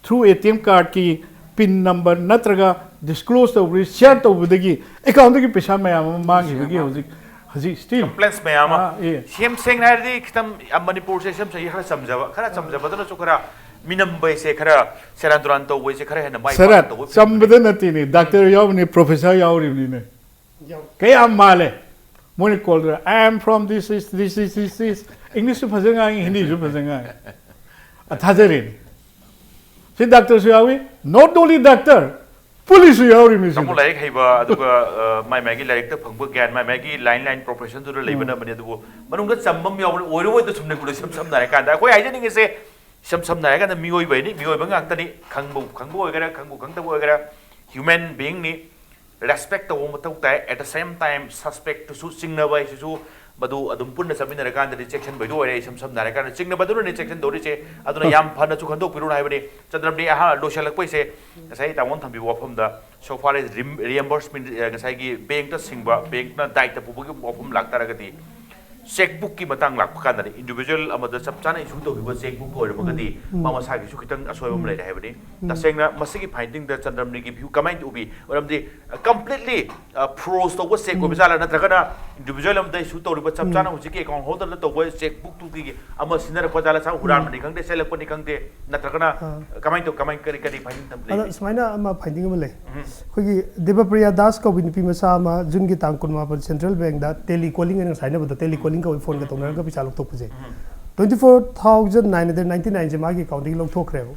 through A T M cardꯀꯤ ꯄꯤꯟ ꯅꯝꯕꯔ ꯅꯠꯇ꯭ꯔꯒ ꯗꯤꯁꯀ꯭ꯂꯣꯖ ꯇꯧꯕꯗꯒꯤ, ꯁꯤꯌꯔ ꯇꯧꯕꯗꯒꯤ ꯑꯦꯀꯥꯎꯟꯗꯒꯤ ꯄꯩꯁꯥ ꯃꯌꯥꯝ ꯑꯃ ꯃꯥꯡꯈꯤꯕꯒꯤ ꯍꯧꯖꯤꯛ, ꯍꯧꯖꯤꯛ still Complaints ꯃꯌꯥꯝ ꯑꯃ ꯑꯥ, ꯑꯦ꯫ ꯁꯤ ꯌꯥꯝ ꯁꯦꯡꯅ ꯍꯥꯏꯔꯗꯤ ꯈꯤꯇꯪ ꯌꯥꯝ ꯃꯅꯤꯄꯨꯔꯁꯦ ꯁꯦꯝꯁ ꯈꯔ ꯆꯝꯖꯕ, ꯈꯔ ꯆꯝꯖꯕꯗꯅꯁꯨ ꯈꯔ ꯃꯤꯅꯝꯕꯩꯁꯦ, ꯈꯔ ꯁꯦꯔꯥꯟ ꯇꯨꯔꯥꯟ ꯇꯧꯕꯩꯁꯦ ꯈꯔ ꯍꯦꯟꯅ ꯃꯥꯏ ꯁꯔ, ꯄꯥꯛꯅ ꯇꯧꯕ ꯆꯝꯕꯗ ꯅꯠꯇꯦꯅꯦ, ꯗꯥꯛꯇꯔ ꯌꯥꯎꯕꯅꯤ, ꯄ꯭ꯔꯣꯐꯦꯁꯔ ꯌꯥꯎꯔꯤꯕꯅꯤꯅꯦ꯫ ꯀꯌꯥꯝ ꯃꯥꯜꯂꯦ꯫ ꯃꯣꯏꯅ ꯀꯣꯜ ꯇꯧꯔꯦ, "I am from this, this, this, this, this, this." ꯏꯪꯂꯤꯁꯁꯨ ꯐꯖꯅ ꯉꯥꯡꯉꯤ, ꯍꯤꯟꯗꯤꯁꯨ ꯐꯖꯅ ꯉꯥꯡꯉꯤ꯫ ꯑ, ꯊꯥꯖꯔꯦꯅꯦ꯫ ꯁꯤ ꯗꯥꯛꯇꯔꯁꯨ ꯌꯥꯎꯏ, not only doctor, ꯄꯨꯂꯤꯁꯁꯨ ꯌꯥꯎꯔꯤꯕꯅꯤ ꯁꯤꯗ꯫ ꯇꯥꯃꯣ ꯂꯥꯏꯔꯤꯛ ꯍꯩꯕ, ꯑꯗꯨꯒ ꯑ, ꯃꯥꯏ ꯃꯥꯏꯒꯤ ꯂꯥꯏꯔꯤꯛꯇ ꯐꯪꯕ ꯒ꯭ꯌꯥꯟ, ꯃꯥꯏ ꯃꯥꯏꯒꯤ line line professionꯗꯨꯗ ꯂꯩꯕꯅꯕꯅꯤ, ꯑꯗꯨꯕꯨ ꯃꯅꯨꯡꯗ ꯆꯝꯕ ꯑꯃ ꯌꯥꯎꯕꯅꯤ꯫ ꯑꯣꯏꯔꯣꯏꯗ ꯁꯨꯝ ꯅꯩꯒꯨꯂꯦ ꯏꯁꯝ ꯁꯝꯅ ꯍꯥꯏꯔꯀꯥꯟꯗ ꯑꯩꯈꯣꯏ ꯍꯥꯏꯖꯅꯤꯡꯉꯤꯁꯦ, ꯏꯁꯝ ꯁꯝꯅ ꯍꯥꯏꯔꯀꯥꯟꯗ ꯃꯤꯑꯣꯏꯕ ꯍꯥꯏꯅꯤ, ꯃꯤꯑꯣꯏꯕ ꯉꯥꯛꯇꯅꯤ, ꯈꯪꯕ ꯈꯪꯕ ꯑꯣꯏꯒꯦꯔꯥ, ꯈꯪꯕ ꯈꯪꯗꯕ ꯑꯣꯏꯒꯦꯔꯥ, human beingꯅꯤ꯫ Respect ꯇꯧꯕ ꯃꯊꯧ ꯇꯥꯏ꯫ At the same time, suspectꯇꯨꯁꯨ, ꯆꯤꯡꯅꯕ ꯍꯥꯏꯁꯤꯁꯨ ꯃꯗꯨ ꯑꯗꯨꯝ ꯄꯨꯟꯅ ꯆꯠꯃꯤꯟꯅꯔꯀꯥꯟꯗꯗꯤ ꯆꯦꯛꯁꯤꯟꯕꯩꯗꯣ ꯑꯣꯏꯔꯦ꯫ ꯏꯁꯝ ꯁꯝꯅ ꯍꯥꯏꯔꯀꯥꯟꯗ ꯆꯤꯡꯅꯕꯗꯨꯅꯅꯦ ꯆꯦꯛꯁꯤꯟꯗꯧꯔꯤꯁꯦ꯫ ꯑꯗꯨꯅ ꯌꯥꯝ ꯐꯅꯁꯨ ꯈꯟꯗꯣꯛꯄꯤꯔꯨꯅ ꯍꯥꯏꯕꯅꯤ꯫ ꯆꯟꯗ꯭ꯔꯃꯅꯤ ꯑꯍꯥ ꯂꯣꯏꯁꯤꯜꯂꯛꯄꯩꯁꯦ, ꯉꯁꯥꯏ ꯇꯥꯃꯣꯅ ꯊꯝꯕꯤꯕ ꯋꯥꯐꯝꯗ, so far as rim-, reimbursement, ꯑ, ꯉꯁꯥꯏꯒꯤ bankꯇ ꯁꯤꯡꯕ, bankꯅ ꯗꯥꯏꯇ ꯄꯨꯕꯒꯤ ꯋꯥꯐꯝ ꯂꯥꯛꯇꯥꯔꯒꯗꯤ, ꯆꯦꯛꯕꯨꯛꯀꯤ ꯃꯇꯥꯡ ꯂꯥꯛꯄ ꯀꯥꯟꯗꯗꯤ, ꯏꯟꯗꯤꯕꯤꯖꯨꯋꯦꯜ ꯑꯃꯗ ꯆꯞ ꯆꯥꯅ ꯏꯁꯨ ꯇꯧꯈꯤꯕ ꯆꯦꯛꯕꯨꯛꯇ ꯑꯣꯏꯔꯝꯃꯒꯗꯤ, ꯃꯥ ꯃꯁꯥꯒꯤꯁꯨ ꯈꯤꯇꯪ ꯑꯁꯣꯏꯕ ꯑꯃ ꯂꯩꯔꯦ ꯍꯥꯏꯕꯅꯤ꯫ ꯇꯁꯦꯡꯅ ꯃꯁꯤꯒꯤ ꯐꯥꯏꯟꯗꯤꯡꯗ ꯆꯟꯗ꯭ꯔꯃꯅꯤꯒꯤ ꯚ꯭ꯌꯨ ꯀꯃꯥꯏꯅ ꯎꯕꯤ? ꯃꯔꯝꯗꯤ ꯀꯝꯄ꯭ꯂꯤꯠꯂꯤ ꯐ꯭ꯔꯣꯖ ꯇꯧꯕ ꯆꯦꯛ ꯑꯣꯏꯕ ꯖꯥꯠꯂꯥ, ꯅꯠꯇ꯭ꯔꯒꯅ ꯏꯟꯗꯤꯕꯤꯖꯨꯋꯦꯜ ꯑꯃꯗ ꯏꯁꯨ ꯇꯧꯔꯤꯕ ꯆꯞ ꯆꯥꯅ ꯍꯧꯖꯤꯛꯀꯤ ꯑꯦꯀꯥꯎꯟ ꯍꯣꯜꯗꯔꯅ ꯇꯧꯕ ꯆꯦꯛꯕꯨꯛꯇꯨꯒꯤ ꯑꯃ ꯁꯤꯖꯤꯟꯅꯔꯛꯄ ꯖꯥꯠꯂꯥ? ꯁꯥ ꯍꯨꯔꯥꯟꯕꯅꯤ ꯈꯪꯗꯦ, ꯆꯦꯜꯂꯛꯄꯅꯤ ꯈꯪꯗꯦ, ꯅꯠꯇ꯭ꯔꯒꯅ ꯀꯃꯥꯏꯅ ꯇꯧ, ꯀꯃꯥꯏ, ꯀꯔꯤ ꯀꯔꯤ ꯐꯥꯏꯟꯗꯤꯡ ꯂꯩ? ꯑꯗ ꯁꯨꯃꯥꯏꯅ ꯑꯃ ꯐꯥꯏꯟꯗꯤꯡ ꯑꯃ ꯂꯩ꯫ ꯑꯩꯈꯣꯏꯒꯤ ꯗꯦꯕꯄ꯭ꯔꯤꯌꯥ ꯗꯥꯁ ꯀꯧꯕꯤ ꯅꯨꯄꯤ ꯃꯆꯥ ꯑꯃ ꯖꯨꯟꯒꯤ ꯇꯥꯡ ꯀꯨꯟꯃꯥꯄꯟ ꯁꯦꯟꯇ꯭ꯔꯦꯜ ꯕꯦꯡꯗ ꯇꯦꯂꯤ ꯀꯣꯂꯤꯡ ꯍꯥꯏꯅ ꯉꯁꯥꯏ ꯍꯥꯏꯅꯕꯗꯣ, ꯇꯦꯂꯤ ꯀꯣꯂꯤꯡ ꯀꯧꯕ ꯐꯣꯟꯒ ꯇꯧꯅꯔꯒ ꯄꯩꯁꯥ ꯂꯧꯊꯣꯛꯄꯁꯦ, twenty four thousand nine hundred ninety nine ꯁꯦ ꯃꯥꯒꯤ ꯑꯦꯀꯥꯎꯟꯗꯒꯤ ꯂꯧꯊꯣꯛꯈ꯭ꯔꯦꯕ꯫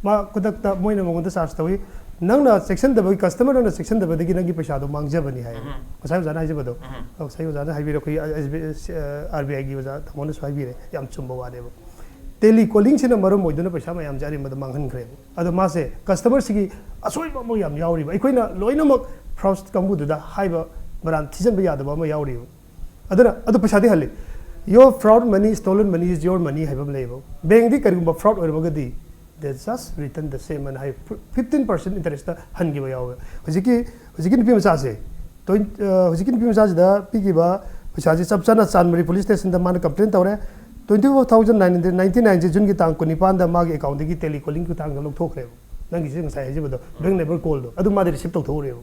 ꯃꯥ ꯈꯨꯗꯛꯇ ꯃꯣꯏꯅ ꯃꯉꯣꯟꯗ ꯆꯥꯔꯖ ꯇꯧꯏ, "ꯅꯪꯅ ꯆꯦꯛꯁꯤꯟꯗꯕꯒꯤ, ꯀꯁꯇꯃꯔ ꯅꯪꯅ ꯆꯦꯛꯁꯤꯟꯗꯕꯗꯒꯤ ꯅꯪꯒꯤ ꯄꯩꯁꯥꯗꯣ ꯃꯥꯡꯖꯕꯅꯤ" ꯍꯥꯏꯌꯦꯕ꯫ ꯉꯁꯥꯏ ꯑꯣꯖꯥꯅ ꯍꯥꯏꯖꯕꯗꯣ, ꯉꯁꯥꯏ ꯑꯣꯖꯥꯅ ꯍꯥꯏꯕꯤꯔꯦ, ꯑꯩꯈꯣꯏꯒꯤ ꯑꯥꯔ ꯕꯤ ꯑꯥꯏꯒꯤ ꯑꯣꯖꯥ ꯊꯥꯡꯃꯣꯟꯅꯁꯨ ꯍꯥꯏꯕꯤꯔꯦ, ꯌꯥꯝ ꯆꯨꯝꯕ ꯋꯥꯅꯦꯕ꯫ ꯇꯦꯂꯤ ꯀꯣꯂꯤꯡꯁꯤꯅ ꯃꯔꯝ ꯑꯣꯏꯗꯨꯅ ꯄꯩꯁꯥ ꯃꯌꯥꯝꯁꯦ ꯑꯔꯦꯝꯕꯗ ꯃꯥꯡꯍꯟꯈ꯭ꯔꯦꯕ꯫ ꯑꯗꯣ ꯃꯥꯁꯦ ꯀꯁꯇꯃꯔꯁꯤꯒꯤ ꯑꯁꯣꯏꯕ ꯑꯃ ꯌꯥꯝ ꯌꯥꯎꯔꯤꯕ, ꯑꯩꯈꯣꯏꯅ ꯂꯣꯏꯅꯃꯛ ꯐ꯭ꯔꯣꯗ ꯀꯥꯡꯕꯨꯗꯨꯗ ꯍꯥꯏꯕ ꯃꯔꯥꯟ ꯊꯤꯖꯤꯟꯕ ꯌꯥꯗꯕ ꯑꯃ ꯌꯥꯎꯔꯤꯕ꯫ ꯑꯗꯨꯅ ꯑꯗꯨ ꯄꯩꯁꯥꯗꯤ ꯍꯜꯂꯤ꯫ "Your fraud money, stolen money is your money" ꯍꯥꯏꯕ ꯑꯃ ꯂꯩꯌꯦꯕ꯫ ꯕꯦꯡꯗꯤ ꯀꯔꯤꯒꯨꯝꯕ fraud ꯑꯣꯏꯔꯝꯃꯒꯗꯤ, "They just return the same" ꯑꯅ ꯍꯥꯏ, fifteen percent interest ꯍꯟꯈꯤꯕ ꯌꯥꯎꯋꯦ꯫ ꯍꯧꯖꯤꯛꯀꯤ ꯍꯧꯖꯤꯛꯀꯤ ꯅꯨꯄꯤ ꯃꯆꯥꯁꯦ, ꯇ꯭ꯋꯦꯟ-, ꯑ, ꯍꯧꯖꯤꯛꯀꯤ ꯅꯨꯄꯤ ꯃꯆꯥꯁꯤꯗ ꯄꯤꯈꯤꯕ ꯄꯩꯁꯥꯁꯦ ꯆꯞ ꯆꯥꯅ ꯆꯥꯟꯗꯃꯔꯤ ꯄꯨꯂꯤꯁ ꯁ꯭ꯇꯦꯁꯟꯗ ꯃꯥꯅ ꯀꯝꯄ꯭ꯂꯦꯟ ꯇꯧꯔꯦ꯫ Twenty four thousand nine hundred ninety nine ꯁꯦ ꯖꯨꯟꯒꯤ ꯇꯥꯡ ꯀꯨꯟꯅꯤꯄꯥꯟꯗ ꯃꯥꯒꯤ ꯑꯦꯀꯥꯎꯟꯗꯒꯤ ꯇꯦꯂꯤ ꯀꯣꯂꯤꯡ ꯈꯨꯊꯥꯡꯗ ꯂꯧꯊꯣꯛꯈ꯭ꯔꯦꯕ꯫ ꯅꯪꯒꯤꯁꯦ ꯉꯁꯥꯏ ꯍꯥꯏꯖꯕꯗꯣ, ꯕꯦꯡ ꯅꯦꯕꯔ ꯀꯣꯜꯗꯣ, ꯑꯗꯨ ꯃꯥꯗꯤ ꯔꯤꯁꯤꯞ ꯇꯧꯊꯣꯛꯎꯔꯦꯕ꯫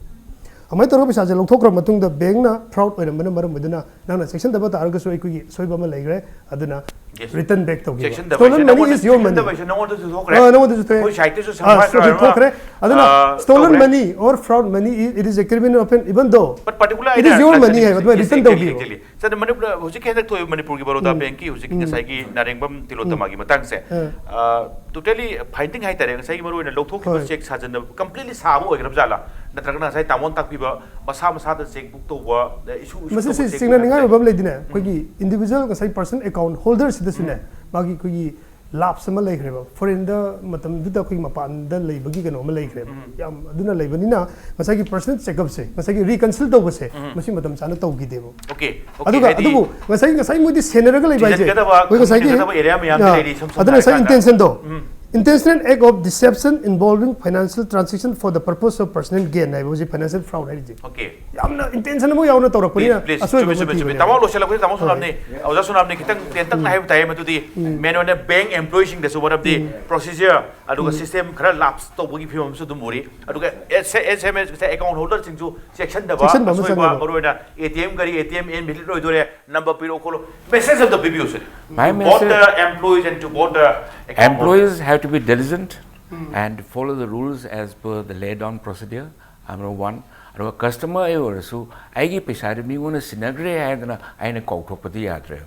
ꯑꯗꯨꯃꯥꯏꯅ ꯇꯧꯔꯒ ꯄꯩꯁꯥꯁꯦ ꯂꯧꯊꯣꯛꯈ꯭ꯔ ꯃꯇꯨꯡꯗ, ꯕꯦꯡꯅ ꯐ꯭ꯔꯣꯗ ꯑꯣꯏꯔꯝꯕꯅ ꯃꯔꯝ ꯑꯣꯏꯗꯨꯅ ꯅꯪꯅ ꯆꯦꯛꯁꯤꯟꯗꯕ ꯇꯥꯔꯒꯁꯨ ꯑꯩꯈꯣꯏꯒꯤ ꯑꯁꯣꯏꯕ ꯑꯃ ꯂꯩꯈ꯭ꯔꯦ, ꯑꯗꯨꯅ Yes. ꯔꯤꯇꯔꯟ ꯕꯦꯛ ꯇꯧꯈꯤꯕ꯫ ꯆꯦꯛꯁꯤꯟꯗꯕ Stolen ꯍꯥꯏꯁꯦ money ꯅꯉꯣꯟꯗ, is your money. ꯆꯦꯛꯁꯤꯟꯗꯕ ꯍꯥꯏꯁꯦ ꯅꯉꯣꯟꯗꯁꯨ ꯊꯣꯛꯈ꯭ꯔꯦ꯫ ꯑꯥ, ꯅꯉꯣꯟꯗꯁꯨ ꯊꯣꯛꯑꯦ꯫ ꯑꯩꯈꯣꯏ ꯁꯥꯏꯠꯇꯁꯨ ꯑꯥ, ꯁꯝꯍꯥꯠꯈ꯭ꯔꯦ ꯁꯨ-, ꯍꯥꯏꯕ꯫ ꯊꯣꯛꯈ꯭ꯔꯦ꯫ ꯑꯗꯨꯅ ꯑꯥ, stolen ꯇꯧꯈ꯭ꯔꯦ꯫ money or fraud money, it is a criminal offense, even though But particular it is your money ꯍꯥꯏꯕ ꯑꯗꯨꯃꯥꯏꯅ Yes, ꯔꯤꯇꯔꯟ exactly, ꯇꯧꯕꯤꯌꯨ꯫ exactly. ꯁꯤꯗ ꯃꯅꯤꯄꯨꯔ ꯍꯧꯖꯤꯛꯀꯤ ꯍꯟꯗꯛ ꯊꯣꯛꯏꯕ ꯃꯅꯤꯄꯨꯔꯒꯤ ꯕꯔꯣꯗꯥ ꯕꯦꯡꯀꯤ ꯍꯧꯖꯤꯛꯀꯤ ꯉꯁꯥꯏꯒꯤ ꯅꯥꯔꯦꯡꯕꯝ ꯇꯤꯂꯣꯇꯃꯥꯒꯤ ꯃꯇꯥꯡꯁꯦ, ꯑꯥ꯫ ꯑꯥ, totally ꯐꯥꯏꯟꯗꯤꯡ ꯍꯥꯏꯇꯥꯔꯦ, ꯉꯁꯥꯏꯒꯤ ꯃꯔꯨ ꯑꯣꯏꯅ ꯂꯧꯊꯣꯛꯈꯤꯕ ꯍꯣꯏ꯫ ꯆꯦꯛ ꯁꯥꯖꯟꯅꯕ ꯀꯝꯄ꯭ꯂꯤꯠꯂꯤ ꯁꯥꯕ ꯑꯣꯏꯈ꯭ꯔꯕ ꯖꯥꯠꯂꯥ, ꯅꯠꯇ꯭ꯔꯒꯅ ꯉꯁꯥꯏ ꯇꯥꯃꯣꯅ ꯇꯥꯛꯄꯤꯕ ꯃꯁꯥ ꯃꯁꯥꯗ ꯆꯦꯛ ꯕꯨꯛ ꯇꯧꯕ, ꯏꯁꯨ ꯏꯁꯨ ꯃꯁꯤꯁꯦ ꯇꯧꯕ ꯆꯦꯛ ꯆꯤꯡꯅꯅꯤꯡꯉꯥꯏ ꯕꯨꯛ ꯑꯣꯏꯕ ꯑꯃ ꯂꯩꯗꯤꯅꯦ, ꯑꯩꯈꯣꯏꯒꯤ ꯏꯟꯗꯤꯕꯤꯖꯨꯋꯦꯜ ꯉꯁꯥꯏ ꯄꯔꯁꯟ ꯑꯦꯀꯥꯎꯟ ꯍꯣꯜꯗꯔꯁꯤꯗꯁꯨꯅꯦ, ꯃꯥꯒꯤ ꯑꯩꯈꯣꯏꯒꯤ ꯂꯥꯞꯁ ꯑꯃ ꯂꯩꯈ꯭ꯔꯦꯕ, ꯐꯣꯔꯦꯟꯗ ꯃꯇꯝꯗꯨꯗ ꯑꯩꯈꯣꯏꯒꯤ ꯃꯄꯥꯟꯗ ꯂꯩꯕꯒꯤ ꯀꯩꯅꯣ ꯑꯃ ꯂꯩꯈ꯭ꯔꯦꯕ꯫ ꯌꯥꯝ ꯑꯗꯨꯅ ꯂꯩꯕꯅꯤꯅ ꯉꯁꯥꯏꯒꯤ ꯄꯔꯁꯅꯦꯜ ꯆꯦꯛꯑꯞꯁꯦ, ꯉꯁꯥꯏꯒꯤ ꯔꯤꯀꯟꯁꯤꯜ ꯇꯧꯕꯁꯦ, ꯃꯁꯤ ꯃꯇꯝ ꯆꯥꯅ ꯇꯧꯈꯤꯗꯦꯕ꯫ Okay, okay, ꯑꯗꯨꯒ ꯍꯥꯏꯗꯤ ꯑꯗꯨꯕꯨ ꯉꯁꯥꯏ ꯉꯁꯥꯏ ꯃꯣꯏꯗꯤ ꯁꯦꯟꯅꯔꯒ ꯂꯩꯕ ꯍꯥꯏꯁꯦ, ꯊꯤꯖꯤꯟꯒꯗꯕ, ꯑꯩꯈꯣꯏ ꯉꯁꯥꯏꯒꯤ ꯈꯪꯖꯤꯟꯒꯗꯕ area ꯃꯌꯥꯝꯗꯤ ꯑꯥ, ꯂꯩꯔꯤ, ꯁꯝ ꯁꯝꯅ ꯑꯗꯨꯅ ꯉꯁꯥꯏ ꯍꯥꯏꯔꯀꯥꯟꯗ꯫ ꯏꯟꯇꯦꯟꯁꯟꯗꯣ, ꯎꯝ꯫ Intentional act of deception involving financial transaction for the purpose of personal gain ꯍꯥꯏꯕ ꯍꯧꯖꯤꯛ financial fraud ꯍꯥꯏꯔꯤꯁꯦ꯫ Okay. ꯌꯥꯝꯅ intention ꯑꯃ ꯌꯥꯎꯅ ꯇꯧꯔꯛꯄꯅꯤꯅ Please, please. ꯑꯁꯣꯏꯕ ꯆꯨꯝꯃꯤ, ꯆꯨꯝꯃꯤ, ꯑꯃ ꯆꯨꯝꯃꯤ. ꯊꯤꯕꯅꯦ꯫ ꯇꯥꯃꯣ ꯂꯣꯏꯁꯤꯜꯂꯛꯄꯁꯤꯗ ꯇꯥꯃꯣ ꯁꯣꯅꯥꯝꯅꯤ, ꯑꯣꯖꯥ ꯁꯣꯅꯥꯝꯅꯤ ꯈꯤꯇꯪ ꯇꯦꯟꯇꯛꯅ ꯍꯥꯏꯕ ꯇꯥꯏ, ꯃꯗꯨꯗꯤ main ꯑꯣꯏꯅ bank employeeꯁꯤꯡꯗꯁꯨ one of the procedure ꯑꯗꯨꯒ system ꯈꯔ lapse ꯇꯧꯕꯒꯤ ꯐꯤꯕꯝ ꯑꯃꯁꯨ ꯑꯗꯨꯝ ꯎꯔꯤ꯫ ꯑꯗꯨꯒ S M S account holderꯁꯤꯡꯁꯨ ꯆꯦꯛꯁꯤꯟꯗꯕ, ꯆꯦꯛꯁꯤꯟꯕ ꯑꯃ ꯑꯁꯣꯏꯕ ꯆꯪꯉꯦꯕ꯫ ꯃꯔꯨꯑꯣꯏꯅ A T M ꯒꯥꯔꯤ, A T M invalid ꯑꯣꯏꯗꯣꯔꯦ, number ꯄꯤꯔꯛꯑꯣ ꯈꯣꯠꯂꯣ, message ꯑꯝꯇ ꯄꯤꯕꯤꯌꯨ ꯁꯤꯅꯤ꯫ My Both message- the employees and to both the account holders. Employees have to be diligent and follow the rules as per the laid down procedure. Number one. ꯑꯗꯨꯒ customer ꯑꯩ ꯑꯣꯏꯔꯁꯨ ꯑꯩꯒꯤ ꯄꯩꯁꯥꯗꯨ ꯃꯤꯉꯣꯟꯗ ꯁꯤꯟꯅꯈ꯭ꯔꯦ ꯍꯥꯏꯗꯅ ꯑꯩꯅ ꯀꯥꯎꯊꯣꯛꯄꯗꯤ ꯌꯥꯗ꯭ꯔꯦ꯫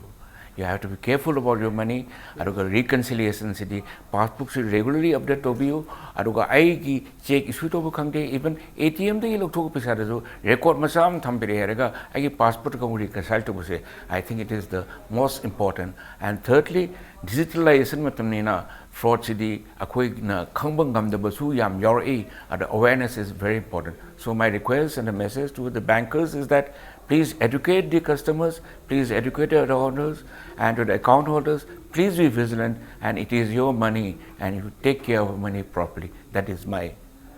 You have to be careful about your money. ꯑꯗꯨꯒ reconciliationꯁꯤꯗꯤ passbookꯁꯤ regularly update ꯇꯧꯕꯤꯌꯨ꯫ ꯑꯗꯨꯒ ꯑꯩꯒꯤ cheque issue ꯇꯧꯕ ꯈꯪꯗꯦ, even A T Mꯗꯒꯤ ꯂꯧꯊꯣꯛꯄ ꯄꯩꯁꯥꯗꯁꯨ record ꯃꯆꯥ ꯑꯃ ꯊꯝꯕꯤꯔꯛꯑꯦ ꯍꯥꯏꯔꯒ ꯑꯩꯒꯤ passbookꯀ ꯑꯃꯨꯛ reconcile ꯇꯧꯕꯁꯦ, I think it is the most important. And thirdly, digitalization ꯃꯇꯝꯅꯤꯅ fraudꯁꯤꯗꯤ ꯑꯩꯈꯣꯏꯅ ꯈꯪꯕ ꯉꯝꯗꯕꯁꯨ ꯌꯥꯝ ꯌꯥꯎꯔꯛꯏ꯫ ꯑꯗ awareness is very important. So my request and a message to the bankers is that please educate the customers, please educate the owners and to the account holders, please be vigilant, and it is your money and you take care of money properly. That is my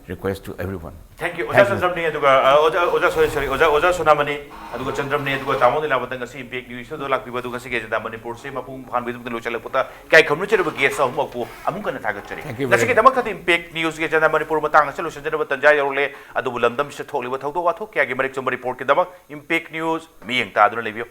request to everyone. Thank you. ꯑꯣꯖꯥ Thank you. ꯆꯟꯗ꯭ꯔꯝꯅꯤ ꯑꯗꯨꯒ ꯑ, ꯑꯣꯖꯥ ꯑꯣꯖꯥ sorry sorry ꯑꯣꯖꯥ ꯑꯣꯖꯥ ꯁꯣꯅꯥꯃꯅꯤ ꯑꯗꯨꯒ ꯆꯟꯗ꯭ꯔꯝꯅꯤ ꯑꯗꯨꯒ ꯇꯥꯃꯣ ꯂꯤꯂꯥꯕꯇ ꯉꯁꯤ Impact Newsꯇ ꯂꯥꯛꯄꯤꯕ ꯑꯗꯨꯒ ꯉꯁꯤꯒꯤ Agenda ꯃꯅꯤꯄꯨꯔꯁꯤ ꯃꯄꯨꯡ ꯐꯥꯍꯟꯕꯤꯗꯨꯅ ꯂꯣꯏꯁꯤꯜꯂꯛꯄꯗ ꯏꯀꯥꯏ ꯈꯨꯝꯅꯖꯔꯤꯕ guest ꯑꯍꯨꯝꯃꯛꯄꯨ ꯑꯃꯨꯛ ꯍꯟꯅ ꯊꯥꯒꯠꯆꯔꯤ꯫ Thank you very ꯉꯁꯤꯒꯤꯗꯃꯛꯇꯗꯤ Impact Newsꯀꯤ Agenda Manipur ꯃꯇꯥꯡ ꯑꯁꯤ ꯂꯣꯏꯁꯤꯟꯖꯅꯕ ꯇꯥꯟꯖꯥ ꯌꯧꯔꯛꯂꯦ꯫ ꯑꯗꯨꯕꯨ ꯂꯝꯗꯝꯁꯤꯗ ꯊꯣꯛꯂꯤꯕ ꯊꯧꯗꯣꯛ ꯋꯥꯊꯣꯛ ꯀꯌꯥꯒꯤ ꯃꯔꯤꯛ ꯆꯨꯝꯕ reportꯀꯤꯗꯃꯛ Impact News ꯃꯤꯠꯌꯦꯡ ꯇꯥꯗꯨꯅ ꯂꯩꯕꯤꯌꯨ꯫